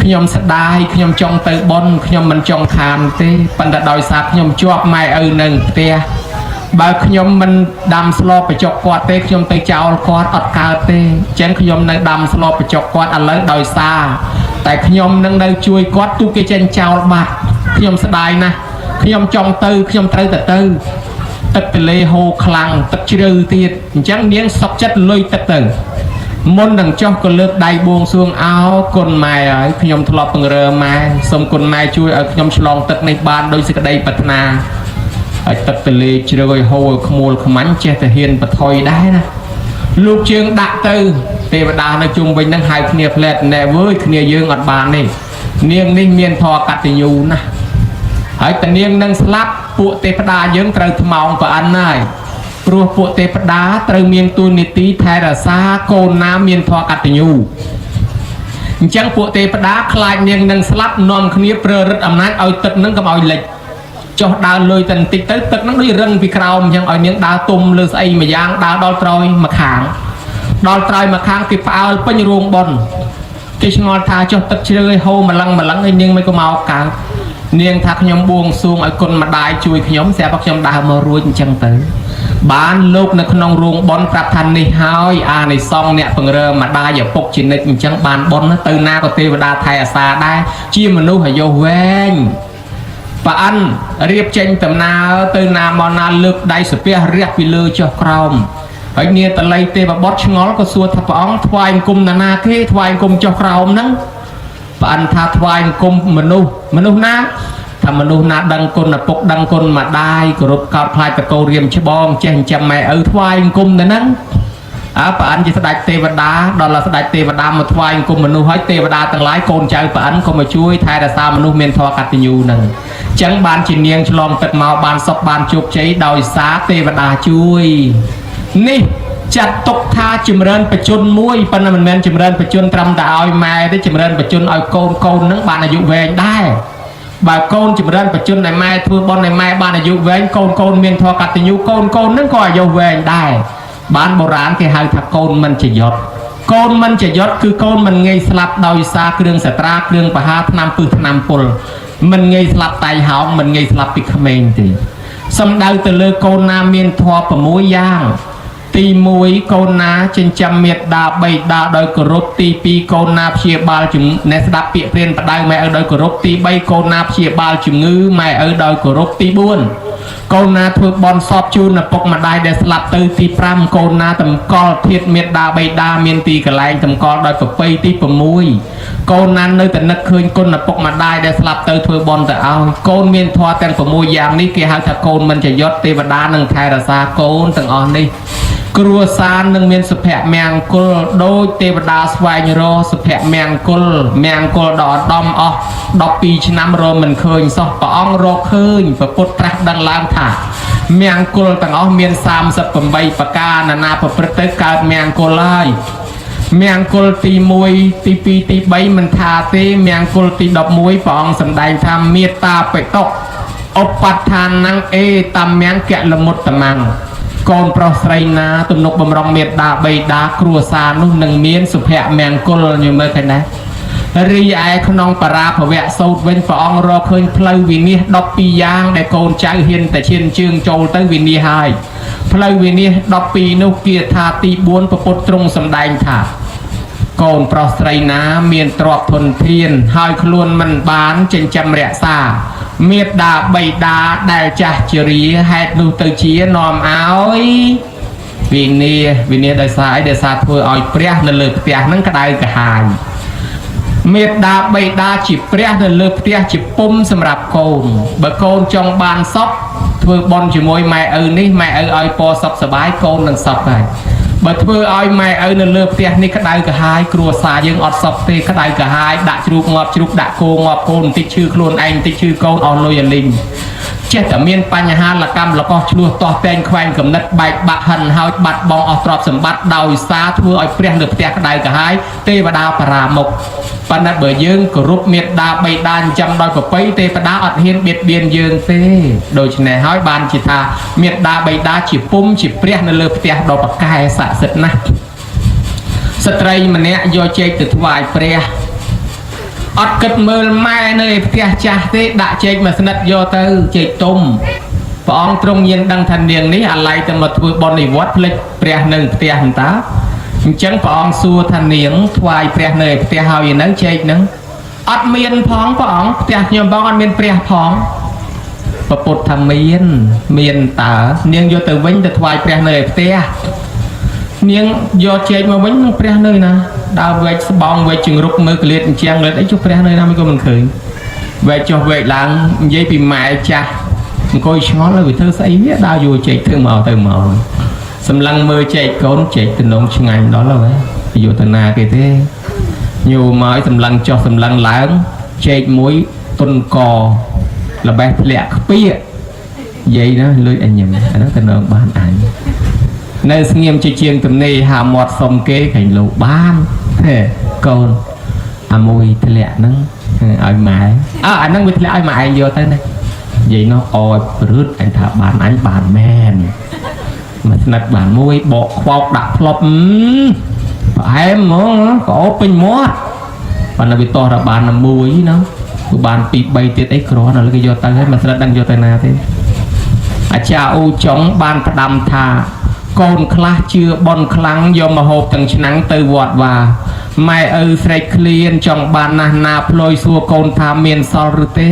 ខ្ញុំស្ដាយខ្ញុំចង់ទៅបុណ្យខ្ញុំមិនចង់ខានទេប៉ុន្តែដោយសារខ្ញុំជាប់ម៉ែឪនៅផ្ទះបើខ្ញុំមិនដាំស្លបចុកគាត់ទេខ្ញុំទៅចោលគាត់អត់កើតទេអញ្ចឹងខ្ញុំនៅដាំស្លបចុកគាត់ឥឡូវដោយសារតែខ្ញុំនឹងនៅជួយគាត់ទូគេចេញចោលបាត់ខ្ញុំស្ដាយណាស់ខ្ញុំចង់ទៅខ្ញុំត្រូវតែទៅទឹកទលេហូរខ្លាំងទឹកជ្រៅទៀតអញ្ចឹងនាងសុកចិត្តលុយទឹកទៅមុននឹងចុះក៏លើកដៃបួងសួងអោគុណម៉ែហើយខ្ញុំធ្លាប់ពង្រើម៉ែសូមគុណម៉ែជួយឲ្យខ្ញុំឆ្លងទឹកនេះបានដោយសេចក្តីប្រាថ្នាហើយទឹកទលេជ្រៅឲ្យហូរឲ្យខ្មួលខ្មាញ់ចេះតែហ៊ានបថុយដែរណាលោកជើងដាក់ទៅទេវតានៅជុំវិញនឹងហៅគ្នាផ្លែតណែវើយគ្នាយើងអត់បានទេនាងនេះមានធម៌កតញ្ញូណាស់ហើយតានាងនឹងស្លាប់ពួកទេវតាយើងត្រូវថ្មោងប្រអិនហើយព្រោះពួកទេវតាត្រូវមានទូនីតិថែរក្សាកូនណាមានធម៌កតញ្ញូ អញ្ចឹងពួកទេវតាខ្លាចនាងនឹងស្លាប់នាំគ្នាប្រើឫទ្ធិអំណាចឲ្យទឹកនឹងកុំឲ្យលិចចុះដើរលុយតែបន្តិចទៅទឹកនឹងដូចរឹងពីក្រោមអញ្ចឹងឲ្យនាងដើរទុំលើស្អីមួយយ៉ាងដើរដល់ត្រើយមួយខាងដល់ត្រើយមួយខាងគេផ្អើលពេញរោងប៉ុនគេឆ្ងល់ថាចុះទឹកជ្រៅឲ្យហូរម្លឹងម្លឹងឲ្យនាងមិនក៏មកកើតនាងថាខ្ញុំបួងសួងឲ្យគុណម្ដាយជួយខ្ញុំស្រាប់តែខ្ញុំដើរមករួចអញ្ចឹងទៅបានលោកនៅក្នុងរោងប៉ុនប្រាប់ថានេះហើយអានិសង្សអ្នកពង្រើម្ដាយឪពុកជានិច្ចអញ្ចឹងបានប៉ុនទៅណាក៏ទេវតាថែអាសាដែរជាមនុស្សអាយុវែងប៉ាអិនរៀបចេញដំណើរទៅណាមកណាលើកដៃសាពះរះពីលើចុះក្រោមហើយនាតល័យទេវបុត្រឆ្ងល់ក៏សួរថាព្រះអង្គថ្វាយអង្គមណានាគេថ្វាយអង្គមចុះក្រោមហ្នឹងប៉ាអិនថាថ្វាយអង្គមមនុស្សមនុស្សណាថាមនុស្សណាដឹងគុណឪពុកដឹងគុណម្ដាយគោរពកោតខ្លាចតកោរៀមច្បងចេះចិញ្ចឹមម៉ែឪថ្វាយអង្គមទៅហ្នឹងអើប៉ាអិនជាស្ដេចទេវតាដល់ស្ដេចទេវតាមកថ្វាយអង្គមមនុស្សហើយទេវតាទាំងឡាយកូនចៅប៉ាអិនក៏មកជួយថែរក្សាមនុស្សមានធម៌កតញ្ញូហ្នឹងអញ្ចឹងបានជានាងឆ្លងទឹកមកបានសុខបានជោគជ័យដោយសារទេវតាជួយនេះចាត់ទុកថាចម្រើនបជនមួយប៉ុន្តែមិនមែនចម្រើនបជនត្រឹមតែឲ្យម៉ែទេចម្រើនបជនឲ្យកូនកូនហ្នឹងបានអាយុវែងដែរបើកូនចម្រើនបជនឲ្យម៉ែធ្វើបុណ្យឲ្យម៉ែបានអាយុវែងកូនកូនមានធម៌កតញ្ញូកូនកូនហ្នឹងក៏អាយុវែងដែរបានបុរាណគេហៅថាកូនមិនចយត់កូនមិនចយត់គឺកូនមិនងាយស្លាប់ដោយសារគ្រឿងសត្រាគ្រឿងបហាថ្នាំពឹសថ្នាំពុលមិនងាយស្លាប់តៃហោងមិនងាយស្លាប់ពីក្មេងទេសំដៅទៅលើកូនណាមានធម៌6យ៉ាងទី1កូនណាចិញ្ចឹមមេដាបៃតាដោយគោរពទី2កូនណាព្យាបាលជំអ្នកស្ដាប់ពាក្យព្រានបដៅម៉ែឪដោយគោរពទី3កូនណាព្យាបាលជំងឺម៉ែឪដោយគោរពទី4កូនណាធ្វើបន់សពជូនឪពុកម្ដាយដែលស្លាប់ទៅទី5កូនណាតម្កល់ធាតុមេដាបៃតាមានទីកន្លែងតម្កល់ដោយប្រពៃទី6កូនណានៅតែនឹកឃើញគុណឪពុកម្ដាយដែលស្លាប់ទៅធ្វើបន់ទៅឲ្យកូនមានធម៌ទាំង6យ៉ាងនេះគេហៅថាកូនមិនចយត់ទេវតានឹងថែរក្សាកូនទាំងអស់នេះគ្រួសារនឹងមានសុភមង្គលដោយទេវតាស្វែងរកសុភមង្គលមង្គលដ៏ឧត្តមអស់12ឆ្នាំរកមិនឃើញសោះព្រះអង្គរកឃើញព្រះពុទ្ធត្រាស់ដឹងឡើងថាមង្គលទាំងអស់មាន38ប្រការណានាប្រព្រឹត្តទៅកើតមង្គលហើយមង្គលទី1ទី2ទី3មិនថាទេមង្គលទី11ព្រះអង្គសម្ដែងថាមេត្តាបិតុឧបដ្ឋានੰអេតាមង្គលមុត្តមੰកូនប្រុសស្រីណាទំនុកបំរុងមេដាបៃតាគ្រួសារនោះនឹងមានសុភមង្គលញមើលឃើញដែររីឯក្នុងបរាភវៈសោតវិញព្រះអង្គរកឃើញផ្លូវវិនិច្ឆ័យ12យ៉ាងដែលកូនចៅហ៊ានតែឈានជើងចូលទៅវិនិច្ឆ័យហើយផ្លូវវិនិច្ឆ័យ12នោះគាថាទី4ព្រះពុទ្ធទ្រង់សម្ដែងថាកូនប្រុសស្រីណាមានទ្រព្យធនធានហើយខ្លួនមិនបានចិញ្ចឹមរក្សាមេដាបៃតាដែលចាស់ជរាហេតុនោះទៅជានាំឲ្យវិនិច្ឆ័យវិនិច្ឆ័យដោយសារអីដោយសារធ្វើឲ្យព្រះនៅលើផ្ទះហ្នឹងក្តៅក្រហាយមេដាបៃតាជាព្រះនៅលើផ្ទះជាពុំសម្រាប់កូនបើកូនចង់បានសុខធ្វើបុណ្យជាមួយម៉ែឪនេះម៉ែឪឲ្យពរសុខសប្បាយកូននឹងសុខហើយបើធ្វើឲ្យម៉ែឪនៅលើផ្ទះនេះក្តៅក្រហាយគ្រួសារយើងអត់សុខទេក្តៅក្រហាយដាក់ជ្រូកងាប់ជ្រូកដាក់គោងាប់គោបន្តិចឈឺខ្លួនឯងបន្តិចឈឺកូនអស់លុយអលីងចេះតែមានបញ្ហាលកម្មលកោះឆ្លោះទាស់តែងខ្វែងកំណត់បែកបាក់ហិនហើយបាត់បង់អស់ទ្រព្យសម្បត្តិដោយសារធ្វើឲ្យព្រះលើផ្ទះក្តៅក្រហាយទេវតាបរាមុខប៉ុន្តែបើយើងគោរពមេត្តាបៃតាចិញ្ចឹមដោយប្រពៃទេវតាអត់ហ៊ានបៀតបៀនយើងទេដូច្នេះហើយបានជាថាមេត្តាបៃតាជាពុំជាព្រះនៅលើផ្ទះដ៏ប្រកែស័ក្តិសិទ្ធិណាស់ស្ត្រីម្នាក់យកចេកទៅថ្វាយព្រះអត់គិតមើលម៉ែនៅឯផ្ទះចាស់ទេដាក់ចេកមួយស្និតយកទៅចេកទុំព្រះអង្គទ្រង់យានដឹងថានាងនេះអាឡ័យទៅមកធ្វើបុណ្យនិវត្តន៍ភ្លេចព្រះនៅផ្ទះហ្នឹងតាអញ្ចឹងព្រះអង្គសួរថានាងថ្វាយព្រះនៅឯផ្ទះហើយនៅចេកហ្នឹងអត់មានផងព្រះអង្គផ្ទះខ្ញុំបងអត់មានព្រះផងព្រះពុទ្ធថាមានមានតើនាងយកទៅវិញទៅថ្វាយព្រះនៅឯផ្ទះនាងយកចេកមកវិញនឹងព្រះនៅណាដើរវែកស្បងវែកជង្រុកមើលកលៀតអញ្ចឹងលើអីចុះព្រះនៅណាមិនក៏មិនឃើញវែកចុះវែកឡើងនិយាយពីម៉ែចាស់អង្គុយឆ្ងល់ហើយវាធ្វើស្អីវាដើរយកចេកធ្វើមកទៅមកសម្លឹងមើលចេកកូនចេកទំនងឆ្ងាញ់ដល់ហើយយកទៅណាគេទេញូមកឲ្យសម្លឹងចុះសម្លឹងឡើងចេកមួយទុនកល្បេះធ្លាក់ខ្ពៀកនិយាយណាលុយអញញឹមអាហ្នឹងទំនងបានអញនៅស្ងៀមជាជាងទំនេរហាមាត់សុំគេខែងលោកបានហេកូន អាមួយធ្លាក់ហ្នឹងឲ្យម៉ែអើអាហ្នឹងវាធ្លាក់ឲ្យម៉ែឯងយកទៅណានិយាយនោះអយព្រឹតអញថាបានអញបានមែនមួយស្និតបានមួយបកខ្វោកដាក់ផ្លប់ផ្អែមហ្មងក៏អូពេញមាត់ប៉ុន្តែវាតោះដល់បានតែមួយណាគឺបាន2 3ទៀតអីគ្រាន់ឥឡូវគេយកទៅហើយមួយស្និតដឹងយកទៅណាទេអាចារ្យអ៊ូចុងបានផ្ដាំថាកូនខ្លះជឿបនខ្លាំងយកមកហូបទាំងឆ្នាំងទៅវត្តវាម៉ែឪស្រែកឃ្លានចង់បានណាស់ណាភ្លុយសួរកូនថាមានសល់ឬទេ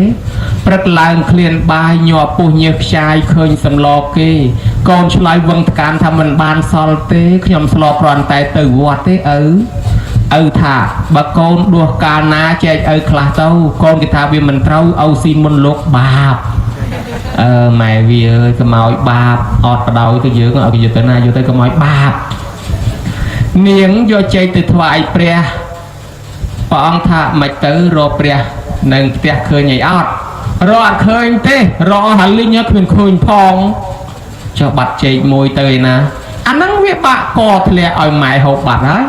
ព្រឹកឡើងឃ្លានបាយញ័រពុះញើសខ្ចាយឃើញសម្លគេកូនឆ្លើយវឹងថ្កានថាមិនបានសល់ទេខ្ញុំស្លគ្រាន់តែទៅវត្តទេឪឪថាបើកូនដួសកាលណាចែកឪខ្លះទៅកូនគេថាវាមិនត្រូវឪស៊ីមុនលោកបាបអឺម៉ែវាអើយកុំឲ្យបាបអត់បដោយទៅយើងឲ្យគេយកទៅណាយកទៅកុំឲ្យបាបនាងយកចេកទៅថ្វាយព្រះព្រះអង្គថាមិនទៅរកព្រះនៅផ្ទះឃើញអីអត់រកអត់ឃើញទេរកហាលីងគ្មានឃើញផងចុះបាត់ចេកមួយទៅឯណាអាហ្នឹងវាបាក់កធ្លាក់ឲ្យម៉ែហូបបាត់ហើយ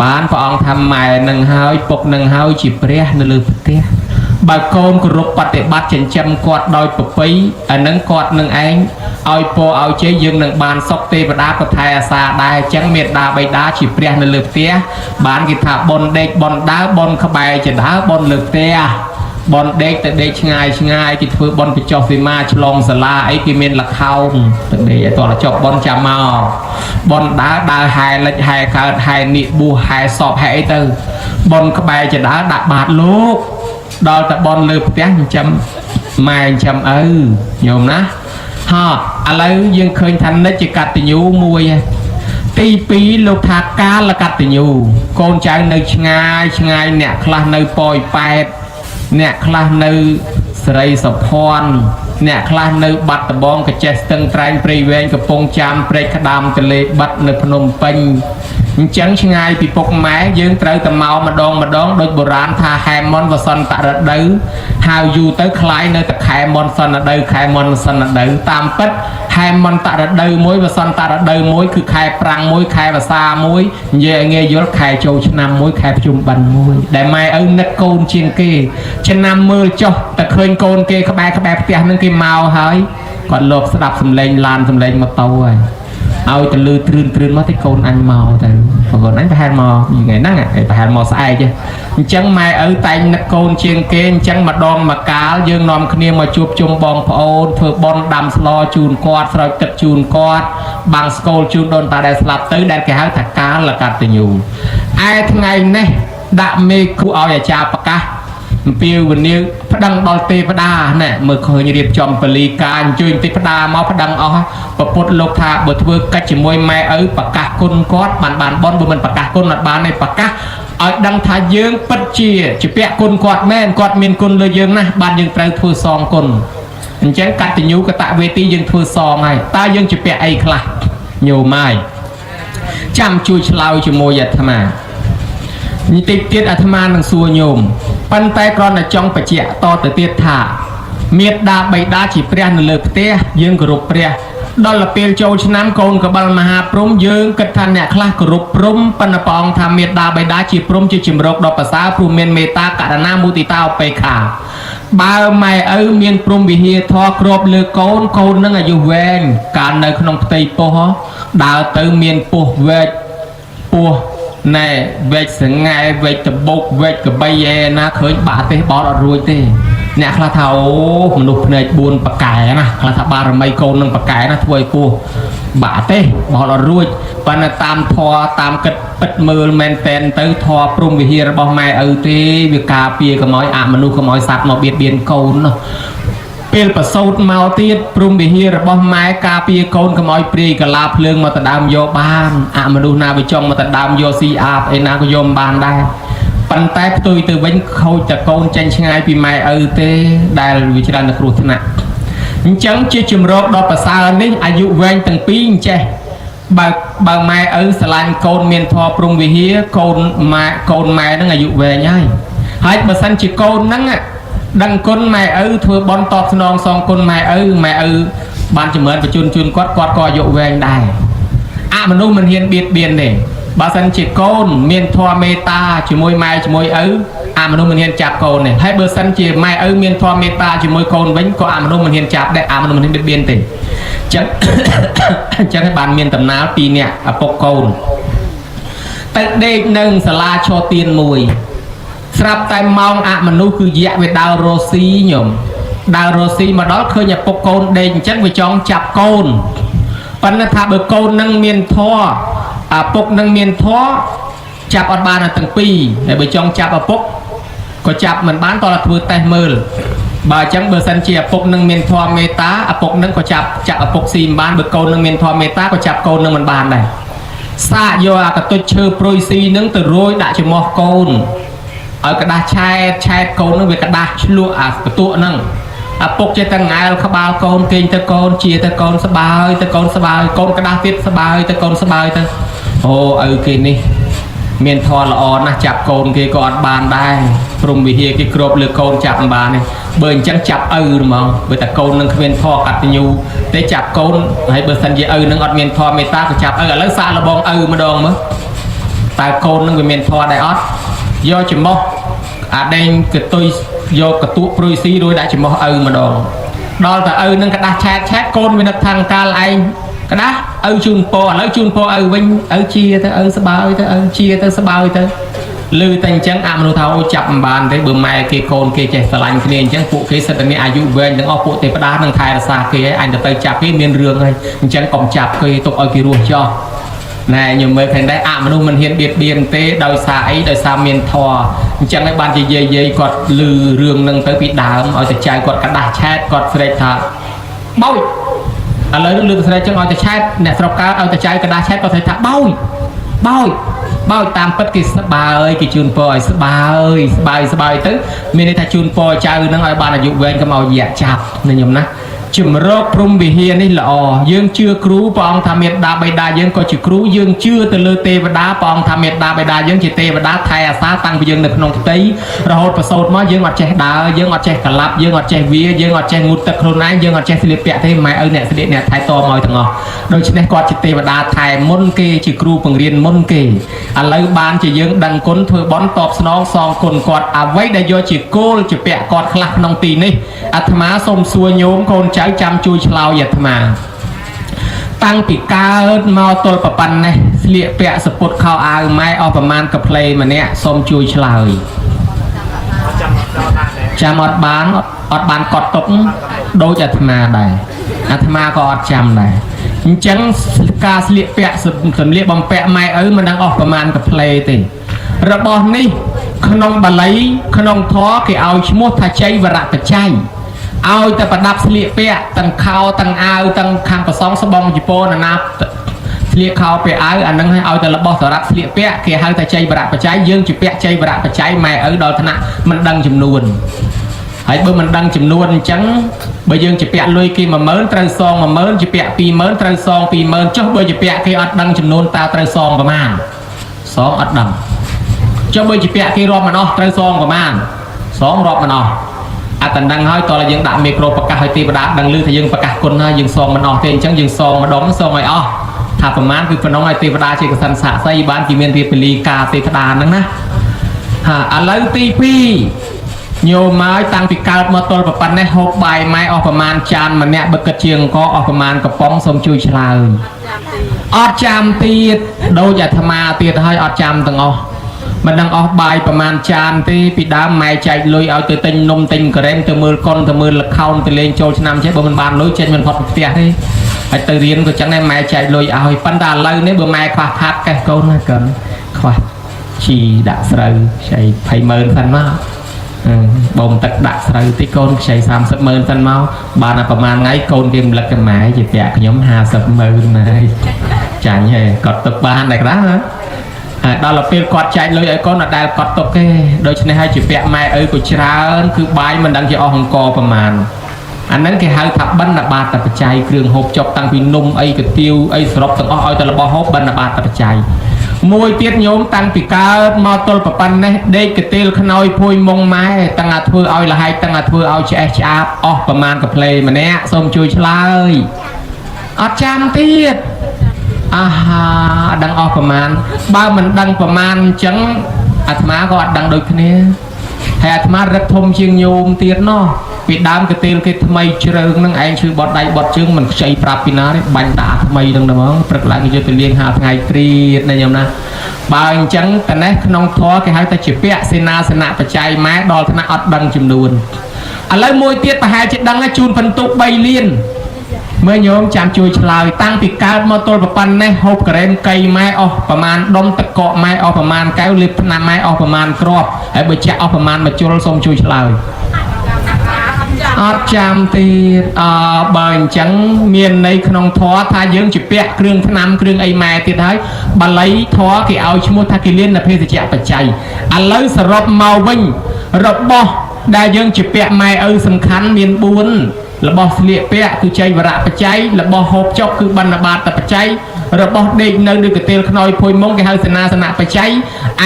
បានព្រះអង្គថាម៉ែនឹងហើយពុកនឹងហើយជាព្រះនៅលើផ្ទះបើកូនគោរពបតិបត្តិចិញ្ចឹមគាត់ដោយប្រពៃអានឹងគាត់នឹងឯងឲ្យពរឲ្យជ័យយើងនឹងបានសុខទេវតាក៏ថែអាសាដែរអញ្ចឹងមេដាបៃតាជាព្រះនៅលើផ្ទះបានគេថាបុណ្យដេកបុណ្យដើបុណ្យក្បែរចដើបុណ្យលើផ្ទះបនដេកទៅដេកឆ្ងាយឆ្ងាយគេធ្វើបនបញ្ចុះសីមាឆ្លងសាលាអីគេមានលខោងទៅដេកឲ្យតោះចប់បនចាំមកបនដើរដើរហែលិចហែកើតហែនិបួសហែសពហែអីទៅបនក្បែរចដើដាក់បាតលោកដល់តែបនលើផ្ទះចិញ្ចឹមម៉ែចិញ្ចឹមឪញោមណាហោឥឡូវយើងឃើញថានិច្ចកតញ្ញូមួយឯងទី2លោកថាកាលកតញ្ញូកូនចៅនៅឆ្ងាយឆ្ងាយអ្នកខ្លះនៅប៉ោយប៉ែតអ្នកខ្លះនៅសេរីសុភ័ណ្ឌអ្នកខ្លះនៅបាត់ដបងកចេះស្ទឹងត្រែងព្រៃវែងកំពង់ចាមព្រែកក្តាមទលេបិទនៅភ្នំពេញអញ្ចឹងឆ្ងាយពីពុកម៉ែយើងត្រូវតែមកម្ដងម្ដងដូចបុរាណថាហែមនវសន្តរដូវហៅយូរទៅคล้ายនៅតែខែមនសន្នដូវខែមនសន្នដូវតាមពិតខែមន្តរដូវមួយវសន្តរដូវមួយគឺខែប្រាំងមួយខែវស្សាមួយនិយាយឲ្យងាយយល់ខែចូលឆ្នាំមួយខែភ្ជុំបិណ្ឌមួយដែលម៉ែឪនឹកកូនជាងគេឆ្នាំមើលចុះតែឃើញកូនគេក្បែរក្បែរផ្ទះនឹងគេមកហើយគាត់លោកស្ដាប់សំឡេងឡានសំឡេងម៉ូតូហើយឲ្យទៅលឺទ្រឿនទ្រឿនមកទីកូនអញមកទៅកូនអញប្រហែលមកថ្ងៃហ្នឹងឯងប្រហែលមកស្អែកអញ្ចឹងម៉ែឪតែងនឹកកូនជាងគេអញ្ចឹងម្ដងមកកាលយើងនាំគ្នាមកជួបជុំបងប្អូនធ្វើបុណ្យដាំស្លជូនគាត់ស្រោចទឹកជូនគាត់បាំងស្កូលជូនដូនតាដែលស្លាប់ទៅដែលគេហៅថាកាលកតញ្ញូឯថ្ងៃនេះដាក់មេគូឲ្យអាចារ្យប្រកាសអំពាវនាវប្តឹងដល់ទេវតាណែមើលឃើញរៀបចំពលីការអញ្ជើញទេវតាមកប្តឹងអស់ពពុទ្ធលោកថាបើធ្វើកិច្ចជាមួយម៉ែឪប្រកាសគុណគាត់បានបានបនបើមិនប្រកាសគុណអត់បានទេប្រកាសឲ្យដឹងថាយើងពិតជាជាពាក់គុណគាត់មែនគាត់មានគុណលើយើងណាស់បានយើងត្រូវធ្វើសងគុណអញ្ចឹងកតញ្ញូកតវេទីយើងធ្វើសងហើយតើយើងជាពាក់អីខ្លះញោមហើយចាំជួយឆ្លើយជាមួយអាត្មាបន្តិចទៀតអាត្មានឹងសួរញោមប៉ុន្តែគ្រាន់តែចង់បញ្ជាក់តទៅទៀតថាមេដាបៃតាជាព្រះនៅលើផ្ទះយើងគោរពព្រះដល់ពេលចូលឆ្នាំកូនកបិលមហាព្រំយើងគិតថាអ្នកខ្លះគោរពព្រំប៉ុន្តែព្រះអង្គថាមេដាបៃតាជាព្រំជាជំរកដ៏ប្រសើរព្រោះមានមេត្តាករុណាមុទិតាឧបេក្ខាបើម៉ែឪមានព្រំវិហារធម៌គ្របលើកូនកូននឹងអាយុវែងកាលនៅក្នុងផ្ទៃពោះដើរទៅមានពោះវែកពោះណែវែកសង្ងែវែកតបុកវែកកបីឯណាឃើញបាក់ទេបោតអត់រួចទេអ្នកខ្លះថាអូមនុស្សភ្នែក4ប៉កែណាខ្លះថាបារមីកូននឹងប៉កែណាធ្វើឲ្យពោះបាក់ទេបោតអត់រួចប៉ុន្តែតាមធម៌តាមគិតពិតមើលមែនតែនទៅធម៌ព្រំវិហាររបស់ម៉ែឪទេវាការពារកុំឲ្យអមនុស្សកុំឲ្យសត្វមកបៀតបៀនកូននោះពេលប្រសូតមកទៀតព្រំវិហាររបស់ម៉ែការពារកូនកុំឲ្យព្រាយកលាភ្លើងមកដដើមយកបានអមនុស្សណាវាចង់មកដដើមយកស៊ីអាបឯណាក៏យកមិនបានដែរប៉ុន្តែផ្ទុយទៅវិញខូចតែកូនចេញឆ្ងាយពីម៉ែឪទេដែលវាច្រើនតែគ្រោះថ្នាក់អញ្ចឹងជាជំរកដ៏ប្រសើរនេះអាយុវែងទាំងពីរអញ្ចេះបើម៉ែឪស្រឡាញ់កូនមានធម៌ព្រំវិហារកូនម៉ែកូនម៉ែនឹងអាយុវែងហើយហើយបើសិនជាកូនហ្នឹងដឹងគុណម៉ែឪធ្វើបុណ្យតបស្នងសងគុណម៉ែឪម៉ែឪបានចម្រើនបញ្ជូនជូនគាត់គាត់ក៏អាយុវែងដែរអមនុស្សមិនហ៊ានបៀតបៀនទេ បើសិនជាកូនមានធម៌មេត្តាជាមួយម៉ែជាមួយឪអាមនុស្សមិនហ៊ានចាប់កូនទេហើយបើសិនជាម៉ែឪមានធម៌មេត្តាជាមួយកូនវិញក៏អាមនុស្សមិនហ៊ានចាប់ដែរអាមនុស្សមិនហ៊ានបៀតបៀនទេអញ្ចឹង អញ្ចឹងឲ្យបានមានតំណាលពីរនាក់ឪពុកកូនទៅដេកនៅសាលាឈរទៀនមួយ ស្រាប់តែម៉ោងអមនុស្សគឺយៈវាដើររស់ស៊ីញោមដើររស់ស៊ីមកដល់ឃើញឪពុកកូនដេកអញ្ចឹងវាចង់ចាប់កូនប៉ុន្តែថាបើកូននឹងមានធម៌ឪពុកនឹងមានធម៌ចាប់អត់បានទាំងពីរហើយបើចង់ចាប់ឪពុកក៏ចាប់មិនបានតោះតែធ្វើតេស្តមើលបើអញ្ចឹងបើសិនជាឪពុកនឹងមានធម៌មេត្តាឪពុកនឹងក៏ចាប់ចាប់ឪពុកស៊ីមិនបានបើកូននឹងមានធម៌មេត្តាក៏ចាប់កូននឹងមិនបានដែរសាកយកអាកតុចឈើព្រុយស៊ីនឹងទៅរោយដាក់ច្រមុះកូន ឲ្យក្តាស់ឆែតឆែតកូននឹងវាក្តាស់ឆ្លក់អាកតុហ្នឹងឪពុកចេះតែងែលក្បាលកូនគេងទៅកូនជាទៅកូនស្បើយទៅកូនស្បើយកូនក្តាស់ទៀតស្បើយទៅកូនស្បើយទៅអូឪគេនេះមានធម៌ល្អណាស់ចាប់កូនគេក៏អត់បានដែរព្រំវិហារគេគ្របលើកូនចាប់មិនបានទេបើអញ្ចឹងចាប់ឪហ្មងបើតែកូននឹងគ្មានធម៌កតញ្ញូទេចាប់កូនហើយបើសិនជាឪនឹងអត់មានធម៌មេត្តាក៏ចាប់ឪឥឡូវសាកល្បងឪម្ដងមើល តើកូននឹងវាមានធម៌ដែរអត់យកច្រមុះអាដេងកតុយយកកតុព្រុយស៊ីរួយដាក់ច្រមុះឪម្ដងដល់តែឪនឹងក្តាស់ឆែតឆែតកូនវានឹកថាកាលឯងក្តាស់ឪជូនពរឥឡូវជូនពរឪវិញឪជាទៅឪស្បើយទៅឪជាទៅស្បើយទៅឮតែអញ្ចឹងអមនុស្សថាអូចាប់មិនបានទេបើម៉ែគេកូនគេចេះស្រឡាញ់គ្នាអញ្ចឹងពួកគេសិតតែមានអាយុវែងទាំងអស់ពួកទេវតានឹងថែរក្សាគេហើយអញទៅចាប់គេមានរឿងហើយអញ្ចឹងកុំចាប់គេទុកឲ្យគេរស់ចោះ ណែខ្ញុំមើលឃើញដែរអមនុស្សមិនហ៊ានបៀតបៀនទេដោយសារអីដោយសារមានធម៌អញ្ចឹងហើយបានជាយាយយាយគាត់ឮរឿងនឹងទៅពីដើមឲ្យតែចៅគាត់ក្តាស់ឆែតគាត់ស្រែកថាបោចឥឡូវនឹងឮស្រែកចឹងឲ្យតែឆែតអ្នកស្រុកកើតឲ្យតែចៅក្តាស់ឆែតគាត់ស្រែកថាបោចបោចបោចតាមពិតគេស្បើយគេជូនពរឲ្យស្បើយស្បើយស្បើយទៅមានន័យថាជូនពរចៅនឹងឲ្យបានអាយុវែងកុំឲ្យយៈចាប់ណាខ្ញុំណា ជំរកព្រំវិហារនេះល្អយើងជឿគ្រូព្រះអង្គថាមេត្តាបិតាយើងក៏ជាគ្រូយើងជឿទៅលើទេវតាព្រះអង្គថាមេត្តាបិតាយើងជាទេវតាថែអាសាតាំងពីយើងនៅក្នុងផ្ទៃរហូតប្រសូតមកយើងអត់ចេះដើរយើងអត់ចេះក្លាប់យើងអត់ចេះវាយើងអត់ចេះងូតទឹកខ្លួនឯងយើងអត់ចេះស្លៀកពាក់ទេម៉ែឪអ្នកស្លៀកអ្នកថែតមកឲ្យទាំងអស់ដូច្នេះគាត់ជាទេវតាថែមុនគេជាគ្រូបង្រៀនមុនគេឥឡូវបានជាយើងដឹងគុណធ្វើបន់តបស្នងសងគុណគាត់អ្វីដែលយកជាគោលជាពាក់គាត់ខ្លះក្នុងទីនេះអាត្មាសូមសួរញោមកូនចៅចាំជួយឆ្លើយអាត្មាតាំងពីកើតមកទល់ប្រប៉ុណ្ណេះស្លៀកពាក់សពុតខោអាវម៉ែអស់ប្រមាណកាផ្លេម្នាក់សូមជួយឆ្លើយចាំអត់បានអត់បានកត់ទុកដូចអាត្មាដែរអាត្មាក៏អត់ចាំដែរអញ្ចឹងការស្លៀកពាក់សម្លៀកបំពាក់ម៉ែឪមិនដឹងអស់ប្រមាណកាផ្លេទេរបស់នេះក្នុងបាលីក្នុងធម៌គេឲ្យឈ្មោះថាជ័យវរៈបច្ច័យឲ្យតែប្រដាប់ស្លៀកពាក់ទាំងខោទាំងអាវទាំងខាងប្រសងស្បង់ជីពរណានាស្លៀកខោពាក់អាវអានឹងឲ្យតែរបស់សម្រាប់ស្លៀកពាក់គេហៅថាជ័យវរៈបច្ច័យយើងជាពាក់ជ័យវរៈបច្ច័យម៉ែឪដល់ថ្នាក់មិនដឹងចំនួនហើយបើមិនដឹងចំនួនអញ្ចឹងបើយើងជាពាក់លុយគេ10000ត្រូវសង10000ជាពាក់20000ត្រូវសង20000ចុះបើជាពាក់គេអត់ដឹងចំនួនតើត្រូវសងប្រមាណសងអត់ដឹងចុះបើជាពាក់គេរាប់មិនអស់ត្រូវសងប្រមាណសងរាប់មិនអស់អត់តដឹងហើយតោះយើងដាក់មីក្រូប្រកាសឲ្យទេវតាដឹងឮថាយើងប្រកាសគុណហើយយើងសងមិនអស់ទេអញ្ចឹងយើងសងម្ដងសងឲ្យអស់ថាប្រមាណគឺប៉ុណ្ណឹងឲ្យទេវតាជាកសិនសាក្សីបានគេមានរៀបលីការទេវតាហ្នឹងណាហាឥឡូវទី2ញោមហើយតាំងពីកើតមកទល់ប៉ុណ្ណេះហូបបាយម៉ែអស់ប្រមាណចានម្នាក់បើគិតជាអង្គអស់ប្រមាណកំប៉ុងសូមជួយឆ្លើយអត់ចាំទៀតដូចអាត្មាទៀតហើយអត់ចាំទាំងអស់មិនដឹងអស់បាយប្រមាណចានទេពីដើមម៉ែចែកលុយឲ្យទៅទិញនំទិញការ៉េមទៅមើលកុនទៅមើលល្ខោនទៅលេងចូលឆ្នាំចេះបើមិនបានលុយចេញមិនផុតពីផ្ទះទេហើយទៅរៀនក៏ចឹងដែរម៉ែចែកលុយឲ្យប៉ុន្តែឥឡូវនេះបើម៉ែខ្វះខាតកេះកូនណាកូនខ្វះជីដាក់ស្រូវខ្ចី20ម៉ឺនសិនមក បំទឹកដាក់ស្រូវតិចកូនខ្ចី30ម៉ឺនសិនមកបានតែប្រហែលថ្ងៃកូនគេរំលឹកតែម៉ែជាពាក់ខ្ញុំ50ម៉ឺនហើយចាញ់ហើយកត់ទុកបានដែរខ្លះណាហើយដល់ទៅពេលគាត់ចែកលុយឲ្យកូនអត់ដែលកត់ទុកទេដូច្នេះហើយជាពាក់ម៉ែឪក៏ច្រើនគឺបាយមិនដឹងជាអស់អង្គប្រមាណអាហ្នឹងគេហៅថាបិណ្ឌបាតបច្ច័យគ្រឿងហូបចុកតាំងពីនំអីកាទៀវអីសរុបទាំងអស់ឲ្យតែរបស់ហូបបិណ្ឌបាតបច្ច័យមួយទៀតញោមតាំងពីកើតមកទល់ប្រប៉ុណ្ណេះដេកកទេលខ្នើយភួយមុងម៉ែតាំងអាធ្វើឲ្យលហែកតាំងអាធ្វើឲ្យឆ្អេះឆ្អាបអស់ប្រមាណកាផ្លេម្នាក់សូមជួយឆ្លើយអត់ចាំទៀត អាហាអត់ដឹងអស់ប្រមាណបើមិនដឹងប្រមាណអញ្ចឹងអាត្មាក៏អត់ដឹងដូចគ្នាហើយអាត្មារឹកធំជាងញោមទៀតណោះពីដើមកទេលគេថ្មីជ្រើងនឹងឯងឈឺបត់ដៃបត់ជើងមិនខ្ចីប្រាប់ពីណាទេបាញ់ដាក់ថ្មីនឹងហ្មងព្រឹកឡើងគេយកទៅលាង5ថ្ងៃត្រៀតណាញោមណាបើអញ្ចឹងតនេះក្នុងធម៌គេហៅថាជាពាក្យសេនាសនៈបច្ច័យម៉ែដល់ថ្នាក់អត់ដឹងចំនួនឥឡូវមួយទៀតប្រហែលជាដឹងហើយជូនពិន្ទុ3លានមើលញោមចាំជួយឆ្លើយតាំងពីកើតមកទល់ប្រប៉ុណ្ណេះហូបការ៉េមកៃម៉ែអស់ប្រមាណដុំទឹកកកម៉ែអស់ប្រមាណកែវលេបថ្នាំម៉ែអស់ប្រមាណគ្រាប់ហើយបើចាក់អស់ប្រមាណមួយជុលសូមជួយឆ្លើយអត់ចាំទៀតអបើអញ្ចឹងមានន័យក្នុងធម៌ថាយើងជាពាក់គ្រឿងថ្នាំគ្រឿងអីម៉ែទៀតហើយបាលីធម៌គេឲ្យឈ្មោះថាគិលានភេសជ្ជៈបច្ច័យឥឡូវសរុបមកវិញរបស់ដែលយើងជាពាក់ម៉ែឪសំខាន់មាន4របស់ស្លៀកពាក់គឺចៃវរៈបច្ច័យរបស់ហូបចុកគឺបណ្ឌបាតបច្ច័យរបស់ដេកនៅដូចកទេលខ្នើយភួយមុងគេហៅសេនាសនៈបច្ច័យ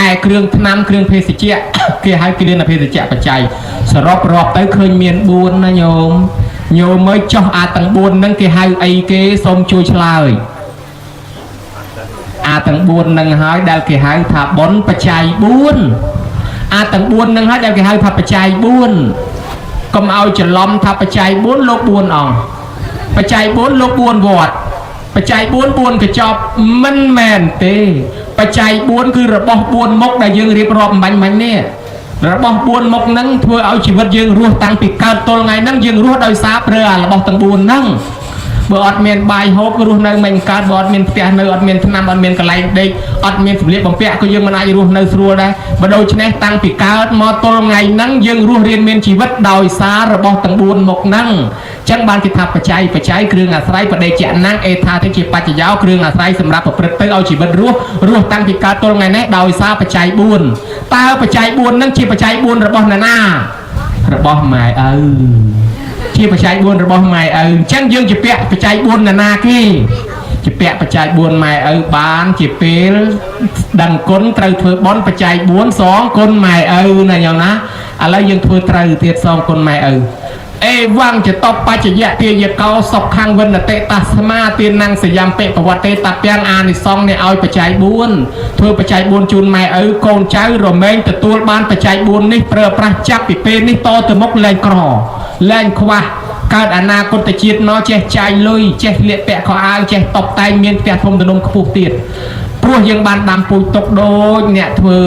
ឯគ្រឿងថ្នាំគ្រឿងភេសជ្ជៈគេហៅគិលានភេសជ្ជៈបច្ច័យសរុបរាប់ទៅឃើញមាន4ណាញោមញោមមើលចោះអាទាំង4ហ្នឹងគេហៅអីគេសូមជួយឆ្លើយអាទាំង4ហ្នឹងហើយដែលគេហៅថាបុណ្យបច្ច័យ4អាទាំង4ហ្នឹងហើយដែលគេហៅថាបច្ច័យ4កុំឲ្យច្រឡំថាបច្ច័យ4លោក4អង្គបច្ច័យ4លោក4វត្តបច្ច័យ4 4កញ្ចប់មិនមែនទេបច្ច័យ4គឺរបស់4មុខដែលយើងរៀបរាប់បាញ់មិញនេះរបស់4មុខហ្នឹងធ្វើឲ្យជីវិតយើងរស់តាំងពីកើតទល់ថ្ងៃហ្នឹងយើងរស់ដោយសារប្រើអារបស់ទាំង4ហ្នឹងបើអត់មានបាយហូបរស់នៅមិនកើតបើអត់មានផ្ទះនៅអត់មានថ្នាំអត់មានកន្លែងដេកអត់មានសម្លៀកបំពាក់ក៏យើងមិនអាចរស់នៅស្រួលដែរបើដូច្នេះតាំងពីកើតមកទល់ថ្ងៃហ្នឹងយើងរស់រៀនមានជីវិតដោយសាររបស់ទាំង4មុខហ្នឹងចឹងបានគេថាបច្ច័យបច្ច័យគ្រឿងអាស្រ័យបដិជៈណាំងអេថាទៅជាបច្ចយោគ្រឿងអាស្រ័យសម្រាប់ប្រព្រឹត្តទៅឲ្យជីវិតរស់រស់តាំងពីកើតទល់ថ្ងៃនេះដោយសារបច្ច័យ4តើបច្ច័យ4ហ្នឹងជាបច្ច័យ4របស់ណាណារបស់ម៉ែឪជាបច្ច័យ4របស់ម៉ែឪអញ្ចឹងយើងជាពាក់បច្ច័យ4ណានាគេជាពាក់បច្ច័យ4ម៉ែឪបានជាពេលដឹងគុណត្រូវធ្វើបុណ្យបច្ច័យ4សងគុណម៉ែឪណាញោមណាឥឡូវយើងធ្វើត្រូវទៀតសងគុណម៉ែឪអេវងចតបច្ចយៈទាយកោសុខੰវិនតិតាស្មាទានੰសយំពិប្រវត្តិតាពាំងអានិសង្សនេះឲ្យបច្ច័យ4ធ្វើបច្ច័យ4ជូនម៉ែឪកូនចៅរមែងទទួលបានបច្ច័យ4នេះប្រើប្រាស់ចាប់ពីពេលនេះតទៅមុខលែងក្រលែងខ្វះកើតអនាគតជាតិមកចេះចាយលុយចេះលាកពាក់ខោអាវចេះតបតែងមានផ្ទះធំទំនំខ្ពស់ទៀតព្រោះយើងបានដាំពូជទុកដូចអ្នកធ្វើ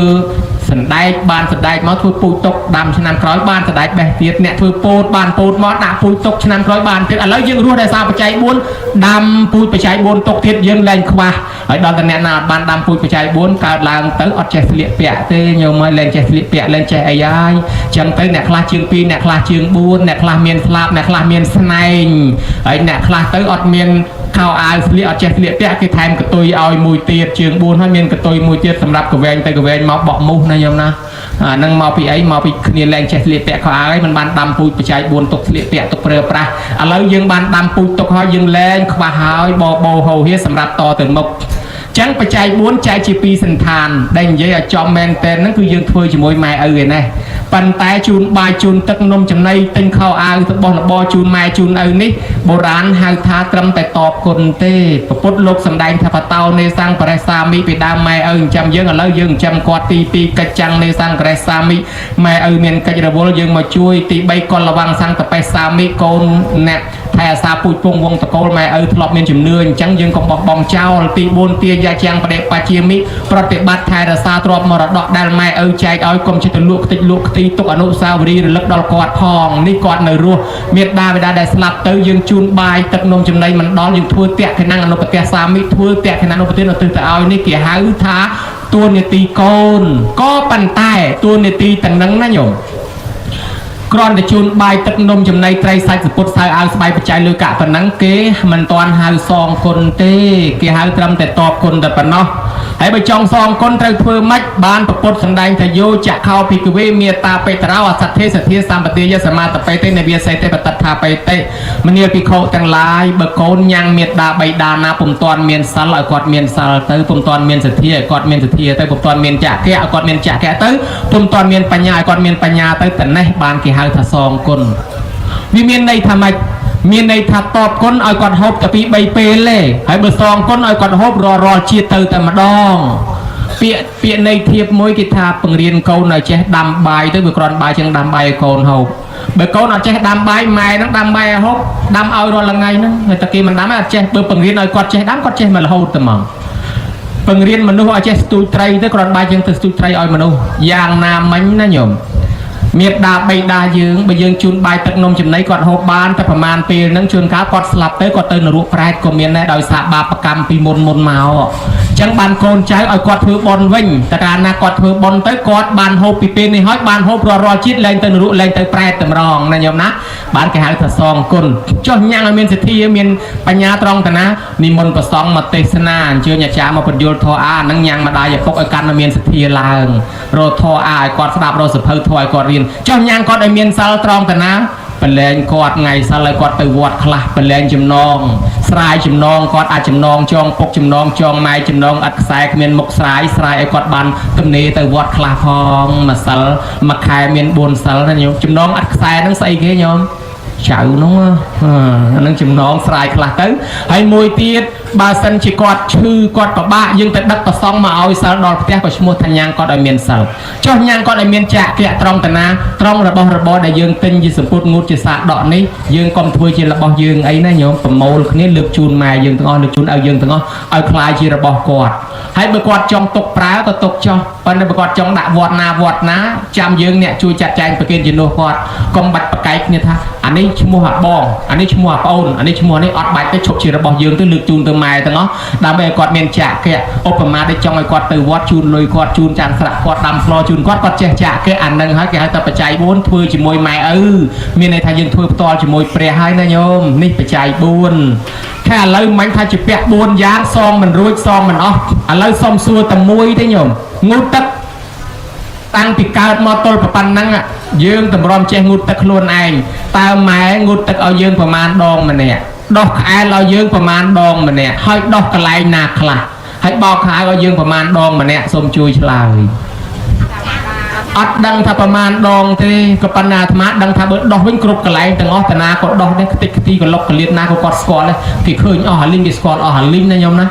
សណ្ដែកបានសណ្ដែកមកធ្វើពូជទុកដាំឆ្នាំក្រោយបានសណ្ដែកបេះទៀតអ្នកធ្វើពោតបានពោតមកដាក់ពូជទុកឆ្នាំក្រោយបានទៀតឥឡូវយើងរស់ដោយសារបច្ច័យ4ដាំពូជបច្ច័យ4ទុកទៀតយើងលែងខ្វះហើយដល់តែអ្នកណាអត់បានដាំពូជបច្ច័យ4កើតឡើងទៅអត់ចេះស្លៀកពាក់ទេញោមហើយលែងចេះស្លៀកពាក់លែងចេះអីហើយចឹងទៅអ្នកខ្លះជាង2អ្នកខ្លះជាង4អ្នកខ្លះមានស្លាបអ្នកខ្លះមានស្នែងហើយអ្នកខ្លះទៅអត់មានខោអាវស្លៀកអត់ចេះស្លៀកពាក់គេថែមកតុយឲ្យមួយទៀតជើង4ហើយមានកតុយមួយទៀតសម្រាប់កវែងទៅកវែងមកបក់មូសណាញោមណាអាហ្នឹងមកពីអីមកពីគ្នាលែងចេះស្លៀកពាក់ខោអាវហើយមិនបានដាំពូជបច្ច័យ4ទុកស្លៀកពាក់ទុកប្រើប្រាស់ឥឡូវយើងបានដាំពូជទុកហើយយើងលែងខ្វះហើយបបោហោហៀសម្រាប់តទៅមុខចឹងបច្ច័យ4ចែកជា2សន្តានដែលនិយាយឲ្យចំមែនតែនហ្នឹងគឺយើងធ្វើជាមួយម៉ែឪឯនេះប៉ុន្តែជូនបាយជូនទឹកនំចំណីទិញខោអាវទៅបោះរបរជូនម៉ែជូនឪនេះបុរាណហៅថាត្រឹមតែតបគុណទេពុទ្ធលោកសំដែងថាបតោនេសង្បរិសាមិពីដើមម៉ែឪចិញ្ចឹមយើងឥឡូវយើងចិញ្ចឹមគាត់ទី2កិច្ចចាំងនេសង្ករិសាមិម៉ែឪមានកិច្ចរវល់យើងមកជួយទី3កុលវੰសង្កបេសាមិកូនអ្នកថែអាសាពូជពងវងតកូលម៉ែឪធ្លាប់មានជំនឿអញ្ចឹងយើងកុំបោះបង់ចោលទី4ទាយាចាំងបដិបជាមិប្រតិបត្តិថែរក្សាទ្រព្យមរតកដែលម៉ែឪចែកឲ្យកុំចិត្តទៅលក់ខ្ទេចលក់ខ្ទីទុកអនុស្សាវរីយ៍រលឹកដល់គាត់ផងនេះគាត់នៅរស់មេដាបិតាដែលស្លាប់ទៅយើងជូនបាយទឹកនំចំណីមិនដល់យើងធ្វើតក្កណាំងអនុប្រទេសសាមិធ្វើតក្កណាំងអនុប្រទានឧទ្ទិសទៅឲ្យនេះគេហៅថាតួនាទីកូនក៏ប៉ុន្តែតួនាទីទាំងនឹងណាញោមគ្រាន់តែជូនបាយទឹកនំចំណីត្រីសាច់សពុតសៅអាវស្បៃបច្ច័យលុយកាក់ប៉ុណ្ណឹងគេមិនទាន់ហៅសងគុណទេគេហៅត្រឹមតែតបគុណតែប៉ុណ្ណោះហើយបើចង់សងគុណត្រូវធ្វើម៉េចបានពពុទ្ធសម្ដែងថាយោចខោភិក្ខវេមេតាបេតរោអសទ្ធិសទ្ធាសម្បទាយសមាតបេតិនវាសេតិបតថាបេតិមនាលភិក្ខុទាំងឡាយបើកូនញ៉ាំងមេដាបៃតាណាពុំទាន់មានសិលឲ្យគាត់មានសិលទៅពុំទាន់មានសទ្ធាឲ្យគាត់មានសទ្ធាទៅពុំទាន់មានចក្រៈឲ្យគាត់មានចក្រៈទៅពុំទាន់មានបញ្ញាឲ្យគាត់មានបញ្ញាទៅតនេះបានគេហៅថាសងគុណវាមានន័យថាម៉េច មានន័យថាតបគុណឲ្យគាត់ហូបតែពី3ពេលទេហើយបើសងគុណឲ្យគាត់ហូបរាល់រាល់ជាតិទៅតែម្ដងពាក្យពាក្យនៃធៀបមួយគេថាបង្រៀនកូនឲ្យចេះដាំបាយទៅវាគ្រាន់បាយជាងដាំបាយឲ្យកូនហូបបើកូនអត់ចេះដាំបាយម៉ែហ្នឹងដាំបាយឲ្យហូបដាំឲ្យរាល់ថ្ងៃហ្នឹងហើយតែគេមិនដាំអត់ចេះបើបង្រៀនឲ្យគាត់ចេះដាំគាត់ចេះមករហូតតែហ្មងបង្រៀនមនុស្សឲ្យចេះស្ទូចត្រីទៅគ្រាន់បាយជាងទៅស្ទូចត្រីឲ្យមនុស្សយ៉ាងណាមិញណាញោមមេដាបៃតាយើងបើយើងជូនបាយទឹកនំចំណីគាត់ហូបបានតែប្រហែលពេលហ្នឹងជួនកាលគាត់ស្លាប់ទៅគាត់ទៅនរកប្រែតក៏មានដែរដោយសារបាបកម្មពីមុនមុនមកអញ្ចឹងបានកូនចៅឲ្យគាត់ធ្វើបុណ្យវិញតែកាលណាគាត់ធ្វើបុណ្យទៅគាត់បានហូបពីពេលនេះហើយបានហូបរាល់រាល់ជាតិលែងទៅនរកលែងទៅប្រែតតម្រងណាញោមណាបានគេហៅថាសងគុណចុះញ៉ាំងឲ្យមានសទ្ធាមានបញ្ញាត្រង់តាណានិមន្តប្រសង់មកទេសនាអញ្ជើញអាចារ្យមកបញ្យល់ធម៌អាហ្នឹងញ៉ាំងម្ដាយឪពុកឲ្យកាន់តែមានសទ្ធាឡើងរកធម៌អាឲ្យគាត់ស្ដាប់រកសភៅធម៌ឲ្យគាត់រៀនចុះញ៉ាំងគាត់ឲ្យមានសិលត្រង់តាណាប្រលែងគាត់ថ្ងៃសិលឲ្យគាត់ទៅវត្តខ្លះប្រលែងចំណងស្រាយចំណងគាត់អាចចំណងចងពុកចំណងចងម៉ែចំណងឥតខ្សែគ្មានមុខស្រាយស្រាយឲ្យគាត់បានទំនេរទៅវត្តខ្លះផងមួយសិលមួយខែមាន4សិលណាញោមចំណងឥតខ្សែហ្នឹងស្អីគេញោមចៅនោះអានឹងចំណងស្រាយខ្លះទៅហើយមួយទៀតបើសិនជាគាត់ឈឺគាត់ពិបាកយើងទៅដឹកប្រសង់មកឲ្យសិលដល់ផ្ទះក៏ឈ្មោះថាញ៉ាំងគាត់ឲ្យមានសិលចុះញ៉ាំងគាត់ឲ្យមានចាក់កៈត្រង់តាណាត្រង់របស់របរដែលយើងទិញជាសម្ពុតងូតជាសាកដកនេះយើងកុំធ្វើជារបស់យើងអីណាញោមប្រមូលគ្នាលើកជូនម៉ែយើងទាំងអស់លើកជូនឲ្យយើងទាំងអស់ឲ្យคล้ายជារបស់គាត់ហើយបើគាត់ចង់ទុកប្រើក៏ទុកចុះប៉ុន្តែបើគាត់ចង់ដាក់វត្តណាវត្តណាចាំយើងអ្នកជួយចាត់ចែងប្រគេនជំនួសគាត់កុំបាច់ប្រកែកគ្នាថាអានេះឈ្មោះអាបងអានេះឈ្មោះអាប្អូនអានេះឈ្មោះនេះអត់បាច់ទេឈប់ជារបស់យើងទៅលើកជូនទៅម៉ែទាំងអស់ដើម្បីឲ្យគាត់មានចាក់កៈឧបមាដូចចង់ឲ្យគាត់ទៅវត្តជូនលុយគាត់ជូនចានស្រាក់គាត់ដាំស្លជូនគាត់គាត់ចេះចាក់កៈអានឹងហើយគេហៅថាបច្ច័យ4ធ្វើជាមួយម៉ែឪមានន័យថាយើងធ្វើផ្ទាល់ជាមួយព្រះហើយណាញោមនេះបច្ច័យ4ខែឥឡូវមិញថាជាពាក់4យ៉ាងសងមិនរួចសងមិនអស់ឥឡូវសុំសួរតែមួយទេញោមងូតទឹកតាំងពីកើតមកទល់ប៉ុណ្ណឹងយើងតម្រាំចេះងូតទឹកខ្លួនឯងតើម៉ែងូតទឹកឲ្យយើងប្រមាណដងម្នាក់ដោះក្អែលឲ្យយើងប្រមាណដងម្នាក់ហើយដោះកន្លែងណាខ្លះហើយបោកខោឲ្យយើងប្រមាណដងម្នាក់សូមជួយឆ្លើយអត់ដឹងថាប្រមាណដងទេក៏ប៉ុន្តែអាត្មាដឹងថាបើដោះវិញគ្រប់កន្លែងទាំងអស់តាណាក៏ដោះដែរខ្ទេចខ្ទីក៏លុកកលៀតណាក៏គាត់ស្គាល់ដែរគេឃើញអស់អាលីងគេស្គាល់អស់អាលីងណាញោមណា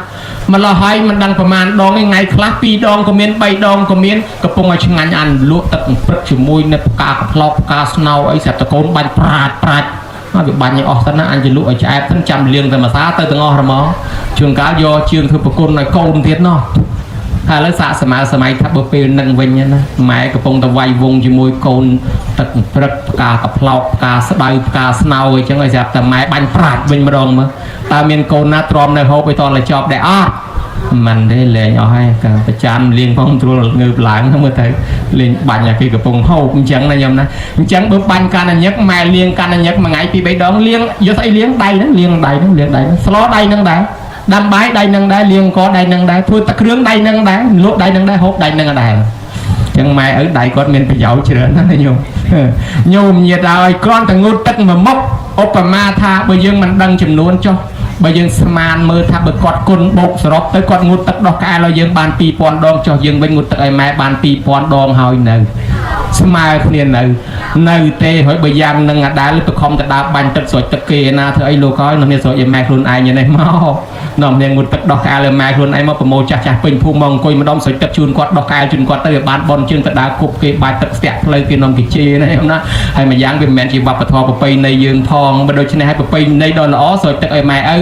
ម្ល៉េះហើយមិនដឹងប្រមាណដងឯថ្ងៃខ្លះ2ដងក៏មាន3ដងក៏មានកំពុងឲ្យឆ្ងាញ់អានលក់ទឹកព្រឹកជាមួយនៅផ្កាកផ្លោកផ្កាស្នោអីស្រាប់តកូនបាញ់ប្រាចប្រាចហើយវាបាញ់ឲ្យអស់សិនណាអញจะលក់ឲ្យឆ្អែតសិនចាំលៀងតែមួយសាទៅទាំងអស់ហ្មងជួនកាលយកជើងធ្វើប្រគុណឲ្យកូនទៀតណោះហើយឥឡូវសាកសម័យសម័យថាបើពេលនឹងវិញណាម៉ែកំពុងតែវាយវងជាមួយកូនទឹកព្រឹកផ្កាកផ្លោកផ្កាស្ដៅផ្កាស្នោអីចឹងឲ្យស្រាប់តែម៉ែបាញ់ប្រាច់វិញម្ដងមើលតើមានកូនណាទ្រាំនៅហូបឲ្យតតែចប់ដែរអត់មិនទេលែងអស់ហើយកាប្រចានលៀងផងត្រួលងើបឡើងមើលទៅលេងបាញ់ឲ្យគេកំពុងហូបអញ្ចឹងណាញោមណាអញ្ចឹងបើបាញ់កាន់ញឹកម៉ែលៀងកាន់ញឹកមួយថ្ងៃពីរបីដងលៀងយកស្អីលៀងដៃហ្នឹងលៀងដៃហ្នឹងលៀងដៃហ្នឹងស្លដៃហ្នឹងដែរដាំបាយដៃនឹងដែរលាងកដៃនឹងដែរធ្វើទឹកគ្រឿងដៃនឹងដែរលក់ដៃនឹងដែរហូបដៃនឹងដែរអញ្ចឹងម៉ែឪដៃគាត់មានប្រយោជន៍ច្រើនណាស់ណាញោមញោមញាតឲ្យគ្រាន់តែងូតទឹកមួយមុខឧបមាថាបើយើងមិនដឹងចំនួនចុះបើយើងស្មានមើលថាបើគាត់គុណបូកសរុបទៅគាត់ងូតទឹកដោះក្អែលឲ្យយើងបាន2000ដងចុះយើងវិញងូតទឹកឲ្យម៉ែបាន2000ដងហើយនៅស្មើគ្នានៅនៅទេហើយបើយ៉ាងនឹងអាដែលទៅខំទៅដើរបាញ់ទឹកស្រោចទឹកគេណាធ្វើអីលោកហើយនោះនេះស្រោចឲ្យម៉ែខ្លួនឯងនេះមកនាំគ្នាងូតទឹកដោះក្អែលឲ្យម៉ែខ្លួនឯងមកប្រមូលចាស់ចាស់ពេញភូមិមកអង្គុយម្ដុំស្រោចទឹកជូនគាត់ដោះក្អែលជូនគាត់ទៅវាបានបនជើងទៅដើរគប់គេបាច់ទឹកស្ទាក់ផ្លូវគេនាំគេជេរណាណាហើយម្យ៉ាងវាមិនមែនជាវប្បធម៌ប្រពៃណីយើងផងបើដូច្នេះហើយប្រពៃណីដ៏ល្អស្រោចទឹកឲ្យម៉ែឪ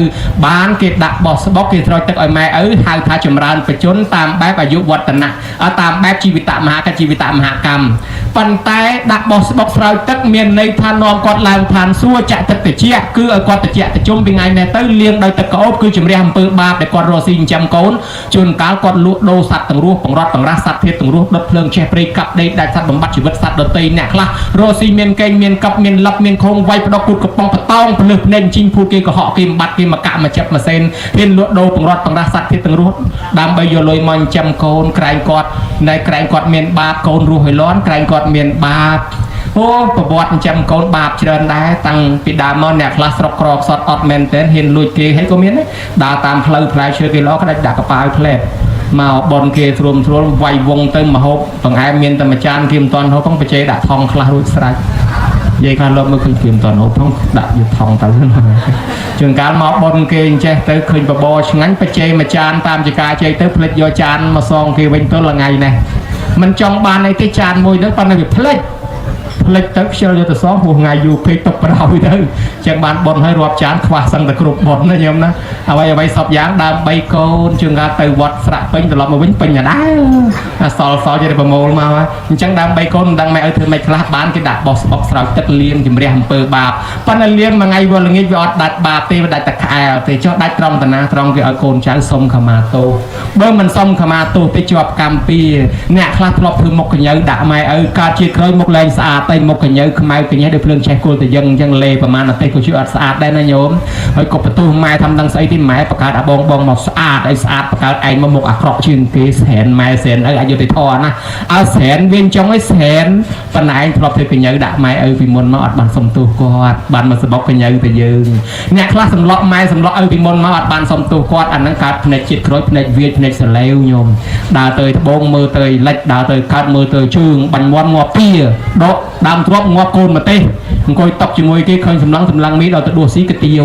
បានគេដាក់បោះស្បុកគេស្រោចទឹកឲ្យម៉ែឪហៅថាចម្រើនបជនតាមបែបអាយុវឌ្ឍនៈតាមបែបជីវិតមហាកជីវិតមហាកម្មប៉ុន្តែដាក់បោះស្បុកស្រោចទឹកមានន័យថានាំគាត់ឡើងឋានសួគ៌ចាក់ទឹកត្រជាក់គឺឲ្យគាត់ត្រជាក់ត្រជុំពីថ្ងៃនេះទៅលាងដោយទឹកក្រអូបគឺជំរះអំពើបាបដែលគាត់រកស៊ីចិញ្ចឹមកូនជួនកាលគាត់លក់ដូរសត្វទាំងរស់បង្រត់បង្រាស់សត្វធាតុទាំងរស់ដុតភ្លើងឆេះព្រៃកាប់ដីដាច់សត្វបំបត្តិជីវិតសត្វដទៃអ្នកខ្លះរកស៊ីមានកេងមានកັບមានលឹបមានខងវាយផ្ដុកគូតកំប៉ុងបតោងពលឹះភ្នែកជីងភូតគេកុហកគេបំបត្តិគេមកកាក់មកចាប់មកសេនហ៊ានលក់ដូរបង្រត់បង្រាស់សត្វធាតុទាំងរស់ដើម្បីយកលុយមកចិញ្ចឹមកូនក្រែងគាត់នៅក្រែងគាត់មានបាបកូនរស់ឲ្យលន់ក្រែងគាត់មានបាបអូប្រវត្តិចិញ្ចឹមកូនបាបច្រើនដែរតាំងពីដើមមកអ្នកខ្លះស្រុកក្រខ្សត់អត់មែនទែនហ៊ានលួចគេហើយក៏មានដែរដើរតាមផ្លូវផ្លែឈើគេល្អក្តាច់ដាក់កប៉ាវផ្លែមកបនគេត្រួមត្រួលវាយវងទៅមកហូបបង្អែមមានតែមួយចានគេមិនទាន់ហូបផងបច្ចេដាក់ថងខ្លះរួចស្រេច និយាយខ្លះលោកមើលឃើញព្រាមតនហូបផងដាក់យកថងទៅជួនកាលមកប៉ុនគេអញ្ចេះទៅឃើញបបរឆ្ងាញ់បច្ចេមួយចានតាមចកាជ័យទៅផ្លិចយកចានមកសងគេវិញទៅល្ងៃនេះមិនចង់បានអីទេចានមួយហ្នឹងប៉ុន្តែវាផ្លិចផ្លិចទៅខ្ជិលយកទៅសងហួសថ្ងៃយូរពេកទុកប្រោយទៅចឹងបានប៉ុនឲ្យរាប់ចានខ្វះសឹងតែគ្រប់ប៉ុនណាញោមណាអ្វីអ្វីសពយ៉ាងដើម្បីកូនជួនកាលទៅវត្តស្រាក់ពេញត្រឡប់មកវិញពេញដដែលអាសល់សល់ចេះតែប្រមូលមកហើយអញ្ចឹងដើម្បីកូនមិនដឹងម៉ែឲ្យធ្វើម៉េចខ្លះបានគេដាក់បោះស្បុកស្រោចទឹកលាងជំរះអំពើបាបប៉ុន្តែលាងមួយថ្ងៃវល់ល្ងាចវាអត់ដាច់បាបទេវាដាច់តែក្អែលទេចុះដាច់ត្រង់តាណាត្រង់គេឲ្យកូនចៅសុំខមាទោសបើមិនសុំខមាទោសទេជាប់កម្មពៀអ្នកខ្លះធ្លាប់ធ្វើមុខកញ្ញៅដាក់ម៉ែឪកើតជាតិក្រោយមុខលែងស្អាតតែមុខកញ្ញៅខ្មៅកញ្ញេះដូចភ្លើងឆេះគល់តែយើងអញ្ចឹងលេប្រហែលអាទិត្យក៏ជួយអត់ស្អាតដែរណាញោមហើយក៏បន្ទោសម៉ែថាមិនដឹងស្អីទេម៉ែបង្កើតអាបងបងមកស្អាតឲ្យស្អាតបង្កើតឯងមកមុខអាក្រក់ជាងគេស្រែនម៉ែស្រែនឪអយុត្តិធម៌ណាឲ្យស្រែនវិញចុងឲ្យស្រែនប៉ុន្តែឯងធ្លាប់ធ្វើកញ្ញៅដាក់ម៉ែឪពីមុនមកអត់បានសុំទោសគាត់បានមកសបុកកញ្ញៅទៅយើងអ្នកខ្លះសម្លក់ម៉ែសម្លក់ឪពីមុនមកអត់បានសុំទោសគាត់អាហ្នឹងកើតភ្នែកជាតិក្រោយភ្នែកវាយភ្នែកសលេវញោមដើរទៅត្បូងមើលទៅលិចដើរទៅកើតមើលទៅជើងបាញ់មាត់ងាប់ពៀដកដើមទ្របងាប់កូនម្ទេសអង្គុយតុកជាមួយគេឃើញសម្លឹងសម្លឹងមីដល់ទៅដួសស៊ីកាទៀវ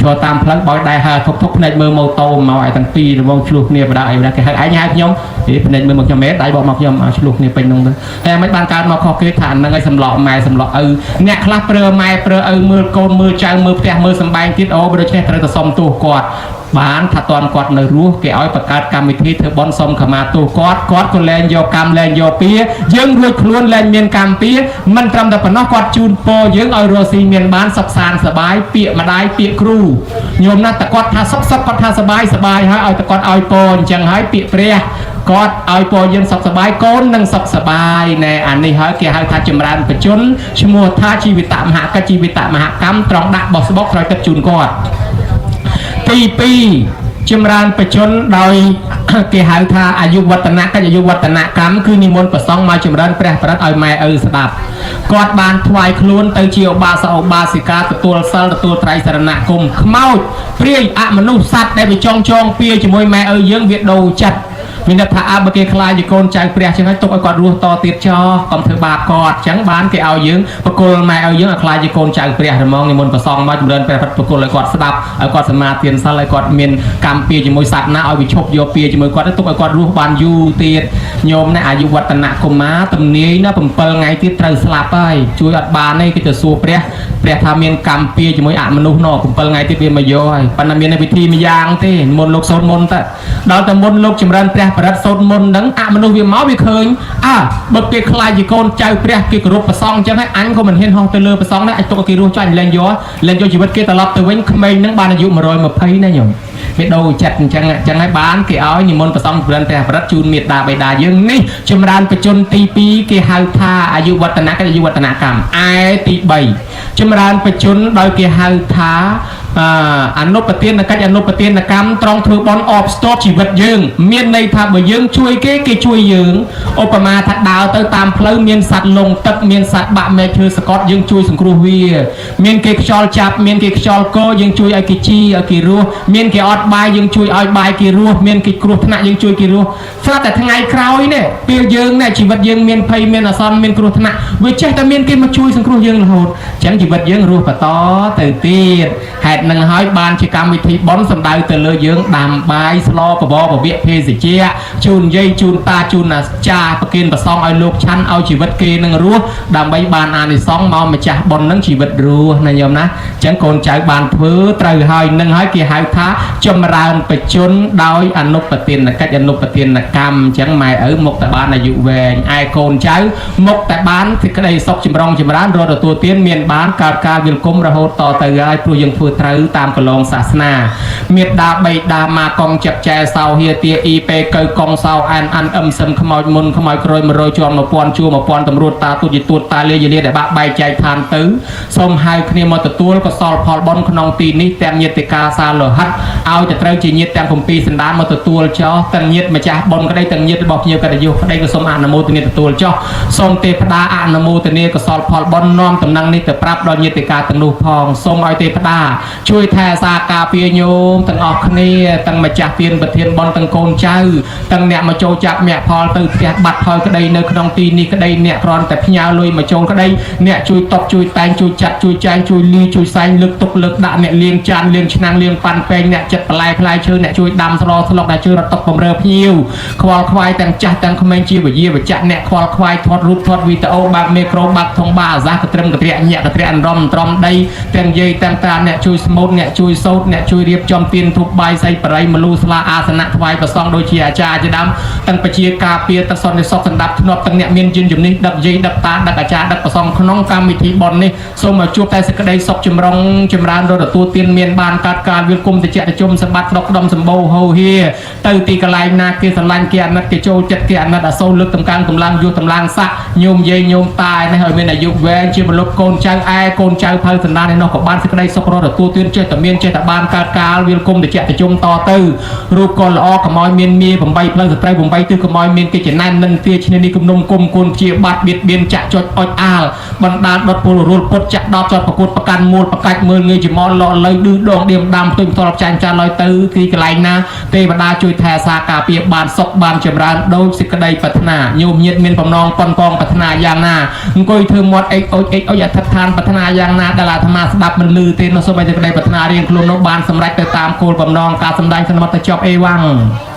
ឈរតាមផ្លូវបោយដែរហើធុកធុកភ្នែកមើលម៉ូតូមកឲ្យទាំងពីររងឆ្លោះគ្នាបដាអីបដាគេហៅឯងហៅខ្ញុំទេភ្នែកមើលមកខ្ញុំមែនដៃបកមកខ្ញុំឲ្យឆ្លោះគ្នាពេញនោះទៅតែមិនបានកើតមកខុសគេថាអាហ្នឹងឲ្យសម្លក់ម៉ែសម្លក់ឪអ្នកខ្លះប្រើម៉ែប្រើឪមើលកូនមើលចៅមើលផ្ទះមើលសំបែងទៀតអូបើដូច្នេះត្រូវតែសុំទោសគាត់បានថាតន់គាត់នៅរស់គេឲ្យបង្កើតកម្មវិធីធ្វើបន់សុំខមាទោសគាត់គាត់ក៏លែងយកកម្មលែងយកពៀយើងរួចខ្លួនលែងមានកម្មពៀមិនត្រឹមតែប៉ុណ្ណោះគាត់ជូនពរយើងឲ្យរស់ស៊ីមានបានសុខសាន្តសប្បាយពាក្យម្ដាយពាក្យគ្រូញោមណាតែគាត់ថាសុខសុខគាត់ថាសប្បាយសប្បាយហើយឲ្យតែគាត់ឲ្យពរអញ្ចឹងហើយពាក្យព្រះគាត់ឲ្យពរយើងសុខសប្បាយកូននឹងសុខសប្បាយណែអានេះហើយគេហៅថាចម្រើនបជនឈ្មោះថាជីវិតមហកិច្ចជីវិតមហកម្មត្រង់ដាក់បោះស្បុកក្រោយទឹកជូនគាត់ទី2ចម្រើនបជនដោយគេហៅថាអាយុវឌ្ឍនកិច្ចអាយុវឌ្ឍនកម្មគឺនិមន្តប្រសង់មកចម្រើនព្រះបរិត្តឲ្យម៉ែឪស្ដាប់គាត់បានថ្វាយខ្លួនទៅជាឧបាសកឧបាសិកាទទួលសិលទទួលត្រៃសរណគមខ្មោចព្រាយអមនុស្សសត្វដែលវាចងចងពៀជាមួយម៉ែឪយើងវាដូរចិត្តមានន័យថាអើបើគេខ្លាចជាកូនចៅព្រះចឹងហើយទុកឲ្យគាត់រស់តទៀតចោះកុំធ្វើបាបគាត់ចឹងបានគេឲ្យយើងបកគលម៉ែឲ្យយើងឲ្យខ្លាចជាកូនចៅព្រះហ្មងនិមន្តប្រសងមកចម្រើនព្រះបកគលឲ្យគាត់ស្ដាប់ឲ្យគាត់សមាទានសិលឲ្យគាត់មានកម្មពៀជាមួយសត្វណាឲ្យវាឈប់យកពៀជាមួយគាត់ទុកឲ្យគាត់រស់បានយូរទៀតញោមណាអាយុវឌ្ឍនកុមារទំនាយណា7ថ្ងៃទៀតត្រូវស្លាប់ហើយជួយអត់បានទេគេទៅសួរព្រះព្រះថាមានកម្មពៀជាមួយអមនុស្សណ7ថ្ងៃទៀតវាមកយកហើយប៉ុន្តែមានវិធីមួយយ៉ាងទេមុនលោកសូត្រមុនទៅដល់តែមុនលោកចម្រើនព្រះបរិត្តសូត្រមុនហ្នឹងអមនុស្សវាមកវាឃើញអើបើគេខ្លាចជាកូនចៅព្រះគេគោរពព្រះសង្ឃអញ្ចឹងហើយអញក៏មិនហ៊ានហោះទៅលើព្រះសង្ឃដែរអញទុកឲ្យគេរស់ចាញ់លែងយកលែងយកជីវិតគេត្រឡប់ទៅវិញក្មេងហ្នឹងបានអាយុ120ណាញោមវាដូរចិត្តអញ្ចឹងអញ្ចឹងហើយបានគេឲ្យនិមន្តព្រះសង្ឃចម្រើនព្រះបរិត្តជូនមេត្តាបិតាយើងនេះចម្រើនបជនទី2គេហៅថាអាយុវឌ្ឍនកិច្ចអាយុវឌ្ឍនកម្មឯទី3ចម្រើនបជនដោយគេហៅថាអនុប្រទានកិច្ចអនុប្រទានកម្មត្រង់ធ្វើបន់អបស្ទប់ជីវិតយើងមានន័យថាបើយើងជួយគេគេជួយយើងឧបមាថាដើរទៅតាមផ្លូវមានសត្វលងទឹកមានសត្វបាក់មែកឈើសកត់យើងជួយសង្គ្រោះវាមានគេខ្យល់ចាប់មានគេខ្យល់កយើងជួយឲ្យគេជីឲ្យគេរស់មានគេអត់បាយយើងជួយឲ្យបាយគេរស់មានគេគ្រោះថ្នាក់យើងជួយគេរស់ស្រាប់តែថ្ងៃក្រោយនេះពេលយើងនេះជីវិតយើងមានភ័យមានអាសន្នមានគ្រោះថ្នាក់វាចេះតែមានគេមកជួយសង្គ្រោះយើងរហូតអញ្ចឹងជីវិតយើងរស់បន្តទៅទៀតហេតុនឹងហើយបានជាកម្មវិធីបុណ្យសំដៅទៅលើយើងដាំបាយស្លបបរពវៈភេសជ្ជៈជូនយាយជូនតាជូនអាចារ្យប្រគិនប្រសងឲ្យលោកឆាន់ឲ្យជីវិតគេនឹងរស់ដើម្បីបានអានិសង្សមកម្ចាស់បុណ្យនឹងជីវិតរស់ណាញោមណាអញ្ចឹងកូនចៅបានធ្វើត្រូវហើយនឹងហើយគេហៅថាចម្រើនបជនដោយអនុប្រទានកិច្ចអនុប្រទានកម្មអញ្ចឹងម៉ែឪមកតែបានអាយុវែងឯកូនចៅមកតែបានសេចក្តីសុខចម្រុងចម្រើនរត់ទទួលទានមានបានកើតការវិលគុំរហូតតទៅហើយព្រោះយើងធ្វើត្រូវតាមកលងសាសនាមេដាបៃតាមកកងចាប់ចែសោហៀទាអ៊ីពេកៅកងសោអានអានអឹមសឹមខ្មោចមុនខ្មោចក្រោយ100ជាន់1000ជួ1000តម្រួតតាទូចទួតតាលាយលាដែលបាក់បែកចែកឋានទៅសូមហៅគ្នាមកទទួលកុសលផលបុណ្យក្នុងទីនេះទាំងញាតិកាសាលោហិតឲ្យតែត្រូវជាញាតិទាំង7សន្តានមកទទួលចោះទាំងញាតិម្ចាស់បុណ្យក្តីទាំងញាតិរបស់ភ្ញៀវកតញ្ញុក្តីក៏សូមអនុមោទនាទទួលចោះសូមទេពតាអនុមោទនាកុសលផលបុណ្យនាំតំណែងនេះទៅប្រាប់ដល់ញាតិកាទាំងនោះផងសូមឲ្យទេពតា ជួយថែអាសាការពារញោមទាំងអស់គ្នា ទាំងម្ចាស់ទានប្រធានបន ទាំងកូនចៅ ទាំងអ្នកមកចូលចាប់មគ្គផលទៅផ្ទះបាត់ហើយក្តី នៅក្នុងទីនេះក្តី អ្នកគ្រាន់តែផ្ញើលុយមកចូលក្តី អ្នកជួយតបជួយតែង ជួយចាត់ជួយចែង ជួយលីជួយសែង លើកទុកលើកដាក់ អ្នកលាងចានលាងឆ្នាំងលាងប៉ាន់ពេង អ្នកចិត្តបន្លែផ្លែឈើ អ្នកជួយដាំស្រស្លុក អ្នកជួយរត់តុកបំរើភ្ញៀវ ខ្វល់ខ្វាយទាំងចាស់ទាំងក្មេងជាវិយាវចៈ អ្នកខ្វល់ខ្វាយថតរូបថតវីដេអូ បើកមេក្រូ បើកធុងបាអាសាកត្រឹមកត្រាក់ញាក់កត្រាក់អន្រំត្រំដី ទាំងយាយទាំងតា អ្នកជួយស្មូត អ្នកជួយសោត អ្នកជួយរៀបចំទៀនធូបបាយសីបរិយមលូស្លាអាសនៈថ្វាយប្រសងដូចជាអាចារ្យជាដើម ទាំងពជាការពារ ទាំងសន្តិសុខសន្តាប់ធ្នាប់ ទាំងអ្នកមានយានជំនិះដឹកយាយដឹកតាដឹកអាចារ្យដឹកប្រសងក្នុងកម្មវិធីបុណ្យនេះ សូមឲ្យជួបតែសេចក្តីសុខចម្រុងចម្រើន រទទួលទានមានបានកើតការវិលគុំតិចតិជុំសម្បត្តិដកដុំសម្បូរហោហៀ ទៅទីកន្លែងណាគេស្រឡាញ់គេអាណិតគេចូលចិត្តគេអាណិតអាសូរ លើកតម្កើងកម្លាំងយុះតម្លើងស័កញោមយាយញោមតានេះឲ្យមានអាយុវែងជាមលុបកូនចៅ ឯកូនចៅផៅសន្តាននេះនោះក៏បានសេចក្តីសុខរទទួលទានចេះតែមានចេះតែបានកើតកាលវិលគុំតិចតិជុំតទៅ រូបក៏ល្អកុំឲ្យមានមា8ផ្លូវសត្រូវ8ទិស កុំឲ្យមានគេចំណែននិនទាឈ្នានេះគំនុំគុំគុនជាបាត់បៀតបៀនចាក់ចុចអុចអាលបណ្ដាលដុតពលរួលពុតចាក់ដប់ចត់ប្រកួតប្រកាន់មូលប្រកាច់មើលងាយច្មល់លក់លៃឌឺដងឌៀមដាំផ្ទុយផ្ទាល់ចាញ់ចានឡើយ ទៅទីកន្លែងណាទេវតាជួយថែសារការពារបានសុខបានចម្រើនដោយសេចក្តីប្រាថ្នា។ ញោមញាតមានបំណងប៉ុនប៉ងប្រាថ្នាយ៉ាងណា អង្គុយធ្វើមាត់អេកអុចអេកអុចអធិដ្ឋានប្រាថ្នាយ៉ាងណាដែលអាត្មាស្ដាប់មិនលឺទេនោះ សូមឲ្យសេចក្តីប្រាថ្នារៀងខ្លួននោះបានសម្រេចទៅតាមគោលបំណង។ ការសម្ដែងសន្មតទៅចប់អេវ៉ាំង។